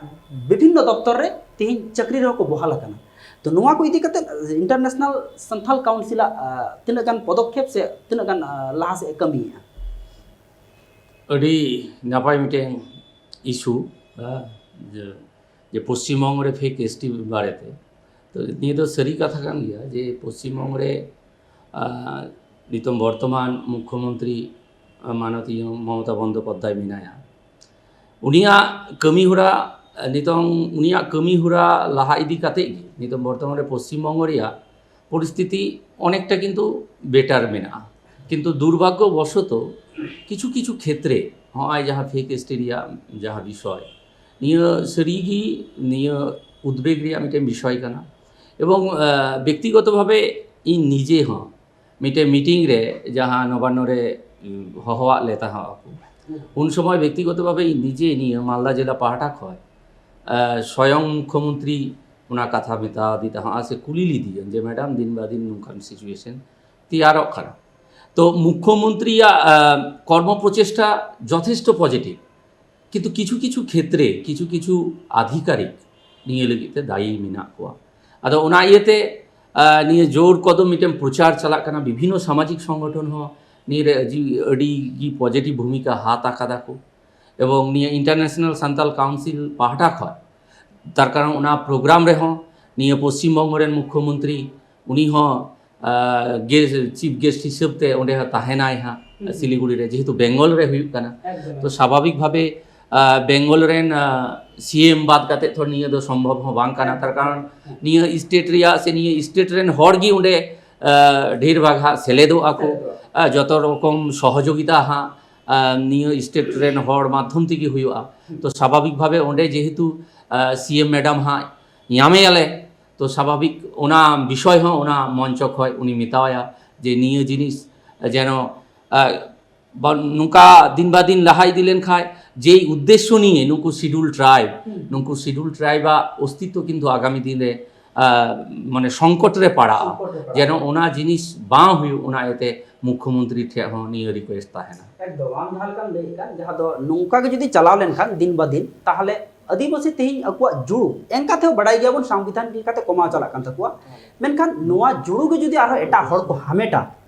ᱵᱤᱵᱷᱤᱱᱱᱚ ᱫᱚᱯᱛᱚᱨ ᱨᱮ ᱛᱮᱦᱮᱧ ᱪᱟᱹᱠᱨᱤ ᱨᱮᱦᱚᱸ ᱠᱚ ᱵᱚᱦᱟᱞ ᱟᱠᱟᱱᱟ᱾ ᱛᱚ ᱱᱚᱣᱟ ᱠᱚ ᱤᱫᱤ ᱠᱟᱛᱮ ᱤᱱᱴᱟᱨᱱᱮᱥᱱᱟᱞ ᱥᱟᱱᱛᱷᱟᱞ ᱠᱟᱣᱩᱱᱥᱤᱞᱟᱜ ᱟᱸ, ᱛᱤᱱᱟᱹᱜ ᱜᱟᱱ ᱯᱚᱫᱚᱠᱷᱮᱯ ᱥᱮ ᱛᱤᱱᱟᱹᱜ ᱜᱟᱱ ᱟᱸ, ᱞᱟᱦᱟ ᱥᱮᱫ ᱮ ᱠᱟᱹᱢᱤᱭᱮᱫᱼᱟ? ᱟᱹᱰᱤ ᱱᱟᱯᱟᱭ ᱢᱤᱫᱴᱮᱱ ᱤᱥᱩ, ᱡᱮ ᱡᱮ ᱯᱚᱥᱪᱤᱢᱵᱚᱝᱜᱚ ᱨᱮ ᱯᱷᱮᱠ ᱮᱥᱴᱤ ᱵᱟᱨᱮᱛᱮ᱾ ᱛᱚ ᱱᱤᱭᱟᱹ ᱫᱚ ᱥᱟᱹᱨᱤ ᱠᱟᱛᱷᱟ ᱠᱟᱱ ᱜᱮᱭᱟ ᱡᱮ ᱯᱚᱥᱪᱤᱢᱵᱚᱝᱜᱚ ᱨᱮ ᱟᱸ, ᱱᱤᱛᱚᱝ ᱵᱚᱨᱛᱚᱢᱟᱱ ᱢᱩᱠᱠᱷᱚᱢᱚᱱᱛᱨᱤ ᱟᱸ, ᱢᱟᱱᱚᱛᱤᱭᱚ ᱢᱚᱢᱚᱛᱟ ᱵᱚᱱᱫᱚᱯᱟᱫᱽᱫᱷᱟᱭ ᱢᱮᱱᱟᱭᱟ᱾ ᱩᱱᱤᱭᱟᱜ ᱠᱟᱹᱢᱤ ᱦᱚᱨᱟ ᱟᱸ, ᱱᱤᱛᱚᱝ ᱩᱱᱤᱭᱟᱜ ᱠᱟᱹᱢᱤ ᱦᱚᱨᱟ ᱞᱟᱦᱟ ᱤᱫᱤ ᱠᱟᱛᱮ ᱜᱮ ᱱᱤᱛᱚᱝ ᱵᱚᱨᱛᱚᱢᱟᱱ ᱨᱮ ᱯᱚᱥᱪᱤᱢᱵᱚᱝᱜᱚ ᱨᱮᱭᱟᱜ ᱯᱚᱨᱤᱥᱛᱷᱤᱛᱤ ᱚᱱᱮᱠᱴᱟ ᱠᱤᱱᱛᱩ ᱵᱮᱴᱟᱨ ᱢᱮᱱᱟᱜᱼᱟ᱾ ᱠᱤᱱᱛᱩ ᱫᱩᱨᱵᱷᱟᱜᱽᱜᱚ ᱵᱚᱥᱚᱛᱚ ᱠᱤᱪᱷᱩ ᱠᱤᱪᱷᱩ ᱠᱷᱮᱛᱨᱮ ᱦᱚᱸᱜᱼᱚᱭ ᱡᱟᱦᱟᱸ ᱯᱷᱮᱠ ᱮᱥᱴᱤ ᱨᱮᱭᱟᱜ ᱡᱟᱦᱟᱸ ᱵᱤᱥᱚᱭ, ᱱᱤᱭᱟᱹ ᱥᱟᱹᱨᱤᱜᱮ ᱱᱤᱭᱟᱹ ᱩᱫᱽᱵᱮᱜᱽ ᱨᱮᱭᱟᱜ ᱢᱤᱫᱴᱮᱱ ᱵᱤᱥᱚᱭ ᱠᱟᱱᱟ᱾ ᱮᱵᱚᱝ ᱟᱸ, ᱵᱮᱠᱛᱤᱜᱚᱛᱚ ᱵᱷᱟᱵᱮ ᱤᱧ ᱱᱤᱡᱮ ᱦᱚᱸ ᱢᱤᱫᱴᱮᱱ ᱢᱤᱴᱤᱝ ᱨᱮ ᱡᱟᱦᱟᱸ ᱱᱚᱵᱟᱱᱱᱚ ᱨᱮ ᱩᱸ, ᱦᱚᱦᱚᱣᱟᱫ ᱞᱮ ᱛᱟᱦᱮᱸ ᱟᱠᱚ, ᱩᱱ ᱥᱚᱢᱚᱭ ᱵᱮᱠᱛᱤᱜᱚᱛᱚ ᱵᱷᱟᱵᱮ ᱤᱧ ᱱᱤᱡᱮ ᱱᱤᱭᱟᱹ ᱢᱟᱞᱫᱟ ᱡᱮᱞᱟ ᱯᱟᱦᱴᱟ ᱠᱷᱚᱱ ᱟᱸ, ᱥᱚᱭᱚᱝ ᱢᱩᱠᱠᱷᱚᱢᱚᱱᱛᱨᱤ ᱚᱱᱟ ᱠᱟᱛᱷᱟ ᱢᱮᱛᱟᱣᱟᱫᱮ ᱛᱟᱦᱮᱸᱫ ᱥᱮ ᱠᱩᱞᱤ ᱞᱮᱫᱮᱭᱟᱹᱧ ᱡᱮ, ᱢᱮᱰᱟᱢ, ᱫᱤᱱ ᱵᱟ ᱫᱤᱱ ᱱᱚᱝᱠᱟᱱ ᱥᱤᱪᱩᱭᱮᱥᱚᱱ ᱛᱮᱭᱟᱨᱚᱜ ᱠᱟᱱᱟ᱾ ᱛᱚ ᱢᱩᱠᱠᱷᱚᱢᱚᱱᱛᱨᱤᱭᱟᱜ ᱟᱸ, ᱠᱚᱨᱢᱚ ᱯᱨᱚᱪᱮᱥᱴᱟ ᱡᱚᱛᱷᱮᱥᱴᱚ ᱯᱚᱡᱤᱴᱤᱵᱷ, ᱠᱤᱱᱛᱩ ᱠᱤᱪᱷᱩ ᱠᱤᱪᱷᱩ ᱠᱷᱮᱛᱨᱮ ᱠᱤᱪᱷᱩ ᱠᱤᱪᱷᱩ ᱟᱫᱷᱤᱠᱟᱨᱤᱠ ᱱᱤᱭᱟᱹ ᱞᱟᱹᱜᱤᱫ ᱛᱮ ᱫᱟᱭᱤ ᱢᱮᱱᱟᱜ ᱠᱚᱣᱟ᱾ ᱟᱫᱚ ᱚᱱᱟ ᱤᱭᱟᱹᱛᱮ ᱟᱸ, ᱱᱤᱭᱟᱹ ᱡᱳᱨ ᱠᱚᱫᱚ ᱢᱤᱫᱴᱮᱱ ᱯᱨᱚᱪᱟᱨ ᱪᱟᱞᱟᱜ ᱠᱟᱱᱟ, ᱵᱤᱵᱷᱤᱱᱱᱚ ᱥᱟᱢᱟᱡᱤᱠ ᱥᱚᱝᱜᱚᱴᱷᱚᱱ ᱦᱚᱸ ᱱᱤᱭᱟᱹ ᱨᱮ ᱟᱹᱰᱤ, ᱟᱹᱰᱤ ᱜᱮ ᱯᱚᱡᱤᱴᱤᱵᱷ ᱵᱷᱩᱢᱤᱠᱟ ᱦᱟᱛ ᱟᱠᱟᱫᱟ ᱠᱚ᱾ ᱮᱵᱚᱝ ᱱᱤᱭᱟᱹ ᱤᱱᱴᱟᱨᱱᱮᱥᱱᱟᱞ ᱥᱟᱱᱛᱟᱞ ᱠᱟᱣᱩᱱᱥᱤᱞ ᱯᱟᱦᱴᱟ ᱠᱷᱚᱱ, ᱛᱟᱨ ᱠᱟᱨᱚᱱ ᱚᱱᱟ ᱯᱨᱳᱜᱨᱟᱢ ᱨᱮᱦᱚᱸ ᱱᱤᱭᱟᱹ ᱯᱚᱥᱪᱤᱢ ᱵᱚᱝᱜᱚ ᱨᱮᱱ ᱢᱩᱠᱠᱷᱚᱢᱚᱱᱛᱨᱤ ᱩᱱᱤ ᱦᱚᱸ ᱪᱤᱯ ᱜᱮᱥᱴ ᱦᱤᱥᱟᱹᱵ ᱛᱮ ᱚᱸᱰᱮ ᱦᱚᱸ ᱛᱟᱦᱮᱱᱟᱭ ᱦᱟᱸᱜ ᱥᱤᱞᱤᱜᱩᱲᱤ ᱨᱮ, ᱡᱮᱦᱮᱛᱩ ᱵᱮᱝᱜᱚᱞ ᱨᱮ ᱦᱩᱭᱩᱜ ᱠᱟᱱᱟ᱾ ᱛᱚ ᱥᱟᱵᱷᱟᱵᱤᱠ ᱵᱷᱟᱵᱮ ᱟᱸ, ᱵᱮᱝᱜᱚᱞ ᱨᱮᱱ ᱥᱤ ᱮᱢ ᱵᱟᱫ ᱠᱟᱛᱮ ᱛᱚ ᱱᱤᱭᱟᱹ ᱫᱚ ᱥᱚᱢᱵᱷᱚᱵ ᱦᱚᱸ ᱵᱟᱝ ᱠᱟᱱᱟ᱾ ᱛᱟᱨ ᱠᱟᱨᱚᱱ ᱱᱤᱭᱟᱹ ᱥᱴᱮᱴ ᱨᱮᱭᱟᱜ ᱥᱮ ᱱᱤᱭᱟᱹ ᱥᱴᱮᱴ ᱨᱮᱱ ᱦᱚᱲ ᱜᱮ ᱚᱸᱰᱮ ᱰᱷᱮᱨ ᱵᱷᱟᱜᱽ ᱦᱟᱸᱜ ᱥᱮᱞᱮᱫᱚᱜᱼᱟ ᱠᱚ᱾ ᱡᱚᱛᱚ ᱨᱚᱠᱚᱢ ᱥᱚᱦᱚᱡᱳᱜᱤᱛᱟ ᱦᱟᱸᱜ ᱱᱤᱭᱟᱹ ᱥᱴᱮᱴ ᱨᱮᱱ ᱦᱚᱲ ᱢᱟᱫᱽᱫᱷᱚᱢ ᱛᱮᱜᱮ ᱦᱩᱭᱩᱜᱼᱟ᱾ ᱛᱚ ᱥᱟᱵᱷᱟᱵᱤᱠ ᱵᱷᱟᱵᱮ ᱚᱸᱰᱮ ᱡᱮᱦᱮᱛᱩ ᱥᱤ ᱮᱢ ᱢᱮᱰᱟᱢ ᱦᱟᱸᱜ ᱧᱟᱢᱮᱭᱟᱞᱮ, ᱛᱚ ᱥᱟᱵᱷᱟᱵᱤᱠ ᱚᱱᱟ ᱵᱤᱥᱚᱭ ᱦᱚᱸ ᱚᱱᱟ ᱢᱚᱧᱪᱚ ᱠᱷᱚᱱ ᱩᱱᱤ ᱢᱮᱛᱟᱣᱟᱭᱟ ᱡᱮ ᱱᱤᱭᱟᱹ ᱡᱤᱱᱤᱥ ᱡᱮᱱᱚ ᱵᱟ-, ᱱᱚᱝᱠᱟ ᱫᱤᱱ ᱵᱟ ᱫᱤᱱ ᱞᱟᱦᱟ ᱤᱫᱤ ᱞᱮᱱᱠᱷᱟᱱ, ᱡᱮ ᱩᱫᱽᱫᱮᱥᱥᱚ ᱱᱤᱭᱮ ᱱᱩᱠᱩ ᱥᱤᱰᱩᱞ ᱴᱨᱟᱭᱤᱵ, ᱦᱩᱸ᱾ ᱱᱩᱠᱩ ᱥᱤᱰᱩᱞ ᱴᱨᱟᱭᱤᱵᱟᱜ ᱚᱥᱛᱤᱛᱛᱚ ᱠᱤᱱᱛᱩ ᱟᱜᱟᱢᱤ ᱫᱤᱱ ᱨᱮ, ᱟᱸ, ᱢᱟᱱᱮ ᱥᱚᱝᱠᱚᱴ ᱨᱮ ᱯᱟᱲᱟᱜᱼᱟ᱾ ᱥᱚᱝᱠᱚᱴ ᱨᱮ ᱯᱟᱲᱟᱜᱼᱟ᱾ ᱡᱮᱱᱚ ᱚᱱᱟ ᱡᱤᱱᱤᱥ ᱵᱟᱝ ᱦᱩᱭᱩᱜ, ᱚᱱᱟ ᱤᱭᱟᱹᱛᱮ ᱢᱩᱠᱷᱭᱚᱢᱚᱱᱛᱨᱤ ᱴᱷᱮᱱ ᱦᱚᱸ ᱱᱤᱭᱟᱹ ᱨᱤᱠᱣᱮᱥᱴ ᱛᱟᱦᱮᱱᱟ᱾ ᱮᱠᱫᱚᱢ, ᱟᱢ ᱡᱟᱦᱟᱸ ᱞᱮᱠᱟᱢ ᱞᱟᱹᱭᱮᱫ ᱠᱟᱱ, ᱡᱟᱦᱟᱸ ᱫᱚ ᱱᱚᱝᱠᱟ ᱜᱮ ᱡᱩᱫᱤ ᱪᱟᱞᱟᱣ ᱞᱮᱱᱠᱷᱟᱱ ᱫᱤᱱ ᱵᱟ ᱫᱤᱱ, ᱛᱟᱦᱚᱞᱮ ᱟᱹᱫᱤᱵᱟᱹᱥᱤ ᱛᱮᱦᱮᱧ ᱟᱠᱚᱣᱟᱜ ᱡᱩᱲᱩ ᱮᱱᱠᱟ ᱛᱮᱦᱚᱸ ᱵᱟᱰᱟᱭ ᱜᱮᱭᱟᱵᱚᱱ ᱥᱚᱝᱵᱤᱫᱷᱟᱱ ᱞᱮᱠᱟᱛᱮ ᱠᱚᱢᱟᱣ ᱪᱟᱞᱟᱜ ᱠᱟᱱ ᱛᱟᱠᱚᱣᱟ᱾ ᱢᱮᱱᱠᱷᱟᱱ ᱱᱚᱣᱟ ᱡᱩᱲᱩ ᱜᱮ ᱡᱩᱫᱤ ᱟᱨᱦᱚᱸ ᱮᱴᱟᱜ ᱦᱚᱲ ᱠᱚ ᱦᱟᱢᱮᱴᱟ,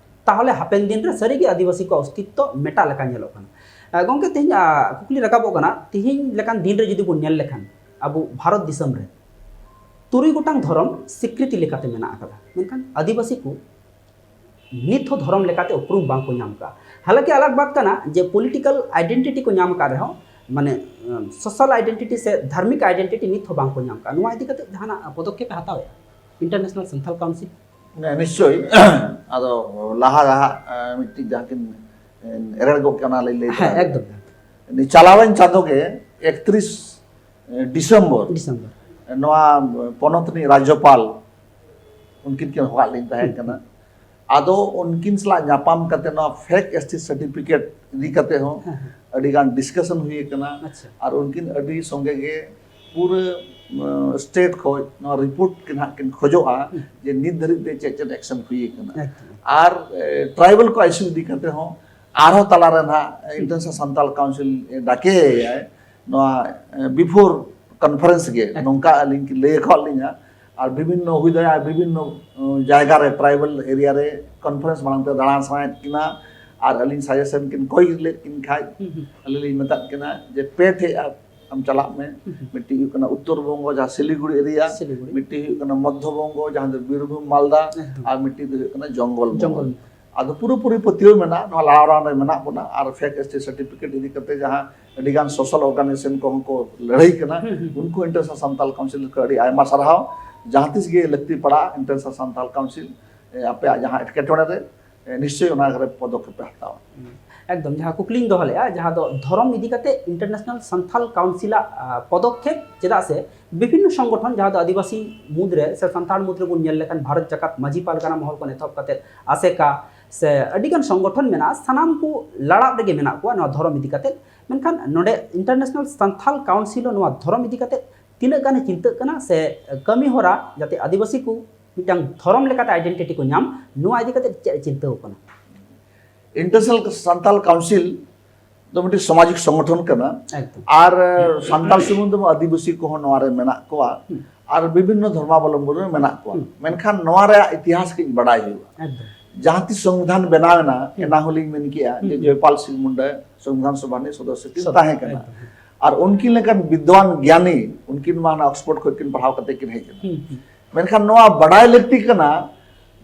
ᱛᱟᱦᱚᱞᱮ ᱦᱟᱯᱮᱱ ᱫᱤᱱ ᱨᱮ ᱥᱟᱹᱨᱤᱜᱮ ᱟᱹᱫᱤᱵᱟᱹᱥᱤ ᱠᱚᱣᱟᱜ ᱚᱥᱛᱤᱛᱛᱚ ᱢᱮᱴᱟᱜ ᱞᱮᱠᱟ ᱧᱮᱞᱚᱜ ᱠᱟᱱᱟ᱾ ᱟᱸ, ᱜᱚᱢᱠᱮ, ᱛᱮᱦᱮᱧ, ᱟᱸ, ᱠᱩᱠᱞᱤ ᱨᱟᱠᱟᱵᱚᱜ ᱠᱟᱱᱟ, ᱛᱮᱦᱮᱧ ᱞᱮᱠᱟᱱ ᱫᱤᱱ ᱨᱮ ᱡᱩᱫᱤ ᱵᱚᱱ ᱧᱮᱞ ᱞᱮᱠᱷᱟᱱ ᱟᱵᱚ ᱵᱷᱟᱨᱚᱛ ᱫᱤᱥᱚᱢ ᱨᱮ ᱛᱩᱨᱩᱭ ᱜᱚᱴᱟᱝ ᱫᱷᱚᱨᱚᱢ ᱥᱤᱠᱨᱤᱛᱤ ᱞᱮᱠᱟᱛᱮ ᱢᱮᱱᱟᱜ ᱟᱠᱟᱫᱟ, ᱢᱮᱱᱠᱷᱟᱱ ᱟᱹᱫᱤᱵᱟᱹᱥᱤ ᱠᱚ ᱱᱤᱛ ᱦᱚᱸ ᱫᱷᱚᱨᱚᱢ ᱞᱮᱠᱟᱛᱮ ᱩᱯᱨᱩᱢ ᱵᱟᱝ ᱠᱚ ᱧᱟᱢ ᱠᱟᱜᱼᱟ᱾ ᱦᱟᱞᱟᱝᱠᱤ ᱟᱞᱟᱜᱽ ᱵᱟᱛ ᱠᱟᱱᱟ ᱡᱮ ᱯᱚᱞᱤᱴᱤᱠᱟᱞ ᱟᱭᱰᱮᱱᱴᱤᱴᱤ ᱠᱚ ᱧᱟᱢ ᱟᱠᱟᱫ ᱨᱮᱦᱚᱸ, ᱢᱟᱱᱮ, ᱥᱳᱥᱟᱞ ᱟᱭᱰᱮᱱᱴᱤᱴᱤ ᱥᱮ ᱫᱷᱟᱨᱢᱤᱠ ᱟᱭᱰᱮᱱᱴᱤᱴᱤ ᱱᱤᱛ ᱦᱚᱸ ᱵᱟᱝ ᱠᱚ ᱧᱟᱢ ᱠᱟᱜᱼᱟ᱾ ᱱᱚᱣᱟ ᱤᱫᱤ ᱠᱟᱛᱮ ᱡᱟᱦᱟᱱᱟᱜ ᱯᱚᱫᱚᱠᱷᱮᱯ ᱮ ᱦᱟᱛᱟᱣᱮᱫᱼᱟ ᱤᱱᱴᱟᱨᱱᱮᱥᱱᱟᱞ ᱥᱟᱱᱛᱟᱞ ᱠᱟᱣᱩᱱᱥᱤᱞ? ᱦᱮᱸ, ᱱᱤᱥᱪᱳᱭ᱾ ᱟᱫᱚ ᱞᱟᱦᱟ ᱞᱟᱦᱟ, ᱮ, ᱢᱤᱫᱴᱤᱡ ᱡᱟᱦᱟᱸ ᱠᱤᱱ, ᱮ, ᱮᱨᱮᱲ ᱜᱚᱫ ᱠᱮᱫ, ᱚᱱᱟ ᱞᱤᱧ ᱞᱟᱹᱭ ᱦᱮᱸ, ᱠᱮᱫᱟ᱾ ᱮᱠᱫᱚᱢ᱾ ᱱᱤ-, ᱪᱟᱞᱟᱣᱮᱱ ᱪᱟᱸᱫᱳ ᱜᱮ, ᱮᱠᱛᱨᱤᱥ ᱰᱤᱥᱮᱢᱵᱚᱨ, ᱰᱤᱥᱮᱢᱵᱚᱨ᱾ ᱱᱚᱣᱟ ᱯᱚᱱᱚᱛ ᱨᱤᱱᱤᱡ ᱨᱟᱡᱽᱡᱚᱯᱟᱞ, ᱩᱱᱠᱤᱱ ᱠᱤᱱ ᱦᱚᱦᱚᱣᱟᱫ ᱞᱤᱧ ᱛᱟᱦᱮᱸ ᱠᱟᱱᱟ᱾ ᱟᱫᱚ ᱩᱱᱠᱤᱱ ᱥᱟᱞᱟᱜ ᱧᱟᱯᱟᱢ ᱠᱟᱛᱮ ᱱᱚᱣᱟ ᱯᱷᱮᱠ ᱮᱥ ᱴᱤ ᱥᱟᱨᱴᱤᱯᱷᱤᱠᱮᱴ ᱤᱫᱤ ᱠᱟᱛᱮ ᱦᱚᱸ ᱦᱮᱸ, ᱦᱮᱸ᱾ ᱟᱹᱰᱤ ᱜᱟᱱ ᱰᱤᱥᱠᱟᱥᱚᱱ ᱦᱩᱭ ᱟᱠᱟᱱᱟ᱾ ᱟᱪᱪᱷᱟ᱾ ᱟᱨ ᱩᱱᱠᱤᱱ ᱟᱹᱰᱤ ᱥᱚᱸᱜᱮ ᱜᱮ ᱯᱩᱨᱟᱹ, ᱟᱸ, ᱥᱴᱮᱴ ᱠᱷᱚᱡ ᱱᱚᱣᱟ ᱨᱤᱯᱳᱨᱴ ᱠᱤᱱ ᱦᱟᱸᱜ ᱠᱤᱱ ᱠᱷᱚᱡᱚᱜᱼᱟ ᱦᱩᱸ᱾ ᱡᱮ ᱱᱤᱛ ᱫᱷᱟᱹᱨᱤᱡ ᱛᱮ ᱪᱮᱫ ᱪᱮᱫ ᱮᱠᱥᱚᱱ ᱦᱩᱭ ᱟᱠᱟᱱᱟ᱾ ᱮᱠᱫᱚᱢ᱾ ᱟᱨ, ᱮ, ᱴᱨᱟᱭᱵᱟᱞ ᱠᱚᱣᱟᱜ ᱤᱥᱩ ᱤᱫᱤ ᱠᱟᱛᱮ ᱦᱚᱸ ᱟᱨᱦᱚᱸ ᱛᱟᱞᱟᱨᱮ ᱱᱟᱦᱟᱜ ᱦᱩᱸ᱾ ᱤᱱᱴᱟᱨᱱᱮᱥᱱᱟᱞ ᱥᱟᱱᱛᱟᱞ ᱠᱟᱣᱩᱱᱥᱤᱞ ᱰᱟᱠᱮᱭᱟᱭ ᱱᱚᱣᱟ, ᱮ, ᱵᱤᱯᱷᱳᱨ ᱠᱚᱱᱯᱷᱟᱨᱮᱱᱥ ᱜᱮ ᱮᱠᱫᱚᱢ᱾ ᱱᱚᱝᱠᱟ ᱟᱹᱞᱤᱧ ᱠᱤᱱ ᱞᱟᱹᱭ ᱟᱠᱟᱫ ᱞᱤᱧᱟ᱾ ᱟᱨ ᱵᱤᱵᱷᱤᱱᱱᱚ ᱦᱩᱭ ᱫᱟᱲᱮᱭᱟᱜᱼᱟ, ᱵᱤᱵᱷᱤᱱᱱᱚ, ᱩᱸ, ᱡᱟᱭᱜᱟ ᱨᱮ, ᱴᱨᱟᱭᱵᱟᱞ ᱮᱨᱤᱭᱟ ᱨᱮ ᱠᱚᱱᱯᱷᱟᱨᱮᱱᱥ ᱢᱟᱲᱟᱝ ᱛᱮ ᱫᱟᱬᱟᱱ ᱥᱟᱱᱟᱭᱮᱫ ᱠᱤᱱᱟ ᱟᱨ ᱟᱹᱞᱤᱧ ᱥᱟᱡᱮᱥᱚᱱ ᱠᱤᱱ ᱠᱚᱭ ᱞᱮᱫ ᱠᱤᱱ ᱠᱷᱟᱡ, ᱦᱩᱸ, ᱦᱩᱸ᱾ ᱟᱹᱞᱤᱧ ᱞᱤᱧ ᱢᱮᱛᱟᱫ ᱠᱤᱱᱟ ᱡᱮ ᱯᱮ ᱴᱷᱮᱡ ᱟᱢ ᱪᱟᱞᱟᱜ ᱢᱮ᱾ ᱦᱩᱸ, ᱦᱩᱸ᱾ ᱢᱤᱫᱴᱤᱡ ᱦᱩᱭᱩᱜ ᱠᱟᱱᱟ ᱩᱛᱛᱚᱨ ᱵᱚᱝᱜᱚ, ᱡᱟᱦᱟᱸ ᱥᱤᱞᱤᱜᱩᱲᱤ ᱮᱨᱤᱭᱟ, ᱥᱤᱞᱤᱜᱩᱲᱤ᱾ ᱢᱤᱫᱴᱤᱡ ᱦᱩᱭᱩᱜ ᱠᱟᱱᱟ ᱢᱚᱫᱽᱫᱷᱚ ᱵᱚᱝᱜᱚ, ᱡᱟᱦᱟᱸ ᱫᱚ ᱵᱤᱨᱵᱷᱩᱢ, ᱢᱟᱞᱫᱟ, ᱮᱠᱫᱚᱢ᱾ ᱟᱨ ᱢᱤᱫᱴᱤᱡ ᱫᱚ ᱦᱩᱭᱩᱜ ᱠᱟᱱᱟ ᱡᱚᱝᱜᱚᱞ ᱢᱚᱦᱚᱞ᱾ ᱡᱚᱝᱜᱚᱞ᱾ ᱟᱫᱚ ᱯᱩᱨᱟᱹᱯᱩᱨᱤ ᱯᱟᱹᱛᱭᱟᱹᱣ ᱢᱮᱱᱟᱜᱼᱟ, ᱱᱚᱣᱟ ᱞᱟᱲᱟᱣ ᱨᱮ ᱢᱮᱱᱟᱜ ᱵᱚᱱᱟ ᱟᱨ ᱯᱷᱮᱠ ᱮᱥ ᱴᱤ ᱥᱟᱨᱴᱤᱯᱷᱤᱠᱮᱴ ᱤᱫᱤ ᱠᱟᱛᱮ ᱡᱟᱦᱟᱸ ᱟᱹᱰᱤ ᱜᱟᱱ ᱥᱳᱥᱟᱞ ᱚᱨᱜᱟᱱᱟᱭᱡᱮᱥᱚᱱ ᱠᱚᱦᱚᱸ ᱠᱚ ᱞᱟᱹᱲᱦᱟᱹᱭ ᱠᱟᱱᱟ, ᱦᱩᱸ, ᱦᱩᱸ᱾ ᱩᱱᱠᱩ ᱤᱱᱴᱟᱨᱱᱮᱥᱱᱟᱞ ᱥᱟᱱᱛᱟᱞ ᱠᱟᱣᱩᱱᱥᱤᱞ ᱠᱚ ᱟᱹᱰᱤ ᱟᱭᱢᱟ ᱥᱟᱨᱦᱟᱣ᱾ ᱡᱟᱦᱟᱸ ᱛᱤᱥ ᱜᱮ ᱞᱟᱹᱠᱛᱤ ᱯᱟᱲᱟᱜᱼᱟ, ᱤᱱᱴᱟᱨᱱᱮᱥᱱᱟᱞ ᱥᱟᱱᱛᱟᱞ ᱠᱟᱣᱩᱱᱥᱤᱞ ᱮ, ᱟᱯᱮᱭᱟᱜ ᱡᱟᱦᱟᱸ ᱮᱴᱠᱮᱴᱚᱬᱮ ᱨᱮ, ᱮ, ᱱᱤᱥᱪᱚᱭ ᱚᱱᱟ ᱨᱮ ᱯᱚᱫᱚᱠᱷᱮᱯ ᱯᱮ ᱦᱟᱛᱟᱣᱟ᱾ ᱮᱠᱫᱚᱢ, ᱡᱟᱦᱟᱸ ᱠᱩᱠᱞᱤᱧ ᱫᱚᱦᱚ ᱞᱮᱫᱼᱟ, ᱡᱟᱦᱟᱸ ᱫᱚ ᱫᱷᱚᱨᱚᱢ ᱤᱫᱤ ᱠᱟᱛᱮ ᱤᱱᱴᱟᱨᱱᱮᱥᱱᱟᱞ ᱥᱟᱱᱛᱷᱟᱞ ᱠᱟᱣᱩᱱᱥᱤᱞᱟᱜ, ᱟ, ᱯᱚᱫᱚᱠᱷᱮᱯ, ᱪᱮᱫᱟᱜ ᱥᱮ ᱵᱤᱵᱷᱤᱱᱱᱚ ᱥᱚᱝᱜᱚᱴᱷᱚᱱ, ᱡᱟᱦᱟᱸ ᱫᱚ ᱟᱹᱫᱤᱵᱟᱹᱥᱤ ᱢᱩᱫᱽᱨᱮ ᱥᱮ ᱥᱟᱱᱛᱟᱲ ᱢᱩᱫᱽ ᱨᱮᱵᱚᱱ ᱧᱮᱞ ᱞᱮᱠᱷᱟᱱ, ᱵᱷᱟᱨᱚᱛ ᱡᱟᱠᱟᱛ ᱢᱟᱹᱡᱷᱤ ᱯᱟᱨᱜᱟᱱᱟ ᱢᱚᱦᱚᱞ ᱠᱷᱚᱱ ᱮᱛᱚᱦᱚᱵ ᱠᱟᱛᱮ ᱟᱥᱮᱠᱟ ᱥᱮ ᱟᱹᱰᱤᱜᱟᱱ ᱥᱚᱝᱜᱚᱴᱷᱚᱱ ᱢᱮᱱᱟᱜᱼᱟ, ᱥᱟᱱᱟᱢ ᱠᱚ ᱞᱟᱲᱟᱜ ᱨᱮᱜᱮ ᱢᱮᱱᱟᱜ ᱠᱚᱣᱟ ᱱᱚᱣᱟ ᱫᱷᱚᱨᱚᱢ ᱤᱫᱤ ᱠᱟᱛᱮ᱾ ᱢᱮᱱᱠᱷᱟᱱ ᱱᱚᱰᱮ ᱤᱱᱴᱟᱨᱱᱮᱥᱱᱟᱞ ᱥᱟᱱᱛᱷᱟᱞ ᱠᱟᱣᱩᱱᱥᱤᱞ ᱦᱚᱸ ᱱᱚᱣᱟ ᱫᱷᱚᱨᱚᱢ ᱤᱫᱤ ᱠᱟᱛᱮ ᱛᱤᱱᱟᱹᱜ ᱜᱟᱱᱮ ᱪᱤᱱᱛᱟᱹᱜ ᱠᱟᱱᱟ ᱥᱮ ᱠᱟᱹᱢᱤ ᱦᱚᱨᱟ ᱡᱟᱛᱮ ᱟᱹᱫᱤᱵᱟᱹᱥᱤ ᱠᱚ ᱢᱤᱫᱴᱟᱝ ᱫᱷᱚᱨᱚᱢ ᱞᱮᱠᱟᱛᱮ ᱟᱭᱰᱮᱱᱴᱤᱴᱤ ᱠᱚ ᱧᱟᱢ, ᱱᱚᱣᱟ ᱤᱫᱤ ᱠᱟᱛᱮ ᱪᱮᱫ ᱮ ᱪᱤᱱᱛᱟᱹ ᱠᱟᱱᱟ? ᱤᱱᱴᱟᱨᱱᱮᱥᱱᱟᱞ ᱥᱟᱱᱛᱟᱞ ᱠᱟᱣᱩᱱᱥᱤᱞ ᱫᱚ ᱢᱤᱫᱴᱤᱡ ᱥᱟᱢᱟᱡᱤᱠ ᱥᱚᱝᱜᱚᱴᱷᱚᱱ ᱠᱟᱱᱟ᱾ ᱮᱠᱫᱚᱢ᱾ ᱟᱨ ᱥᱟᱱᱛᱟᱲ ᱥᱩᱢᱩᱝ ᱫᱚ ᱵᱟᱝ, ᱟᱹᱫᱤᱵᱟᱹᱥᱤ ᱠᱚᱦᱚᱸ ᱱᱚᱣᱟ ᱨᱮ ᱢᱮᱱᱟᱜ ᱠᱚᱣᱟ᱾ ᱦᱩᱸ᱾ ᱟᱨ ᱵᱤᱵᱷᱤᱱᱱᱚ ᱫᱷᱚᱨᱢᱟᱵᱚᱞᱚᱢᱵᱚᱱ ᱨᱮ ᱢᱮᱱᱟᱜ ᱠᱚᱣᱟ᱾ ᱦᱩᱸ᱾ ᱢᱮᱱᱠᱷᱟᱱ ᱱᱚᱣᱟ ᱨᱮᱭᱟᱜ ᱤᱛᱤᱦᱟᱥ ᱠᱟᱹᱡ ᱵᱟᱰᱟᱭ ᱦᱩᱭᱩᱜᱼᱟ᱾ ᱮᱠᱫᱚᱢ᱾ ᱡᱟᱦᱟᱸ ᱛᱤᱥ ᱥᱚᱝᱵᱤᱫᱷᱟᱱ ᱵᱮᱱᱟᱣ ᱮᱱᱟ, ᱦᱩᱸ᱾ ᱮᱱᱟᱝ ᱦᱚᱸᱞᱤᱧ ᱢᱮᱱ ᱠᱮᱜᱼᱟ ᱡᱮ ᱦᱩᱸ᱾ ᱡᱚᱭᱯᱟᱞ ᱥᱤᱝ ᱢᱩᱱᱰᱟ ᱥᱚᱝᱵᱤᱫᱷᱟᱱ ᱥᱚᱵᱷᱟ ᱨᱤᱱᱤᱡ ᱥᱚᱫᱚᱥᱥᱚ ᱠᱤᱱ ᱥᱚᱫᱚᱥᱥᱚ, ᱛᱟᱦᱮᱸ ᱠᱟᱱᱟ᱾ ᱮᱠᱫᱚᱢ᱾ ᱟᱨ ᱩᱱᱠᱤᱱ ᱞᱮᱠᱟᱱ ᱵᱤᱫᱽᱣᱟᱱ ᱜᱮᱭᱟᱱᱤ, ᱩᱱᱠᱤᱱ ᱢᱟ ᱦᱟᱱᱟ ᱚᱠᱥᱯᱷᱳᱨᱰ ᱠᱷᱚᱱ ᱠᱤᱱ ᱯᱟᱲᱦᱟᱣ ᱠᱟᱛᱮ ᱠᱤᱱ ᱦᱮᱡ ᱮᱱᱟ᱾ ᱦᱩᱸ, ᱦᱩᱸ᱾ ᱢᱮᱱᱠᱷᱟᱱ ᱱᱚᱣᱟ ᱵᱟᱰᱟᱭ ᱞᱟᱹᱠᱛᱤ ᱠᱟᱱᱟ,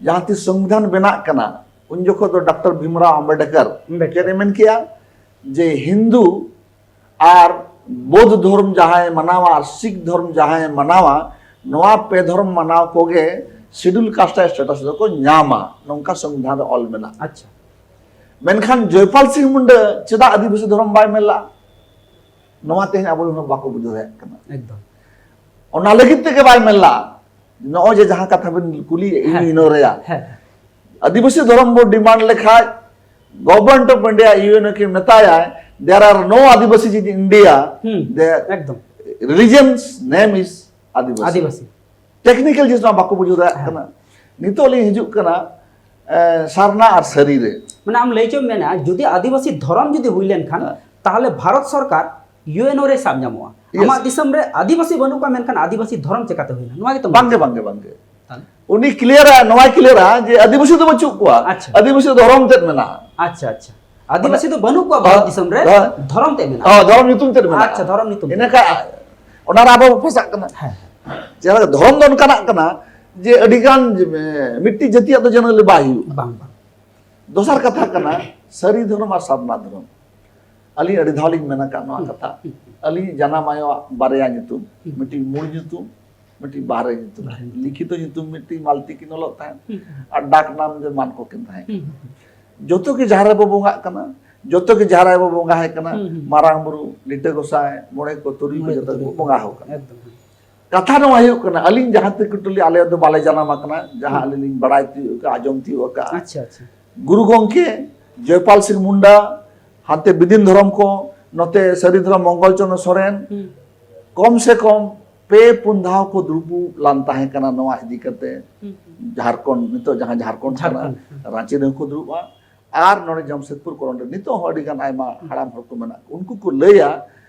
ᱡᱟᱦᱟᱸ ᱛᱤᱥ ᱥᱚᱝᱵᱤᱫᱷᱟᱱ ᱵᱮᱱᱟᱜ ᱠᱟᱱᱟ, ᱩᱱ ᱡᱚᱠᱷᱚᱱ ᱫᱚ ᱰᱟᱠᱛᱟᱨ ᱵᱷᱤᱢᱨᱟᱣ ᱟᱢᱵᱮᱰᱠᱚᱨ ᱟᱢᱵᱮᱰᱠᱚᱨ᱾ ᱪᱮᱫ ᱮ ᱢᱮᱱ ᱠᱮᱜᱼᱟ? ᱡᱮ ᱦᱤᱱᱫᱩ ᱟᱨ ᱵᱳᱫᱷ ᱫᱷᱚᱨᱢ ᱡᱟᱦᱟᱸᱭ ᱢᱟᱱᱟᱣᱟ ᱟᱨ ᱥᱤᱠᱷ ᱫᱷᱚᱨᱢ ᱡᱟᱦᱟᱸᱭ ᱢᱟᱱᱟᱣᱟ, ᱱᱚᱣᱟ ᱯᱮ ᱫᱷᱚᱨᱢ ᱢᱟᱱᱟᱣ ᱠᱚᱜᱮ ᱥᱤᱰᱩᱞ ᱠᱟᱥᱴ ᱨᱮᱭᱟᱜ ᱥᱴᱮᱴᱟᱥ ᱫᱚᱠᱚ ᱧᱟᱢᱟ, ᱱᱚᱝᱠᱟ ᱥᱚᱝᱵᱤᱫᱷᱟᱱ ᱨᱮ ᱚᱞ ᱢᱮᱱᱟᱜᱼᱟ᱾ ᱟᱪᱪᱷᱟ᱾ ᱢᱮᱱᱠᱷᱟᱱ ᱡᱚᱭᱯᱟᱞ ᱥᱤᱝ ᱢᱩᱱᱰᱟ ᱪᱮᱫᱟᱜ ᱟᱹᱫᱤᱵᱟᱹᱥᱤ ᱫᱷᱚᱨᱚᱢ ᱵᱟᱭ ᱢᱮᱱ ᱞᱟᱜᱼᱟ? ᱱᱚᱣᱟ ᱛᱮᱦᱮᱧ ᱟᱵᱚ ᱦᱚᱸ ᱵᱟᱠᱚ ᱵᱩᱡᱷᱟᱹᱣ ᱫᱟᱲᱮᱭᱟᱜ ᱠᱟᱱᱟ᱾ ᱮᱠᱫᱚᱢ᱾ ᱚᱱᱟ ᱞᱟᱹᱜᱤᱫ ᱛᱮᱜᱮ ᱵᱟᱭ ᱢᱮᱱ ᱞᱟᱜᱼᱟ᱾ ᱱᱚᱜᱼᱚᱭ ᱡᱮ ᱡᱟᱦᱟᱸ ᱠᱟᱛᱷᱟ ᱵᱤᱱ ᱠᱩᱞᱤᱭᱮᱫ, ᱦᱮᱸ, ᱤᱧ ᱨᱮᱭᱟ, ᱦᱮᱸ᱾ ᱟᱹᱫᱤᱵᱟᱹᱥᱤ ᱫᱷᱚᱨᱚᱢ ᱵᱚ ᱰᱤᱢᱟᱱᱰ ᱞᱮᱠᱷᱟᱡ, Government of India, U N ᱳ ᱠᱤᱱ ᱢᱮᱛᱟᱭᱟ, "There are no Adivasi in India, ᱦᱩᱸ, the ᱮᱠᱫᱚᱢ᱾ Religion's name is Adivasi." Adivasi. Technical ᱡᱤᱱᱤᱥ ᱢᱟ ᱵᱟᱠᱚ ᱵᱩᱡᱷᱟᱹᱣ ᱫᱟᱲᱮᱭᱟᱜ ᱦᱮᱸ᱾ ᱠᱟᱱᱟ᱾ ᱱᱤᱛᱚᱜ ᱞᱤᱧ ᱦᱤᱡᱩᱜ ᱠᱟᱱᱟ, ᱮ, ᱥᱟᱨᱱᱟ ᱟᱨ ᱥᱟᱹᱨᱤ ᱨᱮ᱾ ᱢᱟᱱᱮ ᱟᱢ ᱞᱟᱹᱭ ᱦᱚᱪᱚᱢ ᱢᱮᱱᱟ, ᱡᱩᱫᱤ ᱟᱹᱫᱤᱵᱟᱹᱥᱤ ᱫᱷᱚᱨᱚᱢ ᱡᱩᱫᱤ ᱦᱩᱭ ᱞᱮᱱᱠᱷᱟᱱ, ᱦᱮᱸ᱾ ᱛᱟᱦᱚᱞᱮ ᱵᱷᱟᱨᱚᱛ ᱥᱚᱨᱠᱟᱨ ᱤᱭᱩ ᱮᱱ ᱳ ᱨᱮ ᱥᱟᱵ ᱧᱟᱢᱚᱜᱼᱟ᱾ Yes᱾ ᱟᱢᱟᱜ ᱫᱤᱥᱚᱢ ᱨᱮ ᱟᱹᱫᱤᱵᱟᱹᱥᱤ ᱵᱟᱹᱱᱩᱜ ᱠᱚᱣᱟ, ᱢᱮᱱᱠᱷᱟᱱ ᱟᱹᱫᱤᱵᱟᱹᱥᱤ ᱫᱷᱚᱨᱚᱢ ᱪᱮᱠᱟᱛᱮ ᱦᱩᱭᱱᱟ? ᱱᱚᱣᱟ ᱜᱮᱛᱚ ᱵᱟᱝᱜᱮ, ᱢᱮᱱ ᱵᱟᱝᱜᱮ, ᱵᱟᱝᱜᱮ᱾ ᱛᱟᱦᱞᱮ? ᱩᱱᱤ ᱠᱞᱤᱭᱟᱨᱟ, ᱱᱚᱣᱟᱭ ᱠᱞᱤᱭᱟᱨᱟ ᱡᱮ ᱟᱹᱫᱤᱵᱟᱹᱥᱤ ᱫᱚ ᱵᱟᱹᱪᱩᱜ ᱠᱚᱣᱟ, ᱟᱪᱪᱷᱟ᱾ ᱟᱹᱫᱤᱵᱟᱹᱥᱤ ᱫᱚ ᱫᱷᱚᱨᱚᱢ ᱛᱮᱫ ᱢᱮᱱᱟᱜᱼᱟ᱾ ᱟᱪᱪᱷᱟ, ᱟᱪᱪᱷᱟ᱾ ᱟᱹᱫᱤᱵᱟᱹᱥᱤ ᱫᱚ ᱵᱟᱹᱱᱩᱜ ᱠᱚᱣᱟ ᱵᱷᱟᱨᱚᱛ ᱫᱤᱥᱚᱢ ᱨᱮ, ᱦᱮᱸ᱾ ᱫᱷᱚᱨᱚᱢ ᱛᱮᱫ ᱢᱮᱱᱟᱜᱼᱟ᱾ ᱦᱮᱸ, ᱫᱷᱚᱨᱚᱢ ᱧᱩᱛᱩᱢ ᱛᱮᱫ ᱢᱮᱱᱟᱜᱼᱟ᱾ ᱟᱪᱪᱷᱟ, ᱫᱷᱚᱨᱚᱢ ᱧᱩᱛᱩᱢ ᱤᱱᱟᱹ ᱛᱮ᱾ ᱠᱷᱟᱱ ᱚᱱᱟ ᱨᱮ ᱟᱵᱚ ᱵᱚ ᱯᱷᱟᱸᱥᱟᱜ ᱠᱟᱱᱟ᱾ ᱦᱮᱸ᱾ ᱪᱮᱫᱟᱜ ᱫᱷᱚᱨᱚᱢ ᱫᱚ ᱚᱱᱠᱟᱱᱟᱜ ᱠᱟᱱᱟ ᱡᱮ ᱟᱹᱰᱤ ᱜᱟᱱ, ᱮ, ᱢᱤᱫᱴᱤᱡ ᱡᱟᱹᱛᱤᱭᱟᱜ ᱫᱚ generally ᱵᱟᱭ ᱦᱩᱭᱩᱜᱼᱟ᱾ ᱵᱟᱝ, ᱵᱟᱝ᱾ ᱫᱚᱥᱟᱨ ᱠᱟᱛᱷᱟ ᱠᱟᱱᱟ ᱥᱟᱹᱨᱤ ᱫᱷᱚᱨᱚᱢ ᱟᱨ ᱥᱟᱨᱱᱟ ᱫᱷᱚᱨᱚᱢ᱾ ᱟᱹᱞᱤᱧ ᱟᱹᱰᱤ ᱫᱷᱟᱣ ᱞᱤᱧ ᱢᱮᱱ ᱟᱠᱟᱫ ᱱᱚᱣᱟ ᱦᱩᱸ, ᱠᱟᱛᱷᱟ᱾ ᱦᱩᱸ, ᱦᱩᱸ᱾ ᱟᱹᱞᱤᱧ ᱡᱟᱱᱟᱢ ᱟᱭᱳᱣᱟᱜ ᱵᱟᱨᱭᱟ ᱧᱩᱛᱩᱢ, ᱦᱩᱸ᱾ ᱢᱤᱫᱴᱤᱡ ᱢᱩᱲ ᱧᱩᱛᱩᱢ, ᱢᱤᱫᱴᱤᱡ ᱵᱟᱦᱨᱮ ᱧᱩᱛᱩᱢ, ᱵᱟᱦᱨᱮ ᱧᱩᱛᱩᱢ᱾ ᱞᱤᱠᱷᱤᱛᱚ ᱧᱩᱛᱩᱢ ᱢᱤᱫᱴᱤᱡ ᱢᱟᱞᱛᱤ ᱠᱤᱱ ᱚᱞᱚᱜ ᱛᱟᱦᱮᱸᱫ᱾ ᱦᱩᱸ᱾ ᱟᱨ ᱰᱟᱠ ᱱᱟᱢ ᱫᱚ ᱢᱟᱱᱠᱚ ᱠᱤᱱ ᱛᱟᱦᱮᱸ ᱠᱟᱱᱟ᱾ ᱦᱩᱸ, ᱦᱩᱸ, ᱦᱩᱸ᱾ ᱡᱚᱛᱚ ᱜᱮ ᱡᱟᱦᱮᱨ ᱟᱭᱳ ᱵᱚ ᱵᱚᱸᱜᱟ ᱟᱭ ᱠᱟᱱᱟ, ᱦᱩᱸ, ᱦᱩᱸ᱾ ᱢᱟᱨᱟᱝ ᱵᱩᱨᱩ, ᱞᱤᱴᱟᱹ ᱜᱚᱸᱥᱟᱭ, ᱢᱚᱬᱮ ᱠᱚ, ᱛᱩᱨᱩᱭ ᱠᱚ, ᱢᱚᱬᱮ ᱠᱚ, ᱡᱚᱛᱚ ᱛᱩᱨᱩᱭ ᱜᱮᱵᱚ ᱠᱚ᱾ ᱵᱚᱸᱜᱟ ᱟᱠᱚ ᱠᱟᱱᱟ᱾ ᱮᱠᱫᱚᱢ, ᱦᱮᱸ᱾ ᱠᱟᱛᱷᱟ ᱱᱚᱣᱟ ᱦᱩᱭᱩᱜ ᱠᱟᱱᱟ, ᱟᱹᱞᱤᱧ ᱡᱟᱦᱟᱸ ᱛᱤᱨ ᱠᱚᱴᱩᱞᱤ ᱟᱞᱮ ᱫᱚ ᱵᱟᱞᱮ ᱡᱟᱱᱟᱢ ᱟᱠᱟᱱᱟ, ᱡᱟᱦᱟᱸ ᱦᱩᱸ᱾ ᱟᱹᱞᱤᱧ ᱞᱤᱧ ᱵᱟᱲᱟᱭ ᱛᱤᱭᱳᱜ ᱟᱠᱟᱫᱼᱟ, ᱟᱸᱡᱚᱢ ᱛᱤᱭᱳᱜ ᱟᱠᱟᱫᱼᱟ᱾ ᱟᱪᱪᱷᱟ, ᱟᱪᱪᱷᱟ᱾ ᱜᱩᱨᱩ ᱜᱚᱢᱠᱮ ᱡᱚᱭᱯᱟᱞ ᱥᱤᱝ ᱢᱩᱱᱰᱟ, ᱦᱟᱱᱛᱮ ᱵᱤᱫᱤᱱ ᱫᱷᱚᱨᱚᱢ ᱠᱚ, ᱱᱚᱛᱮ ᱥᱟᱹᱨᱤ ᱫᱷᱚᱨᱚᱢ ᱢᱚᱝᱜᱚᱞ ᱪᱚᱸᱫᱽᱨᱚ ᱥᱚᱨᱮᱱ, ᱦᱩᱸ᱾ ᱠᱚᱢ ᱥᱮ ᱠᱚᱢ ᱯᱮ ᱯᱩᱱ ᱫᱷᱟᱣ ᱠᱚ ᱫᱩᱲᱩᱵ ᱞᱟᱱ ᱛᱟᱦᱮᱸ ᱠᱟᱱᱟ ᱱᱚᱣᱟ ᱤᱫᱤ ᱠᱟᱛᱮ᱾ ᱦᱩᱸ, ᱦᱩᱸ᱾ ᱡᱷᱟᱨᱠᱷᱚᱸᱰ, ᱱᱤᱛᱚᱜ ᱡᱟᱦᱟᱸ ᱡᱷᱟᱨᱠᱷᱚᱸᱰ ᱠᱟᱱᱟ, ᱡᱷᱟᱨᱠᱷᱚᱸᱰ, ᱦᱩᱸ᱾ ᱨᱟᱸᱪᱤ ᱨᱮᱦᱚᱸ ᱠᱚ ᱫᱩᱲᱩᱵᱼᱟ᱾ ᱟᱨ ᱱᱚᱰᱮ ᱡᱟᱢᱥᱮᱫᱽᱯᱩᱨ ᱠᱚᱨᱚᱱ ᱨᱮ ᱱᱤᱛᱚᱜ ᱦᱚᱸ ᱟᱹᱰᱤ ᱜᱟᱱ ᱟᱭᱢᱟ ᱦᱩᱸ᱾ ᱦᱟᱲᱟᱢ ᱦᱚᱲ ᱠᱚ ᱢᱮᱱᱟᱜ ᱠᱚᱣᱟ, ᱩᱱᱠᱩ ᱠᱚ ᱞᱟᱹᱭᱟ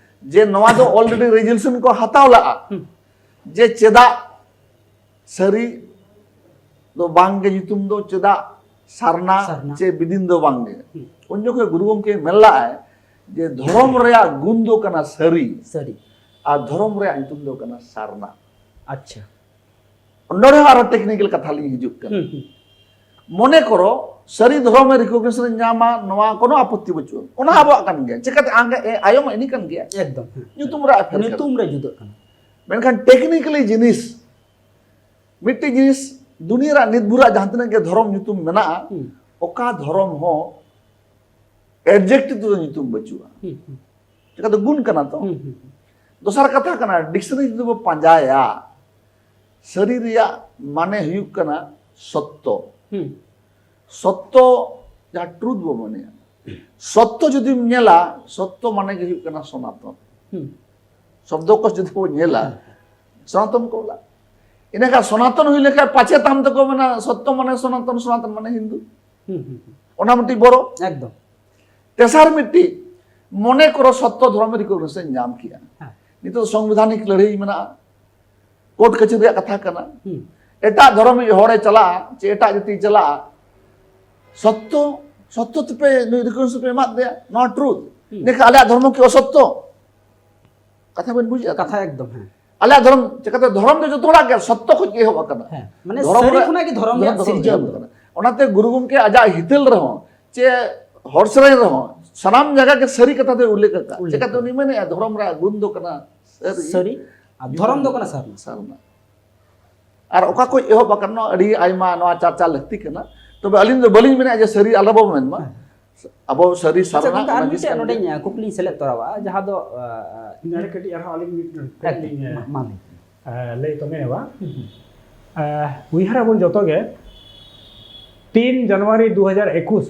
ᱡᱮ ᱱᱚᱣᱟ ᱫᱚ already resolution ᱠᱚ ᱦᱟᱛᱟᱣ ᱞᱟᱜᱼᱟ, ᱦᱩᱸ᱾ ᱡᱮ ᱪᱮᱫᱟᱜ ᱥᱟᱹᱨᱤ ᱫᱚ ᱵᱟᱝᱜᱮ ᱧᱩᱛᱩᱢ ᱫᱚ, ᱪᱮᱫᱟᱜ ᱥᱟᱨᱱᱟ ᱥᱟᱨᱱᱟ᱾ ᱪᱮ ᱵᱤᱫᱤᱱ ᱫᱚ ᱵᱟᱝᱜᱮ? ᱦᱩᱸ᱾ ᱩᱱ ᱡᱚᱠᱷᱚᱱ ᱜᱩᱨᱩ ᱜᱚᱢᱠᱮ ᱢᱮᱱ ᱞᱟᱜᱼᱟᱭ ᱡᱮ ᱫᱷᱚᱨᱚᱢ ᱨᱮᱭᱟᱜ ᱜᱩᱱ ᱫᱚ ᱠᱟᱱᱟ ᱥᱟᱹᱨᱤ, ᱥᱟᱹᱨᱤ᱾ ᱟᱨ ᱫᱷᱚᱨᱚᱢ ᱨᱮᱭᱟᱜ ᱧᱩᱛᱩᱢ ᱫᱚ ᱠᱟᱱᱟ ᱥᱟᱨᱱᱟ᱾ ᱟᱪᱪᱷᱟ᱾ ᱱᱚᱰᱮ ᱦᱚᱸ ᱟᱨᱚ technical ᱠᱟᱛᱷᱟ ᱞᱤᱧ ᱦᱤᱡᱩᱜ ᱠᱟᱱᱟ᱾ ᱦᱩᱸ, ᱦᱩᱸ᱾ ᱢᱚᱱᱮ ᱠᱚᱨᱚ ᱥᱟᱹᱨᱤ ᱫᱷᱚᱨᱚᱢ ᱨᱮ recognition ᱧᱟᱢᱟ, ᱱᱚᱣᱟ ᱠᱳᱱᱳ ᱟᱯᱚᱛᱛᱤ ᱵᱟᱹᱪᱩᱜᱼᱟ, ᱚᱱᱟ ᱟᱵᱚᱣᱟᱜ ᱠᱟᱱ ᱜᱮᱭᱟ᱾ ᱪᱤᱠᱟᱹᱛᱮ ᱟᱸᱜᱟ-, ᱮ-, ᱟᱭᱳ ᱢᱟ ᱤᱱᱤ ᱠᱟᱱ ᱜᱮᱭᱟ᱾ ᱮᱠᱫᱚᱢ, ᱦᱮᱸ᱾ ᱧᱩᱛᱩᱢ ᱨᱮ ᱟᱯᱷᱮᱨ ᱠᱟᱱᱟ᱾ ᱧᱩᱛᱩᱢ ᱨᱮ ᱡᱩᱫᱟᱹᱜ ᱠᱟᱱᱟ᱾ ᱢᱮᱱᱠᱷᱟᱱ technically ᱡᱤᱱᱤᱥ, ᱢᱤᱫᱴᱤᱡ ᱡᱤᱱᱤᱥ, ᱫᱩᱱᱤᱭᱟᱹ ᱨᱮᱭᱟᱜ ᱱᱤᱛ ᱵᱷᱳᱨᱟᱜ ᱡᱟᱦᱟᱸ ᱛᱤᱱᱟᱹᱜ ᱜᱮ ᱫᱷᱚᱨᱚᱢ ᱧᱩᱛᱩᱢ ᱢᱮᱱᱟᱜᱼᱟ, ᱦᱩᱸ᱾ ᱚᱠᱟ ᱫᱷᱚᱨᱚᱢ ᱦᱚᱸ adjective ᱛᱮᱫᱚ ᱧᱩᱛᱩᱢ ᱵᱟᱹᱪᱩᱜᱼᱟ᱾ ᱦᱩᱸ, ᱦᱩᱸ᱾ ᱪᱮᱠᱟ ᱫᱚ ᱜᱩᱱ ᱠᱟᱱᱟ ᱛᱚ᱾ ᱦᱩᱸ, ᱦᱩᱸ, ᱦᱩᱸ᱾ ᱫᱚᱥᱟᱨ ᱠᱟᱛᱷᱟ ᱠᱟᱱᱟ, dictionary ᱡᱩᱫᱤ ᱵᱚ ᱯᱟᱸᱡᱟᱭᱟ, ᱥᱟᱹᱨᱤ ᱨᱮᱭᱟᱜ ᱢᱟᱱᱮ ᱦᱩᱭᱩᱜ ᱠᱟᱱᱟ ᱥᱚᱛᱛᱚ᱾ ᱦᱩᱸ᱾ ᱥᱚᱛᱛᱚ ᱡᱟᱦᱟᱸ truth ᱵᱚ ᱢᱚᱱᱮᱭᱟ, ᱥᱚᱛᱛᱚ ᱡᱩᱫᱤᱢ ᱧᱮᱞᱟ, ᱥᱚᱛᱛᱚ ᱢᱟᱱᱮ ᱜᱮ ᱦᱩᱭᱩᱜ ᱠᱟᱱᱟ ᱥᱚᱱᱟᱛᱚᱱ᱾ ᱦᱩᱸ᱾ ᱥᱚᱵᱫᱚ ᱠᱚ ᱡᱩᱫᱤ ᱵᱚ ᱧᱮᱞᱟ, ᱦᱮᱸ᱾ ᱥᱚᱱᱟᱛᱚᱱ ᱠᱚ ᱚᱞᱟ᱾ ᱤᱱᱟᱹᱠᱷᱟᱱ ᱥᱚᱱᱟᱛᱚᱱ ᱦᱩᱭ ᱞᱮᱠᱷᱟᱱ ᱯᱟᱪᱮ ᱛᱟᱢ ᱛᱮᱠᱚ ᱢᱮᱱᱟ, ᱥᱚᱛᱛᱚ ᱢᱟᱱᱮ ᱥᱚᱱᱟᱛᱚᱱ, ᱥᱚᱱᱟᱛᱚᱱ ᱢᱟᱱᱮ ᱦᱤᱱᱫᱩ᱾ ᱦᱩᱸ, ᱦᱩᱸ, ᱦᱩᱸ᱾ ᱚᱱᱟ ᱢᱤᱫᱴᱤᱡ ᱵᱚᱨᱚ᱾ ᱮᱠᱫᱚᱢ᱾ ᱛᱮᱥᱟᱨ ᱢᱤᱫᱴᱤᱡ, ᱢᱚᱱᱮ ᱠᱚᱨᱚ ᱥᱚᱛᱛᱚ ᱫᱷᱚᱨᱚᱢ recognition ᱧᱟᱢ ᱠᱮᱜᱼᱟ᱾ ᱦᱮᱸ᱾ ᱱᱤᱛᱚᱜ ᱥᱚᱝᱵᱤᱫᱷᱟᱱᱤᱠ ᱞᱟᱹᱲᱦᱟᱹᱭ ᱢᱮᱱᱟᱜᱼᱟ, ᱠᱳᱨᱴ ᱠᱟᱹᱪᱷᱟᱹᱨᱤ ᱨᱮᱭᱟᱜ ᱠᱟᱛᱷᱟ ᱠᱟᱱᱟ᱾ ᱦᱩᱸ᱾ ᱮᱴᱟᱜ ᱫᱷᱚᱨᱚᱢᱤᱡ ᱦᱚᱲᱮ ᱪᱟᱞᱟᱜᱼᱟ, ᱪᱮ ᱮᱴᱟᱜ ᱡᱟᱹᱛᱤᱭ ᱪᱟᱞᱟᱜᱼᱟ, ᱥᱚᱛᱛᱚ, ᱥᱚᱛᱛᱚ ᱛᱮᱯᱮ ᱱᱩᱭ recognition ᱯᱮ ᱮᱢᱟᱫ ᱫᱮᱭᱟ, ᱱᱚᱣᱟ truth᱾ ᱦᱩᱸ᱾ ᱤᱱᱟᱹᱠᱷᱟᱱ ᱟᱞᱮᱭᱟᱜ ᱫᱷᱚᱨᱢᱚ ᱠᱤ ᱚᱥᱚᱛᱛᱚ? ᱠᱟᱛᱷᱟ ᱵᱮᱱ ᱵᱩᱡᱮᱫᱼᱟ ᱛᱚ? ᱠᱟᱛᱷᱟ ᱮᱠᱫᱚᱢ, ᱦᱮᱸ᱾ ᱟᱞᱮᱭᱟᱜ ᱫᱷᱚᱨᱚᱢ, ᱪᱤᱠᱟᱹᱛᱮ ᱫᱷᱚᱨᱚᱢ ᱫᱚ ᱡᱚᱛᱚ ᱦᱚᱲᱟᱜ ᱜᱮ ᱥᱚᱛᱛᱚ ᱠᱷᱚᱱ ᱜᱮ ᱮᱦᱚᱵ ᱟᱠᱟᱱᱟ᱾ ᱦᱮᱸ, ᱢᱟᱱᱮ ᱫᱷᱚᱨᱚᱢ ᱥᱟᱹᱨᱤ ᱨᱮ-, ᱠᱷᱚᱱᱟᱜ ᱜᱮ ᱫᱷᱚᱨᱚᱢ ᱫᱷᱚᱨᱚᱢ ᱨᱮᱭᱟᱜ ᱫᱚ ᱥᱤᱨᱡᱟᱹᱣ ᱮᱦᱚᱵ ᱫᱚ᱾ ᱟᱠᱟᱱᱟ᱾ ᱚᱱᱟᱛᱮ ᱜᱩᱨᱩ ᱜᱚᱢᱠᱮ ᱟᱡᱟᱜ ᱦᱤᱛᱟᱹᱞ ᱨᱮᱦᱚᱸ, ᱪᱮ ᱦᱚᱲ ᱥᱮᱨᱮᱧ ᱨᱮᱦᱚᱸ, ᱥᱟᱱᱟᱢ ᱡᱟᱭᱜᱟ ᱜᱮ ᱥᱟᱹᱨᱤ ᱠᱟᱛᱷᱟ ᱫᱚᱭ ᱩᱞᱞᱮᱠᱷ ᱟᱠᱟᱫ᱾ ᱩᱞᱞᱮᱠᱷ ᱪᱤᱠᱟᱹᱛᱮ ᱟᱠᱟᱫ᱾ ᱩᱱᱤ ᱢᱮᱱᱮᱫᱼᱟ, ᱫᱷᱚᱨᱚᱢ ᱨᱮᱭᱟᱜ ᱜᱩᱱ ᱫᱚ ᱠᱟᱱᱟ ᱥᱟᱹᱨᱤ᱾ ᱥᱟᱹᱨᱤ, ᱟᱨ ᱫᱷᱚᱨᱚᱢ ᱫᱚ ᱠᱟᱱᱟ ᱥᱟᱨᱱᱟ᱾ ᱥᱟᱨᱱᱟ᱾ ᱟᱨ ᱚᱠᱟ ᱠᱷᱚᱱ ᱮᱦᱚᱵ ᱟᱠᱟᱱᱟ, ᱱᱚᱣᱟ ᱟᱹᱰᱤ ᱟᱭᱢᱟ ᱱᱚᱣᱟ ᱪᱟᱨᱪᱟ ᱞᱟᱹᱠᱛᱤ ᱠᱟᱱᱟ᱾ ᱛᱚᱵᱮ ᱟᱹᱞᱤᱧ ᱫᱚ ᱵᱟᱹᱞᱤᱧ ᱢᱮᱱᱟ ᱡᱮ ᱥᱟᱹᱨᱤ ᱟᱞᱚ ᱵᱚ ᱢᱮᱱ ᱢᱟ᱾ ᱟᱵᱚ ᱥᱟᱹᱨᱤ ᱟᱪᱪᱷᱟ ᱥᱟᱨᱱᱟ ᱜᱚᱢᱠᱮ, ᱟᱨ ᱚᱱᱟ ᱡᱤᱱᱤᱥ ᱢᱤᱫᱴᱮᱱ ᱠᱟᱱ ᱱᱚᱰᱮᱧ ᱜᱮᱭᱟ᱾ ᱠᱩᱠᱞᱤᱧ ᱥᱮᱞᱮᱫ ᱛᱚᱨᱟᱣᱟ, ᱡᱟᱦᱟᱸ ᱫᱚ ᱟᱸ, ᱱᱚᱰᱮ ᱠᱟᱹᱴᱤᱡ ᱟᱨᱦᱚᱸ ᱟᱹᱞᱤᱧ ᱢᱤᱫ ᱮᱠᱫᱚᱢ, ᱞᱤᱧ, ᱢᱟ, ᱢᱟ ᱞᱟᱹᱭ ᱵᱤᱱ᱾ ᱟᱸ, ᱞᱟᱹᱭ ᱛᱚ ᱢᱮ ᱵᱟ᱾ ᱦᱩᱸ, ᱦᱩᱸ᱾ ᱟᱸ, ᱩᱭᱦᱟᱹᱨ ᱟᱵᱚᱱ ᱡᱚᱛᱚ ᱜᱮ, ᱛᱤᱱ ᱡᱟᱱᱩᱣᱟᱨᱤ ᱫᱩ ᱦᱟᱡᱟᱨ ᱮᱠᱩᱥ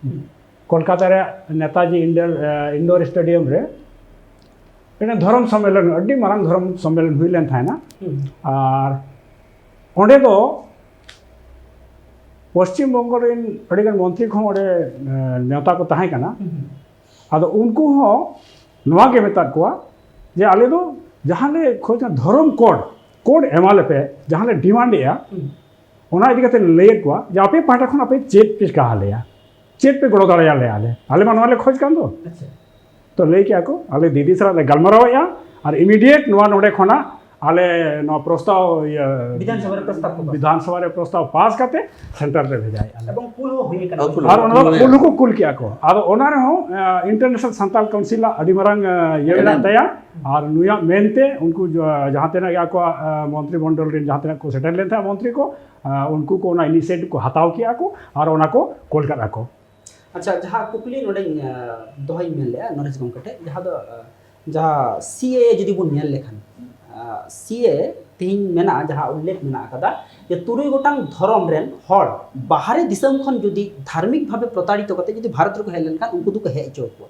ᱦᱩᱸ᱾ ᱠᱳᱞᱠᱟᱛᱟ ᱨᱮ ᱱᱮᱛᱟᱡᱤ ᱤᱱᱰᱳᱨ, ᱟᱸ, ᱤᱱᱰᱳᱨ ᱥᱴᱮᱰᱤᱭᱟᱢ ᱨᱮ ᱢᱤᱫᱴᱮᱱ ᱫᱷᱚᱨᱚᱢ ᱥᱚᱢᱢᱮᱞᱚᱱ, ᱟᱹᱰᱤ ᱢᱟᱨᱟᱝ ᱫᱷᱚᱨᱚᱢ ᱥᱚᱢᱢᱮᱞᱚᱱ ᱦᱩᱭ ᱞᱮᱱ ᱛᱟᱦᱮᱱᱟ᱾ ᱦᱩᱸ᱾ ᱟᱨ ᱚᱸᱰᱮ ᱫᱚ ᱯᱚᱥᱪᱤᱢ ᱵᱚᱝᱜᱚ ᱨᱮᱱ ᱟᱹᱰᱤᱜᱟᱱ ᱢᱚᱱᱛᱨᱤ ᱠᱚᱦᱚᱸ ᱚᱸᱰᱮ, ᱮ, ᱱᱮᱣᱛᱟ ᱠᱚ ᱛᱟᱦᱮᱸ ᱠᱟᱱᱟ᱾ ᱦᱩᱸ᱾ ᱟᱫᱚ ᱩᱱᱠᱩ ᱦᱚᱸ ᱱᱚᱣᱟ ᱜᱮ ᱢᱮᱛᱟᱫ ᱠᱚᱣᱟ ᱡᱮ ᱟᱞᱮ ᱫᱚ ᱡᱟᱦᱟᱸ ᱞᱮ ᱠᱷᱚᱡᱽ ᱠᱟᱱᱟ ᱫᱷᱚᱨᱚᱢ ᱠᱳᱰ, ᱠᱳᱰ ᱮᱢᱟ ᱞᱮᱯᱮ, ᱡᱟᱦᱟᱸ ᱞᱮ ᱰᱤᱢᱟᱱᱰ ᱮᱜᱼᱟ, ᱦᱩᱸ᱾ ᱚᱱᱟ ᱤᱫᱤ ᱠᱟᱛᱮ ᱞᱟᱹᱭᱮᱫ ᱠᱚᱣᱟ ᱡᱮ ᱟᱯᱮ ᱯᱟᱦᱴᱟ ᱠᱷᱚᱱ ᱟᱯᱮ ᱪᱮᱫ ᱯᱮ ᱪᱤᱠᱟ ᱟᱞᱮᱭᱟ, ᱪᱮᱫ ᱯᱮ ᱜᱚᱲᱚ ᱫᱟᱲᱮᱭᱟᱞᱮᱭᱟ ᱟᱞᱮ, ᱟᱞᱮ ᱢᱟ ᱱᱚᱣᱟ ᱞᱮ ᱠᱷᱚᱡᱽ ᱠᱟᱱ ᱫᱚ᱾ ᱟᱪᱪᱷᱟ᱾ ᱛᱚ ᱞᱟᱹᱭ ᱠᱮᱜᱼᱟ ᱠᱚ, ᱟᱞᱮ ᱫᱤᱫᱤ ᱥᱟᱞᱟᱜ ᱞᱮ ᱜᱟᱞᱢᱟᱨᱟᱣᱮᱫᱼᱟ ᱟᱨ ᱤᱢᱤᱰᱤᱭᱮᱴ ᱱᱚᱣᱟ ᱱᱚᱰᱮ ᱠᱷᱚᱱᱟᱜ ᱟᱞᱮ ᱱᱚᱣᱟ ᱯᱨᱚᱥᱛᱟᱵ, ᱤᱭᱟᱹ, ᱵᱤᱫᱷᱟᱱ ᱥᱚᱵᱷᱟ ᱨᱮ ᱯᱨᱚᱥᱛᱟᱵ ᱠᱚ ᱯᱟᱥ᱾ ᱵᱤᱫᱷᱟᱱ ᱥᱚᱵᱷᱟ ᱨᱮ ᱯᱨᱚᱥᱛᱟᱵ ᱯᱟᱥ ᱠᱟᱛᱮ ᱥᱮᱱᱴᱟᱨ ᱨᱮ ᱵᱷᱮᱡᱟᱭᱮᱫᱼᱟ ᱞᱮ᱾ ᱮᱵᱚᱝ ᱠᱩᱞ ᱦᱚᱸ ᱦᱩᱭ ᱟᱠᱟᱱᱟ᱾ ᱦᱮᱸ, ᱠᱩᱞ ᱟᱨ ᱚᱱᱟ ᱫᱚ ᱠᱩᱞ ᱦᱚᱸᱠᱚ ᱠᱩᱞ ᱠᱮᱜᱼᱟ ᱠᱚ᱾ ᱟᱫᱚ ᱚᱱᱟ ᱨᱮᱦᱚᱸ, ᱮ, ᱤᱱᱴᱟᱨᱱᱮᱥᱱᱟᱞ ᱥᱟᱱᱛᱟᱞ ᱠᱟᱣᱩᱱᱥᱤᱞᱟᱜ ᱟᱹᱰᱤ ᱢᱟᱨᱟᱝ, ᱮ, ᱤᱭᱟᱹ ᱢᱮᱱᱟᱜ ᱛᱟᱭᱟ᱾ ᱟᱨ ᱱᱩᱭᱟᱜ ᱢᱮᱱᱛᱮ ᱩᱱᱠᱩ ᱡᱟ-, ᱡᱟᱦᱟᱸ ᱛᱤᱱᱟᱹᱜ ᱜᱮ ᱟᱠᱚᱣᱟᱜ, ᱮ, ᱢᱚᱱᱛᱨᱤ ᱢᱚᱱᱰᱚᱞ ᱨᱮᱱ ᱡᱟᱦᱟᱸ ᱛᱤᱱᱟᱹᱜ ᱠᱚ ᱥᱮᱴᱮᱨ ᱞᱮᱱ ᱛᱟᱦᱮᱸᱫ ᱢᱚᱱᱛᱨᱤ ᱠᱚ, ᱮ, ᱩᱱᱠᱩ ᱠᱚ ᱚᱱᱟ ᱤᱱᱤᱥᱤᱭᱮᱴᱤᱵᱷ ᱠᱚ ᱦᱟᱛᱟᱣ ᱠᱮᱜᱼᱟ ᱠᱚ ᱟᱨ ᱚᱱᱟ ᱠᱚ ᱠᱳᱞ ᱠᱟᱜᱼᱟ ᱠᱚ᱾ ᱟᱪᱪᱷᱟ, ᱡᱟᱦᱟᱸ ᱠᱩᱠᱞᱤ ᱱᱚᱰᱮᱧ, ᱟᱸ, ᱫᱚᱦᱚᱧ ᱢᱮᱱ ᱞᱮᱜᱼᱟ ᱱᱚᱨᱮᱥ ᱜᱚᱢᱠᱮ ᱴᱷᱮᱱ, ᱡᱟᱦᱟᱸ ᱫᱚ, ᱟᱸ, ᱡᱟᱦᱟᱸ ᱥᱤ ᱮ ᱮ ᱡᱩᱫᱤ ᱵᱚᱱ ᱧᱮᱞ ᱞᱮᱠᱷᱟᱱ, ᱟᱸ, ᱥᱤ ᱮ ᱮ ᱛᱮᱦᱮᱧ ᱢᱮᱱᱟᱜᱼᱟ, ᱡᱟᱦᱟᱸ ᱩᱞᱞᱮᱠᱷ ᱢᱮᱱᱟᱜ ᱟᱠᱟᱫᱟ ᱡᱮ ᱛᱩᱨᱩᱭ ᱜᱚᱴᱟᱝ ᱫᱷᱚᱨᱚᱢ ᱨᱮᱱ ᱦᱚᱲ ᱵᱟᱦᱨᱮ ᱫᱤᱥᱚᱢ ᱠᱷᱚᱱ ᱡᱩᱫᱤ ᱫᱷᱟᱨᱢᱤᱠ ᱵᱷᱟᱵᱮ ᱯᱨᱚᱛᱟᱲᱤᱛᱚ ᱠᱟᱛᱮ ᱡᱩᱫᱤ ᱵᱷᱟᱨᱚᱛ ᱨᱮᱠᱚ ᱦᱮᱡ ᱞᱮᱱᱠᱷᱟᱱ ᱩᱱᱠᱩ ᱫᱚᱠᱚ ᱦᱮᱡ ᱦᱚᱪᱚ ᱟᱠᱚᱣᱟ᱾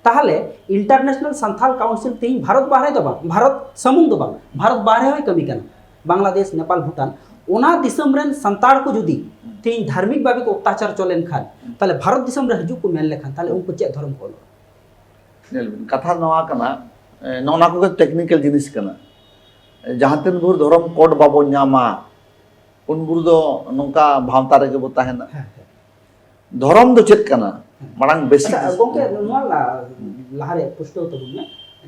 ᱛᱟᱦᱚᱞᱮ ᱤᱱᱴᱟᱨᱱᱮᱥᱱᱟᱞ ᱥᱟᱱᱛᱷᱟᱞ ᱠᱟᱣᱩᱱᱥᱤᱞ ᱛᱮᱦᱮᱧ ᱵᱷᱟᱨᱚᱛ ᱵᱟᱦᱨᱮ ᱫᱚ ᱵᱟᱝ, ᱵᱷᱟᱨᱚᱛ ᱥᱩᱢᱩᱝ ᱫᱚ ᱵᱟᱝ, ᱵᱷᱟᱨᱚᱛ ᱵᱟᱦᱨᱮ ᱦᱚᱸᱭ ᱠᱟᱹᱢᱤ ᱠᱟᱱᱟ, ᱵᱟᱝᱞᱟᱫᱮᱥ, ᱱᱮᱯᱟᱞ, ᱵᱷᱩᱴᱟᱱ, ᱚᱱᱟ ᱫᱤᱥᱚᱢ ᱨᱮᱱ ᱥᱟᱱᱛᱟᱲ ᱠᱚ ᱡᱩᱫᱤ ᱛᱮᱦᱮᱧ ᱫᱷᱟᱨᱢᱤᱠ ᱵᱷᱟᱵᱮ ᱠᱚ ᱚᱛᱛᱟᱪᱟᱨ ᱦᱚᱪᱚ ᱞᱮᱱᱠᱷᱟᱱ, ᱛᱟᱦᱚᱞᱮ ᱵᱷᱟᱨᱚᱛ ᱫᱤᱥᱚᱢ ᱨᱮ ᱦᱤᱡᱩᱜ ᱠᱚ ᱢᱮᱱ ᱞᱮᱠᱷᱟᱱ, ᱛᱟᱦᱚᱞᱮ ᱩᱱᱠᱩ ᱪᱮᱫ ᱫᱷᱚᱨᱚᱢ ᱠᱚ ᱚᱞᱚᱜᱼᱟ? ᱧᱮᱞ ᱵᱤᱱ, ᱠᱟᱛᱷᱟ ᱱᱚᱣᱟ ᱠᱟᱱᱟ, ᱮ, ᱱᱚᱜᱼᱚ ᱱᱚᱣᱟ ᱠᱚᱜᱮ ᱴᱮᱠᱱᱤᱠᱮᱞ ᱡᱤᱱᱤᱥ ᱠᱟᱱᱟ᱾ ᱮ, ᱡᱟᱦᱟᱸ ᱛᱤᱱ ᱵᱷᱳᱨ ᱫᱷᱚᱨᱚᱢ ᱠᱳᱰ ᱵᱟᱵᱚᱱ ᱧᱟᱢᱟ, ᱩᱱ ᱵᱷᱳᱨ ᱫᱚ ᱱᱚᱝᱠᱟ ᱵᱷᱟᱶᱛᱟ ᱨᱮᱜᱮ ᱵᱚ ᱛᱟᱦᱮᱱᱟ᱾ ᱦᱮᱸ, ᱦᱮᱸ᱾ ᱫᱷᱚᱨᱚᱢ ᱫᱚ ᱪᱮᱫ ᱠᱟᱱᱟ? ᱦᱮᱸ᱾ ᱢᱟᱲᱟᱝ ᱵᱮᱥᱤᱠ ᱟᱪᱪᱷᱟ, ᱡᱤᱱᱤᱥ ᱜᱚᱢᱠᱮ, ᱵᱚᱱ ᱧᱮᱞᱟ᱾ ᱱᱚᱣᱟ ᱞᱟ-, ᱦᱩᱸ᱾ ᱞᱟᱦᱟᱨᱮ ᱯᱩᱥᱴᱟᱹᱣ ᱛᱟᱵᱚᱱ ᱢᱮ᱾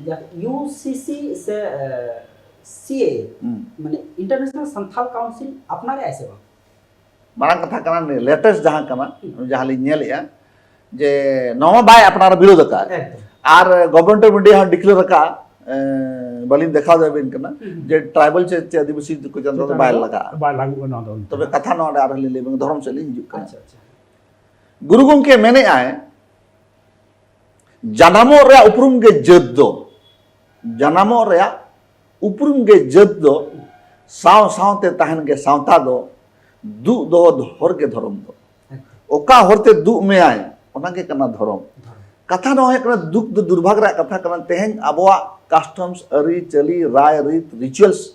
ᱡᱟ-, ᱤᱭᱩ ᱥᱤ ᱥᱤ ᱥᱮ, ᱮ, ᱥᱤ ᱮ ᱮ, ᱦᱩᱸ᱾ ᱢᱟᱱᱮ ᱤᱱᱴᱟᱨᱱᱮᱥᱱᱟᱞ ᱥᱟᱱᱛᱷᱟᱞ ᱠᱟᱣᱩᱱᱥᱤᱞ ᱟᱯᱱᱟᱨᱮᱜᱼᱟᱭ ᱥᱮ ᱵᱟᱝ? ᱢᱟᱲᱟᱝ ᱠᱟᱛᱷᱟ ᱠᱟᱱᱟ, ᱞᱮᱴᱮᱥᱴ ᱡᱟᱦᱟᱸ ᱠᱟᱱᱟ, ᱦᱩᱸ᱾ ᱡᱟᱦᱟᱸ ᱞᱤᱧ ᱧᱮᱞᱮᱜᱼᱟ, ᱡᱮ ᱱᱚᱣᱟ ᱵᱟᱭ ᱟᱯᱱᱟᱨ ᱵᱤᱨᱳᱫᱷ ᱟᱠᱟᱫ᱾ ᱮᱠᱫᱚᱢ᱾ ᱟᱨ Government of India ᱦᱚᱸ ᱰᱤᱠᱞᱮᱭᱟᱨ ᱟᱠᱟᱫ, ᱮᱸ, ᱵᱟᱹᱞᱤᱧ ᱫᱮᱠᱷᱟᱣ ᱫᱟᱲᱮᱭᱟᱵᱤᱱ ᱠᱟᱱᱟ ᱦᱩᱸ᱾ ᱡᱮ ᱴᱨᱟᱭᱵᱟᱞ ᱪᱮ ᱪᱮ ᱟᱹᱫᱤᱵᱟᱹᱥᱤ ᱠᱚ ᱪᱟᱸᱫᱟ ᱫᱚ ᱪᱮᱛᱟᱱ ᱵᱟᱭ ᱨᱮᱫᱚ ᱞᱟᱜᱟᱜᱼᱟ᱾ ᱵᱟᱭ ᱞᱟᱜᱩᱜᱼᱟ ᱱᱚᱣᱟ ᱫᱚ᱾ ᱛᱚᱵᱮ ᱠᱟᱛᱷᱟ ᱱᱚᱣᱟ ᱨᱮ ᱟᱨᱦᱚᱸ ᱞᱤᱧ ᱞᱟᱹᱭ ᱵᱤᱱᱟ, ᱫᱷᱚᱨᱚᱢ ᱥᱮᱫ ᱞᱤᱧ ᱦᱤᱡᱩᱜ ᱠᱟᱱᱟ᱾ ᱟᱪᱪᱷᱟ, ᱟᱪᱪᱷᱟ᱾ ᱜᱩᱨᱩ ᱜᱚᱢᱠᱮ ᱢᱮᱱᱮᱫᱼᱟᱭ, ᱡᱟᱱᱟᱢᱚᱜ ᱨᱮᱭᱟᱜ ᱩᱯᱨᱩᱢ ᱜᱮ ᱡᱟᱹᱛ ᱫᱚ, ᱡᱟᱱᱟᱢᱚᱜ ᱨᱮᱭᱟᱜ ᱩᱯᱨᱩᱢ ᱜᱮ ᱡᱟᱹᱛ ᱫᱚ, ᱥᱟᱶ ᱥᱟᱶᱛᱮ ᱛᱟᱦᱮᱱ ᱜᱮ ᱥᱟᱶᱛᱟ ᱫᱚ, ᱫᱩᱜ ᱫᱚᱦᱚ ᱦᱚᱨ ᱜᱮ ᱫᱷᱚᱨᱚᱢ ᱫᱚ᱾ ᱮᱠᱫᱚᱢ᱾ ᱚᱠᱟ ᱦᱚᱨᱛᱮ ᱫᱩᱜ ᱢᱮᱭᱟᱭ, ᱚᱱᱟ ᱜᱮ ᱠᱟᱱᱟ ᱫᱷᱚᱨᱚᱢ᱾ ᱫᱷᱚᱨᱚᱢ᱾ ᱠᱟᱛᱷᱟ ᱱᱚᱣᱟ ᱦᱩᱭᱩᱜ ᱠᱟᱱᱟ, ᱫᱩᱠ ᱫᱚ ᱫᱩᱨᱵᱷᱟᱜᱽ ᱨᱮᱭᱟᱜ ᱠᱟᱛᱷᱟ ᱠᱟᱱᱟ, ᱛᱮᱦᱮᱧ ᱟᱵᱚᱣᱟᱜ ᱠᱟᱥᱴᱚᱢᱥ, ᱟᱹᱨᱤᱪᱟᱹᱞᱤ, ᱨᱟᱭ ᱨᱤᱛ, ᱨᱤᱪᱩᱣᱟᱞᱥ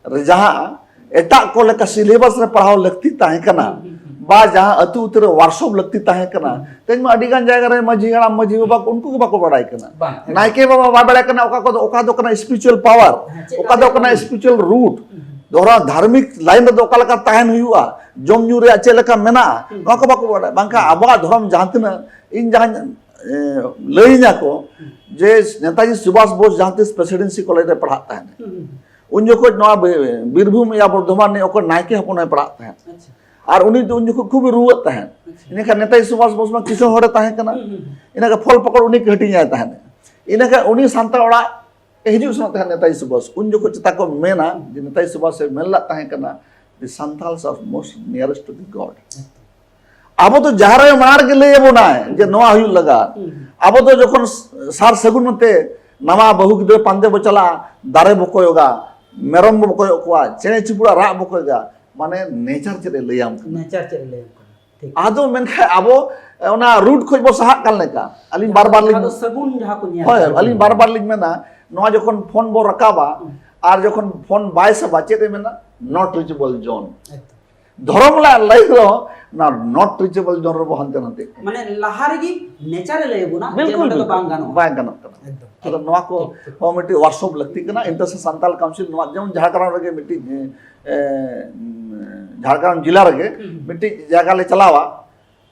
ᱨᱮ ᱡᱟᱦᱟᱸ ᱮᱴᱟᱜ ᱠᱚ ᱞᱮᱠᱟ ᱥᱤᱞᱮᱵᱟᱥ ᱨᱮ ᱯᱟᱲᱦᱟᱣ ᱞᱟᱹᱠᱛᱤ ᱛᱟᱦᱮᱸ ᱠᱟᱱᱟ, ᱦᱩᱸ, ᱦᱩᱸ, ᱦᱩᱸ᱾ ᱵᱟ ᱡᱟᱦᱟᱸ ᱟᱹᱛᱩ ᱟᱹᱛᱩ ᱨᱮ ᱣᱟᱨᱠᱥᱚᱯ ᱞᱟᱹᱠᱛᱤ ᱛᱟᱦᱮᱸ ᱠᱟᱱᱟ, ᱦᱩᱸ᱾ ᱛᱮᱦᱮᱧ ᱢᱟ ᱟᱹᱰᱤ ᱜᱟᱱ ᱡᱟᱭᱜᱟ ᱨᱮ ᱢᱟᱹᱡᱷᱤ ᱦᱟᱲᱟᱢ, ᱢᱟᱹᱡᱷᱤ ᱵᱟᱵᱟ ᱠᱚ, ᱩᱱᱠᱩ ᱜᱮ ᱵᱟᱠᱚ ᱵᱟᱲᱟᱭ ᱠᱟᱱᱟ᱾ ᱵᱟᱝ, ᱮᱠᱫᱚᱢ᱾ ᱱᱟᱭᱠᱮ ᱵᱟᱵᱟ ᱵᱟᱭ ᱵᱟᱲᱟᱭ ᱠᱟᱱᱟ ᱚᱠᱟ ᱠᱚᱫᱚ, ᱚᱠᱟ ᱫᱚ ᱠᱟᱱᱟ ᱥᱯᱤᱨᱤᱪᱩᱣᱟᱞ ᱯᱟᱣᱟᱨ, ᱦᱮᱸ, ᱪᱮᱫ ᱚᱠᱟ ᱫᱚ ᱠᱟᱱᱟ ᱠᱟᱱᱟ? ᱥᱯᱤᱨᱤᱪᱩᱣᱟᱞ ᱨᱩᱴ, ᱦᱩᱸ, ᱦᱩᱸ᱾ ᱫᱷᱚᱨᱚᱢ ᱫᱷᱟᱨᱢᱤᱠ ᱞᱟᱭᱤᱱ ᱨᱮᱫᱚ ᱚᱠᱟ ᱞᱮᱠᱟ ᱛᱟᱦᱮᱱ ᱦᱩᱭᱩᱜᱼᱟ, ᱡᱚᱢ ᱧᱩ ᱨᱮᱭᱟᱜ ᱪᱮᱫ ᱞᱮᱠᱟ ᱢᱮᱱᱟᱜᱼᱟ, ᱦᱩᱸ᱾ ᱱᱚᱣᱟ ᱠᱚ ᱵᱟᱠᱚ ᱵᱟᱲᱟᱭᱟ᱾ ᱵᱟᱝᱠᱷᱟᱱ ᱟᱵᱚᱣᱟᱜ ᱫᱷᱚᱨᱚᱢ ᱡᱟᱦᱟᱸ ᱛᱤᱱᱟᱹᱜ ᱤᱧ ᱡᱟᱦᱟᱸᱧ, ᱮ, ᱞᱟᱹᱭᱟᱹᱧᱟ ᱠᱚ ᱦᱩᱸ᱾ ᱡᱮ ᱱᱮᱛᱟᱡᱤ ᱥᱩᱵᱷᱟᱥ ᱵᱳᱥ ᱡᱟᱦᱟᱸ ᱛᱤᱥ ᱯᱨᱮᱥᱤᱰᱮᱱᱥᱤ ᱠᱚᱞᱮᱡᱽ ᱨᱮ ᱯᱟᱲᱦᱟᱜ ᱛᱟᱦᱮᱸᱱᱟ, ᱦᱩᱸ, ᱦᱩᱸ, ᱦᱩᱸ᱾ ᱩᱱ ᱡᱚᱠᱷᱚᱡ ᱱᱚᱣᱟ ᱵᱤ-, ᱵᱤᱨᱵᱷᱩᱢ ᱭᱟ ᱵᱚᱨᱫᱷᱚᱢᱟᱱ ᱨᱤᱱᱤᱡ ᱚᱠᱚᱭ ᱱᱟᱭᱠᱮ ᱦᱚᱯᱚᱱ ᱮ ᱯᱟᱲᱦᱟᱜ ᱛᱟᱦᱮᱸᱫ᱾ ᱟᱪᱪᱷᱟ᱾ ᱟᱨ ᱩᱱᱤ ᱫᱚ ᱩᱱ ᱡᱚᱠᱷᱚᱡ ᱠᱷᱩᱵᱮ ᱨᱩᱣᱟᱹᱜ ᱛᱟᱦᱮᱸᱫ᱾ ᱟᱪᱪᱷᱟ᱾ ᱤᱱᱟᱹᱠᱷᱟᱱ ᱱᱮᱛᱟᱡᱤ ᱥᱩᱵᱷᱟᱥ ᱵᱳᱥ ᱢᱟ ᱠᱤᱥᱟᱹᱬ ᱦᱚᱲᱮ ᱛᱟᱦᱮᱸ ᱠᱟᱱᱟ᱾ ᱦᱩᱸ, ᱦᱩᱸ, ᱦᱩᱸ᱾ ᱤᱱᱟᱹᱠᱷᱟᱱ ᱯᱷᱚᱞ ᱯᱟᱠᱚᱲ ᱩᱱᱤ ᱜᱮ ᱦᱟᱹᱴᱤᱧᱟᱭ ᱛᱟᱦᱮᱸᱫ᱾ ᱤᱱᱟᱹᱠᱷᱟᱱ ᱩᱱᱤ ᱥᱟᱱᱛᱟᱲ ᱚᱲᱟᱜ ᱮ ᱦᱤᱡᱩᱜ ᱥᱮᱱᱚᱜ ᱛᱟᱦᱮᱸᱫ ᱱᱮᱛᱟᱡᱤ ᱥᱩᱵᱷᱟᱥ᱾ ᱩᱱ ᱡᱚᱠᱷᱚᱡ ᱪᱮᱛᱟ ᱠᱚ ᱢᱮᱱᱟ ᱡᱮ ᱱᱮᱛᱟᱡᱤ ᱥᱩᱵᱷᱟᱥ ᱮ ᱢᱮᱱ ᱞᱮᱫ ᱛᱟᱦᱮᱸ ᱠᱟᱱᱟ, "The Santals are most nearest to the God." ᱟᱵᱚ ᱫᱚ ᱡᱟᱦᱮᱨ ᱟᱭᱳ ᱢᱟᱲᱟᱝ ᱨᱮᱜᱮ ᱞᱟᱹᱭ ᱟᱵᱚᱱᱟᱭ ᱡᱮ ᱱᱚᱣᱟ ᱦᱩᱭᱩᱜ ᱞᱟᱜᱟᱜ᱾ ᱦᱩᱸ᱾ ᱟᱵᱚ ᱫᱚ ᱡᱚᱠᱷᱚᱱ ᱥᱟᱨ ᱥᱟᱹᱜᱩᱱ ᱟᱛᱮ ᱱᱟᱣᱟ ᱵᱟᱹᱦᱩ ᱜᱤᱫᱽᱨᱟᱹ ᱯᱟᱱᱛᱮ ᱵᱚ ᱪᱟᱞᱟᱜᱼᱟ, ᱫᱟᱨᱮ ᱵᱚ ᱠᱚᱭᱚᱜᱟ, ᱢᱮᱨᱚᱢ ᱵᱚ ᱠᱚᱭᱚᱜ ᱠᱚᱣᱟ, ᱪᱮᱬᱮ ᱪᱤᱯᱨᱩ ᱨᱟᱜ ᱵᱚ ᱠᱚᱭᱚᱜᱟ, ᱢᱟᱱᱮ ᱱᱮᱪᱟᱨ ᱪᱮᱫ ᱮ ᱞᱟᱹᱭᱟᱢ ᱠᱟᱱᱟ? ᱱᱮᱪᱟᱨ ᱪᱮᱫ ᱮ ᱞᱟᱹᱭᱟᱢ ᱠᱟᱱᱟ? ᱴᱷᱤᱠ᱾ ᱟᱫᱚ ᱢᱮᱱᱠᱷᱟᱱ ᱟᱵᱚ ᱚᱱᱟ ᱨᱩᱴ ᱠᱷᱚᱡ ᱵᱚ ᱥᱟᱦᱟᱜ ᱠᱟᱱ ᱞᱮᱠᱟ, ᱟᱹᱞᱤᱧ ᱵᱟᱨ ᱵᱟᱨ ᱡᱟᱦᱟᱸ ᱞᱤᱧ, ᱫᱚ ᱥᱟᱹᱜᱩᱱ ᱡᱟᱦᱟᱸ ᱠᱚ ᱧᱮᱞ ᱦᱳᱭ, ᱠᱟᱱᱟ᱾ ᱟᱹᱞᱤᱧ ᱵᱟᱨ ᱵᱟᱨ ᱞᱤᱧ ᱢᱮᱱᱟ, ᱱᱚᱣᱟ ᱡᱚᱠᱷᱚᱱ ᱯᱷᱳᱱ ᱵᱚ ᱨᱟᱠᱟᱵᱟ, ᱦᱩᱸ᱾ ᱟᱨ ᱡᱚᱠᱷᱚᱱ ᱯᱷᱳᱱ ᱵᱟᱭ ᱥᱟᱵᱟ, ᱪᱮᱫ ᱮ ᱢᱮᱱᱟ? "Not reachable zone." ᱮᱠᱫᱚᱢ᱾ ᱫᱷᱚᱨᱚᱢ ᱞᱟ-, ᱞᱟᱹᱭ ᱨᱮᱦᱚᱸ, ᱚᱱᱟ not reachable zone ᱨᱮᱵᱚ ᱦᱟᱱᱛᱮ ᱱᱟᱛᱮ᱾ ᱢᱟᱱᱮ ᱞᱟᱦᱟ ᱨᱮᱜᱮ ᱱᱮᱪᱟᱨ ᱮ ᱞᱟᱹᱭ ᱟᱵᱚᱱᱟ ᱡᱮ ᱵᱤᱞᱠᱩᱞ, ᱱᱚᱸᱰᱮ ᱫᱚ ᱵᱤᱞᱠᱩᱞ᱾ ᱵᱟᱝ ᱜᱟᱱᱚᱜᱼᱟ᱾ ᱵᱟᱝ ᱜᱟᱱᱚᱜ ᱠᱟᱱᱟ᱾ ᱮᱠᱫᱚᱢ᱾ ᱟᱫᱚ ᱴᱷᱤᱠ, ᱱᱚᱣᱟ ᱠᱚ ᱴᱷᱤᱠ, ᱴᱷᱤᱠ᱾ ᱦᱚᱸ ᱢᱤᱫᱴᱤᱡ ᱣᱟᱨᱠᱥᱚᱯ ᱞᱟᱹᱠᱛᱤ ᱠᱟᱱᱟ᱾ Inter-State Santal Council ᱱᱚᱣᱟ ᱡᱮᱢᱚᱱ ᱡᱷᱟᱲᱜᱨᱟᱢ ᱨᱮᱜᱮ ᱢᱤᱫᱴᱤᱡ, ᱮ, ᱡᱷᱟᱲᱜᱨᱟᱢ ᱡᱮᱞᱟ ᱨᱮᱜᱮ ᱦᱩᱸ, ᱦᱩᱸ᱾ ᱢᱤᱫᱴᱤᱡ ᱡᱟᱭᱜᱟ ᱞᱮ ᱪᱟᱞᱟᱣᱟ,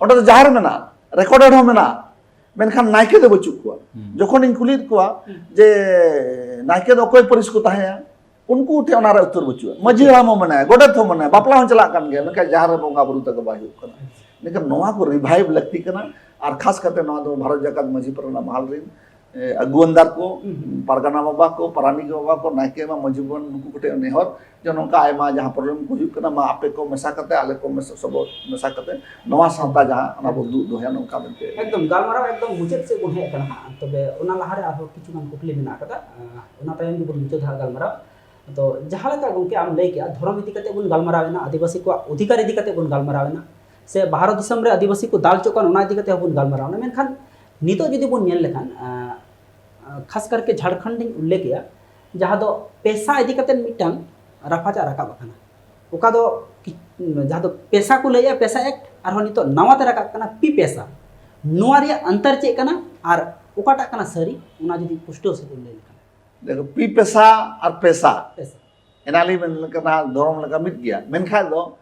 ᱚᱸᱰᱮ ᱫᱚ ᱡᱟᱦᱮᱨ ᱢᱮᱱᱟᱜᱼᱟ, ᱨᱮᱠᱚᱨᱰᱮᱰ ᱦᱚᱸ ᱢᱮᱱᱟᱜᱼᱟ, ᱢᱮᱱᱠᱷᱟᱱ ᱱᱟᱭᱠᱮ ᱫᱚ ᱵᱟᱹᱪᱩᱜ ᱠᱚᱣᱟ᱾ ᱦᱩᱸ᱾ ᱡᱚᱠᱷᱚᱱᱤᱧ ᱠᱩᱞᱤᱭᱮᱫ ᱠᱚᱣᱟ ᱦᱩᱸ᱾ ᱡᱮ ᱱᱟᱭᱠᱮ ᱫᱚ ᱚᱠᱚᱭ ᱯᱟᱹᱨᱤᱥ ᱠᱚ ᱛᱟᱦᱮᱸᱭᱟ, ᱩᱱᱠᱩ ᱴᱷᱮᱱ ᱚᱱᱟ ᱨᱮ ᱩᱛᱛᱚᱨ ᱵᱟᱹᱪᱩᱜᱼᱟ᱾ ᱢᱟᱹᱡᱷᱤ ᱦᱟᱲᱟᱢ ᱦᱚᱸ ᱢᱮᱱᱟᱭᱟ, ᱜᱚᱰᱮᱛ ᱦᱚᱸ ᱢᱮᱱᱟᱭᱟ, ᱵᱟᱯᱞᱟ ᱦᱚᱸ ᱪᱟᱞᱟᱜ ᱠᱟᱱ ᱜᱮᱭᱟ, ᱢᱮᱱᱠᱷᱟᱱ ᱡᱟᱦᱮᱨ ᱨᱮ ᱵᱚᱸᱜᱟ ᱵᱩᱨᱩ ᱛᱟᱠᱚ ᱵᱟᱭ ᱦᱩᱭᱩᱜ ᱠᱟᱱᱟ᱾ ᱢᱮᱱᱠᱷᱟᱱ ᱱᱚᱣᱟ ᱠᱚ ᱨᱤᱵᱷᱟᱭᱤᱵᱷ ᱞᱟᱹᱠᱛᱤ ᱠᱟᱱᱟ᱾ ᱟᱨ ᱠᱷᱟᱥ ᱠᱟᱛᱮ ᱱᱚᱣᱟ ᱫᱚ ᱵᱷᱟᱨᱚᱛ ᱡᱟᱠᱟᱛ ᱢᱟᱹᱡᱷᱤ ᱯᱟᱨᱜᱟᱱᱟ ᱢᱟᱦᱟᱞ ᱨᱤᱱ, ᱟᱹᱜᱩᱣᱟᱹᱱᱫᱟᱨ ᱠᱚ, ᱦᱩᱸ, ᱦᱩᱸ᱾ ᱯᱟᱨᱜᱟᱱᱟ ᱵᱟᱵᱟ ᱠᱚ, ᱯᱟᱨᱟᱱᱤᱠ ᱵᱟᱵᱟ ᱠᱚ, ᱱᱟᱭᱠᱮ ᱵᱟᱵᱟ, ᱢᱟᱹᱡᱷᱤ ᱵᱟᱵᱟ, ᱱᱩᱠᱩ ᱠᱚᱴᱷᱮᱱ ᱱᱮᱦᱚᱨ ᱡᱮ ᱱᱚᱝᱠᱟ ᱟᱭᱢᱟ ᱡᱟᱦᱟᱸ problem ᱠᱚ ᱦᱩᱭᱩᱜ ᱠᱟᱱᱟ, ᱢᱟ ᱟᱯᱮ ᱠᱚ ᱢᱮᱥᱟ ᱠᱟᱛᱮ, ᱟᱞᱮ ᱠᱚ ᱢᱮᱥᱟ, ᱥᱚᱵᱚ ᱢᱮᱥᱟ ᱠᱟᱛᱮ ᱱᱚᱣᱟ ᱥᱟᱶᱛᱟ ᱡᱟᱦᱟᱸ, ᱚᱱᱟ ᱵᱚ ᱫᱩᱜ ᱫᱚᱦᱚᱭᱟ, ᱱᱚᱝᱠᱟ ᱢᱮᱱᱛᱮ᱾ ᱮᱠᱫᱚᱢ, ᱜᱟᱞᱢᱟᱨᱟᱣ ᱮᱠᱫᱚᱢ ᱢᱩᱪᱟᱹᱫ ᱥᱮᱫ ᱵᱚᱱ ᱦᱮᱡ ᱟᱠᱟᱱᱟ ᱦᱟᱸᱜ᱾ ᱛᱚᱵᱮ ᱚᱱᱟ ᱞᱟᱦᱟᱨᱮ ᱟᱨᱦᱚᱸ ᱠᱤᱪᱷᱩ ᱜᱟᱱ ᱠᱩᱠᱞᱤ ᱢᱮᱱᱟᱜ ᱟᱠᱟᱫᱟ, ᱟᱸ, ᱚᱱᱟ ᱛᱟᱭᱚᱢ ᱜᱮᱵᱚᱱ ᱢᱩᱪᱟᱹᱫᱟ ᱦᱟᱸᱜ ᱜᱟᱞᱢᱟᱨᱟᱣ᱾ ᱛᱚ ᱡᱟᱦᱟᱸ ᱞᱮᱠᱟ ᱜᱚᱢᱠᱮ ᱟᱢ ᱞᱟᱹᱭ ᱠᱮᱜᱼᱟ, ᱫᱷᱚᱨᱚᱢ ᱤᱫᱤ ᱠᱟᱛᱮ ᱵᱚᱱ ᱜᱟᱞᱢᱟᱨᱟᱣ ᱮᱱᱟ, ᱟᱹᱫᱤᱵᱟᱹᱥᱤ ᱠᱚᱣᱟᱜ ᱚᱫᱷᱤᱠᱟᱨ ᱤᱫᱤ ᱠᱟᱛᱮ ᱵᱚᱱ ᱜᱟᱞᱢᱟᱨᱟᱣ ᱮᱱᱟ, ᱥᱮ ᱵᱷᱟᱨᱚᱛ ᱫᱤᱥᱚᱢ ᱨᱮ ᱟᱹᱫᱤᱵᱟᱹᱥᱤ ᱠᱚ ᱫᱟᱞ ᱦᱚᱪᱚᱜ ᱠᱟᱱ, ᱚᱱᱟ ᱤᱫᱤ ᱠᱟᱛᱮ ᱦᱚᱸᱵᱚᱱ ᱜᱟᱞᱢᱟᱨᱟᱣ ᱮᱱᱟ᱾ ᱢᱮᱱᱠᱷᱟᱱ ᱱᱤᱛᱚᱜ ᱡᱩᱫᱤ ᱵᱚᱱ ᱧᱮᱞ ᱞᱮᱠᱷᱟᱱ, ᱟᱸ, ᱟᱸ, ᱠᱷᱟᱥ ᱠᱟᱨᱠᱮ ᱡᱷᱟᱲᱠᱷᱚᱸᱰ ᱤᱧ ᱩᱞᱞᱮᱠᱷ ᱮᱜᱼᱟ, ᱡᱟᱦᱟᱸ ᱫᱚ ᱯᱮᱥᱟ ᱤᱫᱤ ᱠᱟᱛᱮ ᱢᱤᱫᱴᱟᱝ ᱨᱟᱯᱟᱪᱟᱜ ᱨᱟᱠᱟᱵ ᱟᱠᱟᱱᱟ᱾ ᱚᱠᱟ ᱫᱚ ᱠᱤ-, ᱡᱟᱦᱟᱸ ᱫᱚ ᱯᱮᱥᱟ ᱠᱚ ᱞᱟᱹᱭᱮᱜᱼᱟ, ᱯᱮᱥᱟ ᱮᱠᱴ, ᱟᱨᱦᱚᱸ ᱱᱤᱛᱚᱜ ᱱᱟᱣᱟ ᱛᱮ ᱨᱟᱠᱟᱵ ᱠᱟᱱᱟ ᱯᱤ ᱯᱮᱥᱟ᱾ ᱱᱚᱣᱟ ᱨᱮᱭᱟᱜ ᱚᱱᱛᱚᱨ ᱪᱮᱫ ᱠᱟᱱᱟ ᱟᱨ ᱚᱠᱟᱴᱟᱜ ᱠᱟᱱᱟ ᱥᱟᱹᱨᱤ, ᱚᱱᱟ ᱡᱩᱫᱤ ᱯᱩᱥᱴᱟᱹᱣ ᱥᱟᱺᱦᱤᱡ ᱮᱢ ᱞᱟᱹᱭ ᱞᱮᱠᱷᱟᱱ᱾ ᱫᱮᱠᱷᱚ, ᱯᱤ ᱯᱮᱥᱟ ᱟᱨ ᱯᱮᱥᱟ, ᱯᱮᱥᱟ᱾ ᱮᱱᱟᱞᱤᱧ ᱢᱮᱱ ᱞᱮᱠᱟ ᱫᱷᱚᱨᱚᱢ ᱞᱮᱠᱟ ᱢᱤᱫ ᱜᱮᱭᱟ, ᱢᱮᱱᱠᱷᱟᱱ ᱫᱚ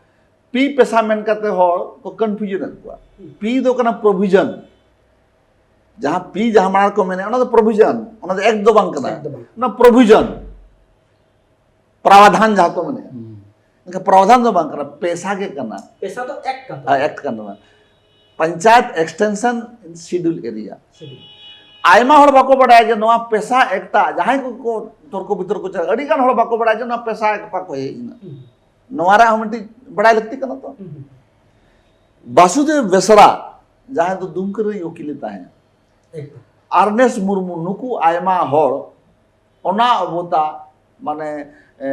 ᱯᱤ ᱯᱮᱥᱟ ᱢᱮᱱ ᱠᱟᱛᱮ ᱦᱚᱲ ᱠᱚ confusion ᱮᱫ ᱠᱚᱣᱟ᱾ ᱦᱩᱸ᱾ ᱯᱤ ᱫᱚ ᱠᱟᱱᱟ provision, ᱡᱟᱦᱟᱸ ᱯᱤ ᱡᱟᱦᱟᱸ ᱢᱟᱲᱟᱝ ᱨᱮᱠᱚ ᱢᱮᱱᱮᱫᱼᱟ, ᱚᱱᱟ ᱫᱚ provision, ᱚᱱᱟ ᱫᱚ ᱮᱠ ᱫᱚ ᱵᱟᱝ ᱠᱟᱱᱟ, ᱮᱠ ᱫᱚ ᱵᱟᱝ᱾ ᱚᱱᱟ provision, ᱯᱨᱟᱣᱟᱫᱷᱟᱱ ᱡᱟᱦᱟᱸ ᱠᱚ ᱢᱮᱱᱮᱫᱼᱟ᱾ ᱦᱩᱸ᱾ ᱮᱱᱠᱷᱟᱱ ᱯᱨᱟᱣᱟᱫᱷᱟᱱ ᱫᱚ ᱵᱟᱝ ᱠᱟᱱᱟ, ᱯᱮᱥᱟ ᱜᱮ ᱠᱟᱱᱟ᱾ ᱯᱮᱥᱟ ᱫᱚ ᱮᱠ ᱠᱟᱱ ᱛᱟᱵᱚᱱᱟ᱾ ᱦᱮᱸ, ᱮᱠ ᱠᱟᱱ ᱛᱟᱵᱚᱱᱟ᱾ Panchayat extension in schedule area᱾ Schedule᱾ ᱟᱭᱢᱟ ᱦᱚᱲ ᱵᱟᱠᱚ ᱵᱟᱰᱟᱭᱟ ᱡᱮ ᱱᱚᱣᱟ ᱯᱮᱥᱟ ᱮᱠᱴᱟ, ᱡᱟᱦᱟᱸᱭ ᱠᱚᱠᱚ ᱛᱚᱨᱠᱚ ᱵᱤᱛᱚᱨᱠᱚ ᱪᱟᱞᱟᱜᱼᱟ, ᱟᱹᱰᱤ ᱜᱟᱱ ᱦᱚᱲ ᱵᱟᱠᱚ ᱵᱟᱰᱟᱭᱟ ᱡᱮ ᱱᱚᱣᱟ ᱯᱮᱥᱟ ᱮᱠ ᱚᱠᱟ ᱠᱷᱚᱱ ᱦᱮᱡ ᱮᱱᱟ᱾ ᱦᱩᱸ᱾ ᱱᱚᱣᱟ ᱨᱮᱭᱟᱜ ᱦᱚᱸ ᱢᱤᱫᱴᱤᱡ ᱵᱟᱰᱟᱭ ᱞᱟᱹᱠᱛᱤ ᱠᱟᱱᱟ ᱛᱚ᱾ ᱦᱩᱸ, ᱦᱩᱸ᱾ ᱵᱟᱥᱩᱫᱮᱵ ᱵᱮᱥᱨᱟ, ᱡᱟᱦᱟᱸᱭ ᱫᱚ ᱫᱩᱢᱠᱟᱹ ᱨᱮᱱ ᱩᱠᱤᱞᱮ ᱛᱟᱦᱮᱸᱫ, ᱮᱠᱫᱚᱢ᱾ ᱟᱨᱱᱮᱥ ᱢᱩᱨᱢᱩ, ᱱᱩᱠᱩ ᱟᱭᱢᱟ ᱦᱚᱲ ᱚᱱᱟ ᱚᱵᱚᱛᱟ, ᱢᱟᱱᱮ, ᱮ,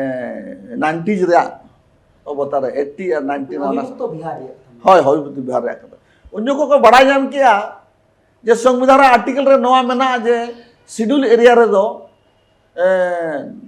nineties ᱨᱮᱭᱟᱜ ᱚᱵᱚᱛᱟ ᱨᱮ, eighty ᱟᱨ ninety ᱚᱱᱟ ᱦᱚᱭᱵᱷᱚᱠᱛᱚ ᱵᱤᱦᱟᱨ ᱨᱮᱭᱟᱜ ᱠᱟᱛᱷᱟ᱾ ᱦᱳᱭ, ᱦᱚᱭᱵᱷᱚᱠᱛᱚ ᱵᱤᱦᱟᱨ ᱨᱮᱭᱟᱜ ᱠᱟᱛᱷᱟ᱾ ᱩᱱ ᱡᱚᱠᱷᱚᱱ ᱠᱚ ᱵᱟᱲᱟᱭ ᱧᱟᱢ ᱠᱮᱜᱼᱟ ᱡᱮ ᱥᱚᱝᱵᱤᱫᱷᱟᱱ ᱨᱮ article ᱨᱮ ᱱᱚᱣᱟ ᱢᱮᱱᱟᱜᱼᱟ ᱡᱮ schedule area ᱨᱮᱫᱚ, ᱮ,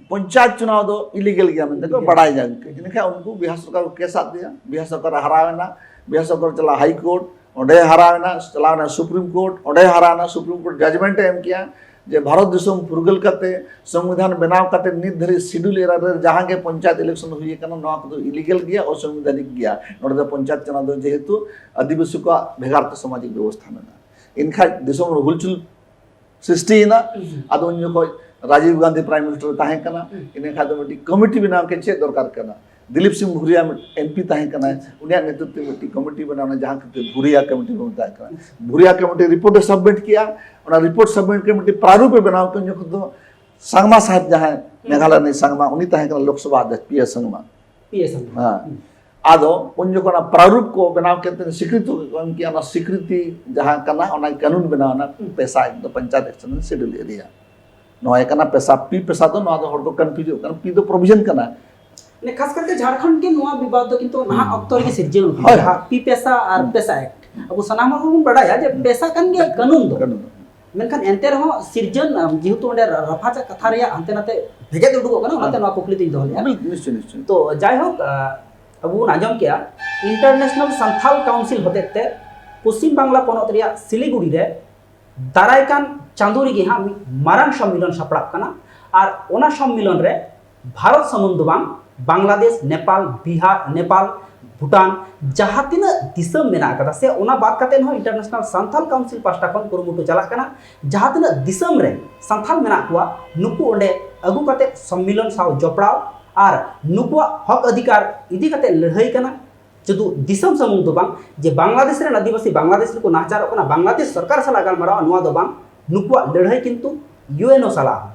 ᱯᱚᱧᱪᱟᱭᱮᱛ ᱪᱩᱱᱟᱣ ᱫᱚ illegal ᱜᱮᱭᱟ ᱢᱮᱱᱛᱮ ᱠᱚ illegal᱾ ᱵᱟᱲᱟᱭ ᱧᱟᱢ ᱠᱮᱫᱟ᱾ ᱤᱱᱟᱹᱠᱷᱟᱱ ᱩᱱᱠᱩ ᱵᱤᱦᱟᱨ ᱥᱚᱨᱠᱟᱨ ᱠᱚ case ᱟᱫ ᱞᱮᱭᱟ, ᱵᱤᱦᱟᱨ ᱥᱚᱨᱠᱟᱨ ᱦᱟᱨᱟᱣ ᱮᱱᱟ, ᱵᱤᱦᱟᱨ ᱥᱚᱨᱠᱟᱨ ᱪᱟᱞᱟᱣ High Court, ᱚᱸᱰᱮ ᱦᱟᱨᱟᱣ ᱮᱱᱟ, ᱪᱟᱞᱟᱣ ᱮᱱᱟ Supreme Court, ᱚᱸᱰᱮ ᱦᱟᱨᱟᱣ ᱮᱱᱟ, Supreme Court judgment ᱮ ᱮᱢ ᱠᱮᱜᱼᱟ ᱡᱮ ᱵᱷᱟᱨᱚᱛ ᱫᱤᱥᱚᱢ ᱯᱷᱩᱨᱜᱟᱹᱞ ᱠᱟᱛᱮ, ᱥᱚᱝᱵᱤᱫᱷᱟᱱ ᱵᱮᱱᱟᱣ ᱠᱟᱛᱮ ᱱᱤᱛ ᱫᱷᱟᱹᱨᱤᱡ schedule area ᱨᱮ ᱡᱟᱦᱟᱸ ᱜᱮ ᱯᱚᱧᱪᱟᱭᱮᱛ election ᱦᱩᱭ ᱟᱠᱟᱱᱟ, ᱱᱚᱣᱟ ᱠᱚᱫᱚ illegal ᱜᱮᱭᱟ, ᱚᱥᱚᱝᱵᱤᱫᱷᱟᱱᱤᱠ ᱜᱮᱭᱟ᱾ ᱱᱚᱰᱮ ᱫᱚ ᱯᱚᱧᱪᱟᱭᱮᱛ ᱪᱩᱱᱟᱣ ᱫᱚ ᱡᱮᱦᱮᱛᱩ ᱟᱹᱫᱤᱵᱟᱹᱥᱤ ᱠᱚᱣᱟᱜ ᱵᱷᱮᱜᱟᱨ ᱛᱮ ᱥᱟᱢᱟᱡᱤᱠ ᱵᱮᱵᱚᱥᱛᱷᱟ ᱢᱮᱱᱟᱜᱼᱟ, ᱮᱱᱠᱷᱟᱡ ᱫᱤᱥᱚᱢ ᱨᱮ ᱦᱩᱞᱪᱩᱞ ᱥᱨᱤᱥᱴᱤᱭᱮᱱᱟ᱾ ᱦᱩᱸ᱾ ᱟᱫᱚ ᱩᱱ ᱡᱚᱠᱷᱚᱡ ᱨᱟᱡᱤᱵᱽ ᱜᱟᱱᱫᱷᱤ Prime Minister ᱮ ᱛᱟᱦᱮᱸ ᱠᱟᱱᱟ᱾ ᱦᱩᱸ᱾ ᱤᱱᱟᱹ ᱠᱷᱟᱡ ᱫᱚ ᱢᱤᱫᱴᱤᱡ committee ᱵᱮᱱᱟᱣ ᱠᱮᱫ, ᱪᱮᱫ ᱫᱚᱨᱠᱟᱨ ᱠᱟᱱᱟ? ᱫᱤᱞᱤᱯ ᱥᱤᱝ ᱵᱷᱩᱨᱤᱭᱟ ᱮᱢᱯᱤ ᱛᱟᱦᱮᱸ ᱠᱟᱱᱟᱭ, ᱩᱱᱤᱭᱟᱜ ᱱᱮᱛᱨᱤᱛᱵ ᱛᱮ ᱢᱤᱫᱴᱤᱡ ᱠᱚᱢᱤᱴᱤ ᱵᱮᱱᱟᱣ ᱮᱱᱟ, ᱡᱟᱦᱟᱸ ᱠᱷᱟᱹᱛᱤᱨ ᱵᱷᱩᱨᱤᱭᱟ ᱠᱚᱢᱤᱴᱤ ᱵᱚᱱ ᱢᱮᱛᱟᱜ ᱠᱟᱱᱟ᱾ ᱵᱷᱩᱨᱤᱭᱟ ᱠᱚᱢᱤᱴᱤ ᱨᱤᱯᱳᱨᱴ ᱮ ᱥᱟᱵᱢᱤᱴ ᱠᱮᱜᱼᱟ, ᱚᱱᱟ ᱨᱤᱯᱳᱨᱴ ᱥᱟᱵᱢᱤᱴ ᱠᱟᱛᱮ ᱢᱤᱫᱴᱤᱡ ᱯᱨᱟᱨᱩᱯ ᱮ ᱵᱮᱱᱟᱣ ᱠᱮᱫ ᱡᱚᱠᱷᱚᱱ ᱫᱚ ᱥᱟᱝᱢᱟ ᱥᱟᱦᱮᱵᱽ, ᱡᱟᱦᱟᱸᱭ ᱢᱮᱜᱷᱟᱞᱚᱭ ᱨᱤᱱᱤᱡ ᱥᱟᱝᱢᱟ, ᱩᱱᱤ ᱛᱟᱦᱮᱸ ᱠᱟᱱᱟ ᱞᱳᱠᱥᱚᱵᱷᱟ ᱚᱫᱽᱫᱷᱚᱠᱥ ᱯᱤ ᱮ ᱥᱟᱝᱢᱟ᱾ ᱯᱤ ᱮ ᱥᱟᱝᱢᱟ᱾ ᱦᱮᱸ᱾ ᱟᱫᱚ ᱩᱱ ᱡᱚᱠᱷᱚᱱ ᱚᱱᱟ ᱯᱨᱟᱨᱩᱯ ᱠᱚ ᱵᱮᱱᱟᱣ ᱠᱮᱫ ᱛᱮ ᱥᱤᱠᱨᱤᱛᱤ ᱠᱚ ᱮᱢ ᱠᱮᱜᱼᱟ, ᱚᱱᱟ ᱥᱤᱠᱨᱤᱛᱤ ᱡᱟᱦᱟᱸ ᱠᱟᱱᱟ, ᱚᱱᱟ ᱠᱟᱹᱱᱩᱱ ᱵᱮᱱᱟᱣ ᱮᱱᱟ, ᱯᱮᱥᱟ ᱮᱠ ᱫᱚ ᱯᱚᱧᱪᱟᱭᱮᱛ ᱮᱠᱥᱴᱮᱱᱰᱮᱰ ᱥᱤᱰᱩᱞ ᱮᱨᱤᱭᱟ᱾ ᱱᱚᱣᱟ ᱠᱟᱱᱟ ᱯᱮᱥᱟ, ᱯᱤ ᱯᱮᱥᱟ ᱫᱚ, ᱱᱚᱣᱟ ᱫᱚ ᱦᱚᱲ ᱠᱚ ᱠᱚᱱᱯᱷᱤᱭᱩᱡᱚᱜ ᱠᱟᱱᱟ, ᱯᱤ ᱫᱚ ᱯᱨᱚᱵᱷᱤᱡᱚᱱ ᱠᱟᱱᱟ᱾ ᱢᱟᱱᱮ ᱠᱷᱟᱥ ᱠᱟᱨᱛᱮ ᱡᱷᱟᱲᱠᱷᱚᱸᱰ ᱜᱮ ᱱᱚᱣᱟ ᱵᱤᱵᱟᱫ ᱫᱚ ᱠᱤᱱᱛᱩ ᱱᱟᱦᱟᱜ ᱚᱠᱛᱚ ᱨᱮᱜᱮ ᱥᱤᱨᱡᱟᱹᱣ ᱞᱮᱱᱟ, ᱦᱳᱭ᱾ ᱡᱟᱦᱟᱸ ᱯᱤ ᱯᱮᱥᱟ ᱟᱨ ᱯᱮᱥᱟ ᱮᱠᱴ᱾ ᱟᱵᱚ ᱥᱟᱱᱟᱢ ᱦᱚᱲ ᱵᱚᱱ ᱵᱟᱲᱟᱭᱟ ᱡᱮ ᱯᱮᱥᱟ ᱠᱟᱱ ᱜᱮᱭᱟ ᱠᱟᱹᱱᱩᱱ ᱫᱚ᱾ ᱠᱟᱹᱱᱩᱱ᱾ ᱢᱮᱱᱠᱷᱟᱱ ᱮᱱᱛᱮ ᱨᱮᱦᱚᱸ ᱥᱤᱨᱡᱚᱱ, ᱟᱢ, ᱡᱮᱦᱮᱛᱩ ᱚᱸᱰᱮ ᱨᱟᱯᱷᱟ ᱪᱟᱜ ᱠᱟᱛᱷᱟ ᱨᱮᱭᱟᱜ ᱦᱟᱱᱛᱮ ᱱᱟᱛᱮ ᱵᱷᱮᱜᱮᱫ ᱩᱰᱩᱠᱚᱜ ᱠᱟᱱᱟ, ᱚᱱᱟᱛᱮ ᱱᱚᱣᱟ ᱠᱩᱠᱞᱤ ᱫᱚᱧ ᱫᱚᱦᱚ ᱞᱮᱫᱼᱟ᱾ ᱵᱤᱞ-, ᱱᱤᱥᱪᱚᱭ, ᱱᱤᱥᱪᱚᱭ᱾ ᱛᱚ ᱡᱟᱭᱦᱳᱠ, ᱟ, ᱟᱵᱚ ᱵᱚᱱ ᱟᱸᱡᱚᱢ ᱠᱮᱜᱼᱟ, ᱤᱱᱴᱟᱨᱱᱮᱥᱱᱟᱞ ᱥᱟᱱᱛᱷᱟᱞ ᱠᱟᱣᱩᱱᱥᱤᱞ ᱦᱚᱛᱮᱡ ᱛᱮ ᱯᱚᱥᱪᱤᱢ ᱵᱟᱝᱞᱟ ᱯᱚᱱᱚᱛ ᱨᱮᱭᱟᱜ ᱥᱤᱞᱤᱜᱩᱲᱤ ᱨᱮ ᱫᱟᱨᱟᱭ ᱠᱟᱱ ᱪᱟᱸᱫᱳ ᱨᱮᱜᱮ ᱦᱟᱸᱜ ᱢᱤᱫ ᱢᱟᱨᱟᱝ ᱥᱚᱢᱢᱮᱞᱚᱱ ᱥᱟᱯᱲᱟᱜ ᱠᱟᱱᱟ᱾ ᱟᱨ ᱚᱱᱟ ᱥᱚᱢᱢᱮᱞᱚᱱ ᱨᱮ ᱵᱷᱟᱨᱚᱛ ᱥᱩᱢᱩᱝ ᱫᱚ ᱵᱟᱝ, ᱵᱟᱝᱞᱟᱫᱮᱥ, ᱱᱮᱯᱟᱞ, ᱵᱤᱦᱟᱨ, ᱱᱮᱯᱟᱞ, ᱵᱷᱩᱴᱟᱱ, ᱡᱟᱦᱟᱸ ᱛᱤᱱᱟᱹᱜ ᱫᱤᱥᱚᱢ ᱢᱮᱱᱟᱜ ᱟᱠᱟᱫᱟ, ᱥᱮ ᱚᱱᱟ ᱵᱟᱫ ᱠᱟᱛᱮ ᱦᱚᱸ ᱤᱱᱴᱟᱨᱱᱮᱥᱱᱟᱞ ᱥᱟᱱᱛᱷᱟᱞ ᱠᱟᱣᱩᱱᱥᱤᱞ ᱯᱟᱦᱴᱟ ᱠᱷᱚᱱ ᱠᱩᱨᱩᱢᱩᱴᱩ ᱪᱟᱞᱟᱜ ᱠᱟᱱᱟ, ᱡᱟᱦᱟᱸ ᱛᱤᱱᱟᱹᱜ ᱫᱤᱥᱚᱢ ᱨᱮ ᱥᱟᱱᱛᱷᱟᱞ ᱢᱮᱱᱟᱜ ᱠᱚᱣᱟ, ᱱᱩᱠᱩ ᱚᱸᱰᱮ ᱟᱹᱜᱩ ᱠᱟᱛᱮ ᱥᱚᱢᱢᱮᱞᱚᱱ ᱥᱟᱶ ᱡᱚᱯᱲᱟᱣ ᱟᱨ ᱱᱩᱠᱩᱣᱟᱜ ᱦᱚᱠ ᱚᱫᱷᱤᱠᱟᱨ ᱤᱫᱤ ᱠᱟᱛᱮ ᱞᱟᱹᱲᱦᱟᱹᱭ ᱠᱟᱱᱟ᱾ ᱥᱩᱫᱷᱩ ᱫᱤᱥᱚᱢ ᱥᱩᱢᱩᱝ ᱫᱚ ᱵᱟᱝ, ᱡᱮ ᱵᱟᱝᱞᱟᱫᱮᱥ ᱨᱮᱱ ᱟᱹᱫᱤᱵᱟᱹᱥᱤ ᱵᱟᱝᱞᱟᱫᱮᱥ ᱨᱮᱠᱚ ᱱᱟᱦᱟᱪᱟᱨᱚᱜ ᱠᱟᱱᱟ, ᱵᱟᱝᱞᱟᱫᱮᱥ ᱥᱚᱨᱠᱟᱨ ᱥᱟᱞᱟᱜ ᱜᱟᱞᱢᱟᱨᱟᱣ, ᱱᱚᱣᱟ ᱫᱚ ᱵᱟᱝ, ᱱᱩᱠᱩᱣᱟᱜ ᱞᱟᱹᱲᱦᱟᱹᱭ ᱠᱤᱱᱛᱩ ᱤᱭᱩ ᱮᱱ ᱳ ᱥᱟᱞᱟᱜ ᱦᱚᱸ᱾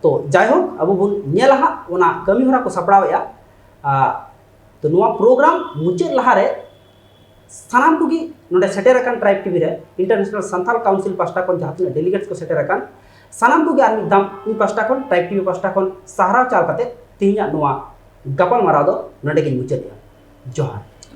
ᱛᱚ ᱡᱟᱭᱦᱳᱠ, ᱟᱵᱚ ᱵᱚᱱ ᱧᱮᱞᱟ ᱦᱟᱸᱜ ᱚᱱᱟ ᱠᱟᱹᱢᱤ ᱦᱚᱨᱟ ᱠᱚ ᱥᱟᱯᱲᱟᱣᱮᱫᱼᱟ᱾ ᱟ, ᱛᱚ ᱱᱚᱣᱟ ᱯᱨᱳᱜᱨᱟᱢ ᱢᱩᱪᱟᱹᱫ ᱞᱟᱦᱟᱨᱮ ᱥᱟᱱᱟᱢ ᱠᱚᱜᱮ ᱱᱚᱰᱮ ᱥᱮᱴᱮᱨ ᱟᱠᱟᱱ ᱴᱨᱟᱭᱤᱵᱽ ᱴᱤᱵᱷᱤ ᱨᱮ ᱤᱱᱴᱟᱨᱱᱮᱥᱱᱟᱞ ᱥᱟᱱᱛᱷᱟᱞ ᱠᱟᱣᱩᱱᱥᱤᱞ ᱯᱟᱦᱴᱟ ᱠᱷᱚᱱ ᱡᱟᱦᱟᱸ ᱛᱤᱱᱟᱹᱜ ᱰᱮᱞᱤᱜᱮᱴᱥ ᱠᱚ ᱥᱮᱴᱮᱨ ᱟᱠᱟᱱ, ᱥᱟᱱᱟᱢ ᱠᱚᱜᱮ ᱟᱨ ᱢᱤᱫ ᱫᱷᱟᱣ ᱤᱧ ᱯᱟᱦᱴᱟ ᱠᱷᱚᱱ, ᱴᱨᱟᱭᱤᱵᱽ ᱴᱤᱵᱷᱤ ᱯᱟᱦᱴᱟ ᱠᱷᱚᱱ ᱥᱟᱨᱦᱟᱣ ᱪᱟᱞ ᱠᱟᱛᱮ ᱛᱮᱦᱮᱧᱟᱜ ᱱᱚᱣᱟ ᱜᱟᱯᱟᱞ ᱢᱟᱨᱟᱣ ᱫᱚ ᱱᱚᱰᱮ ᱜᱤᱧ ᱢᱩᱪᱟᱹᱫᱮᱜᱼᱟ᱾ ᱡᱚᱦᱟᱨ᱾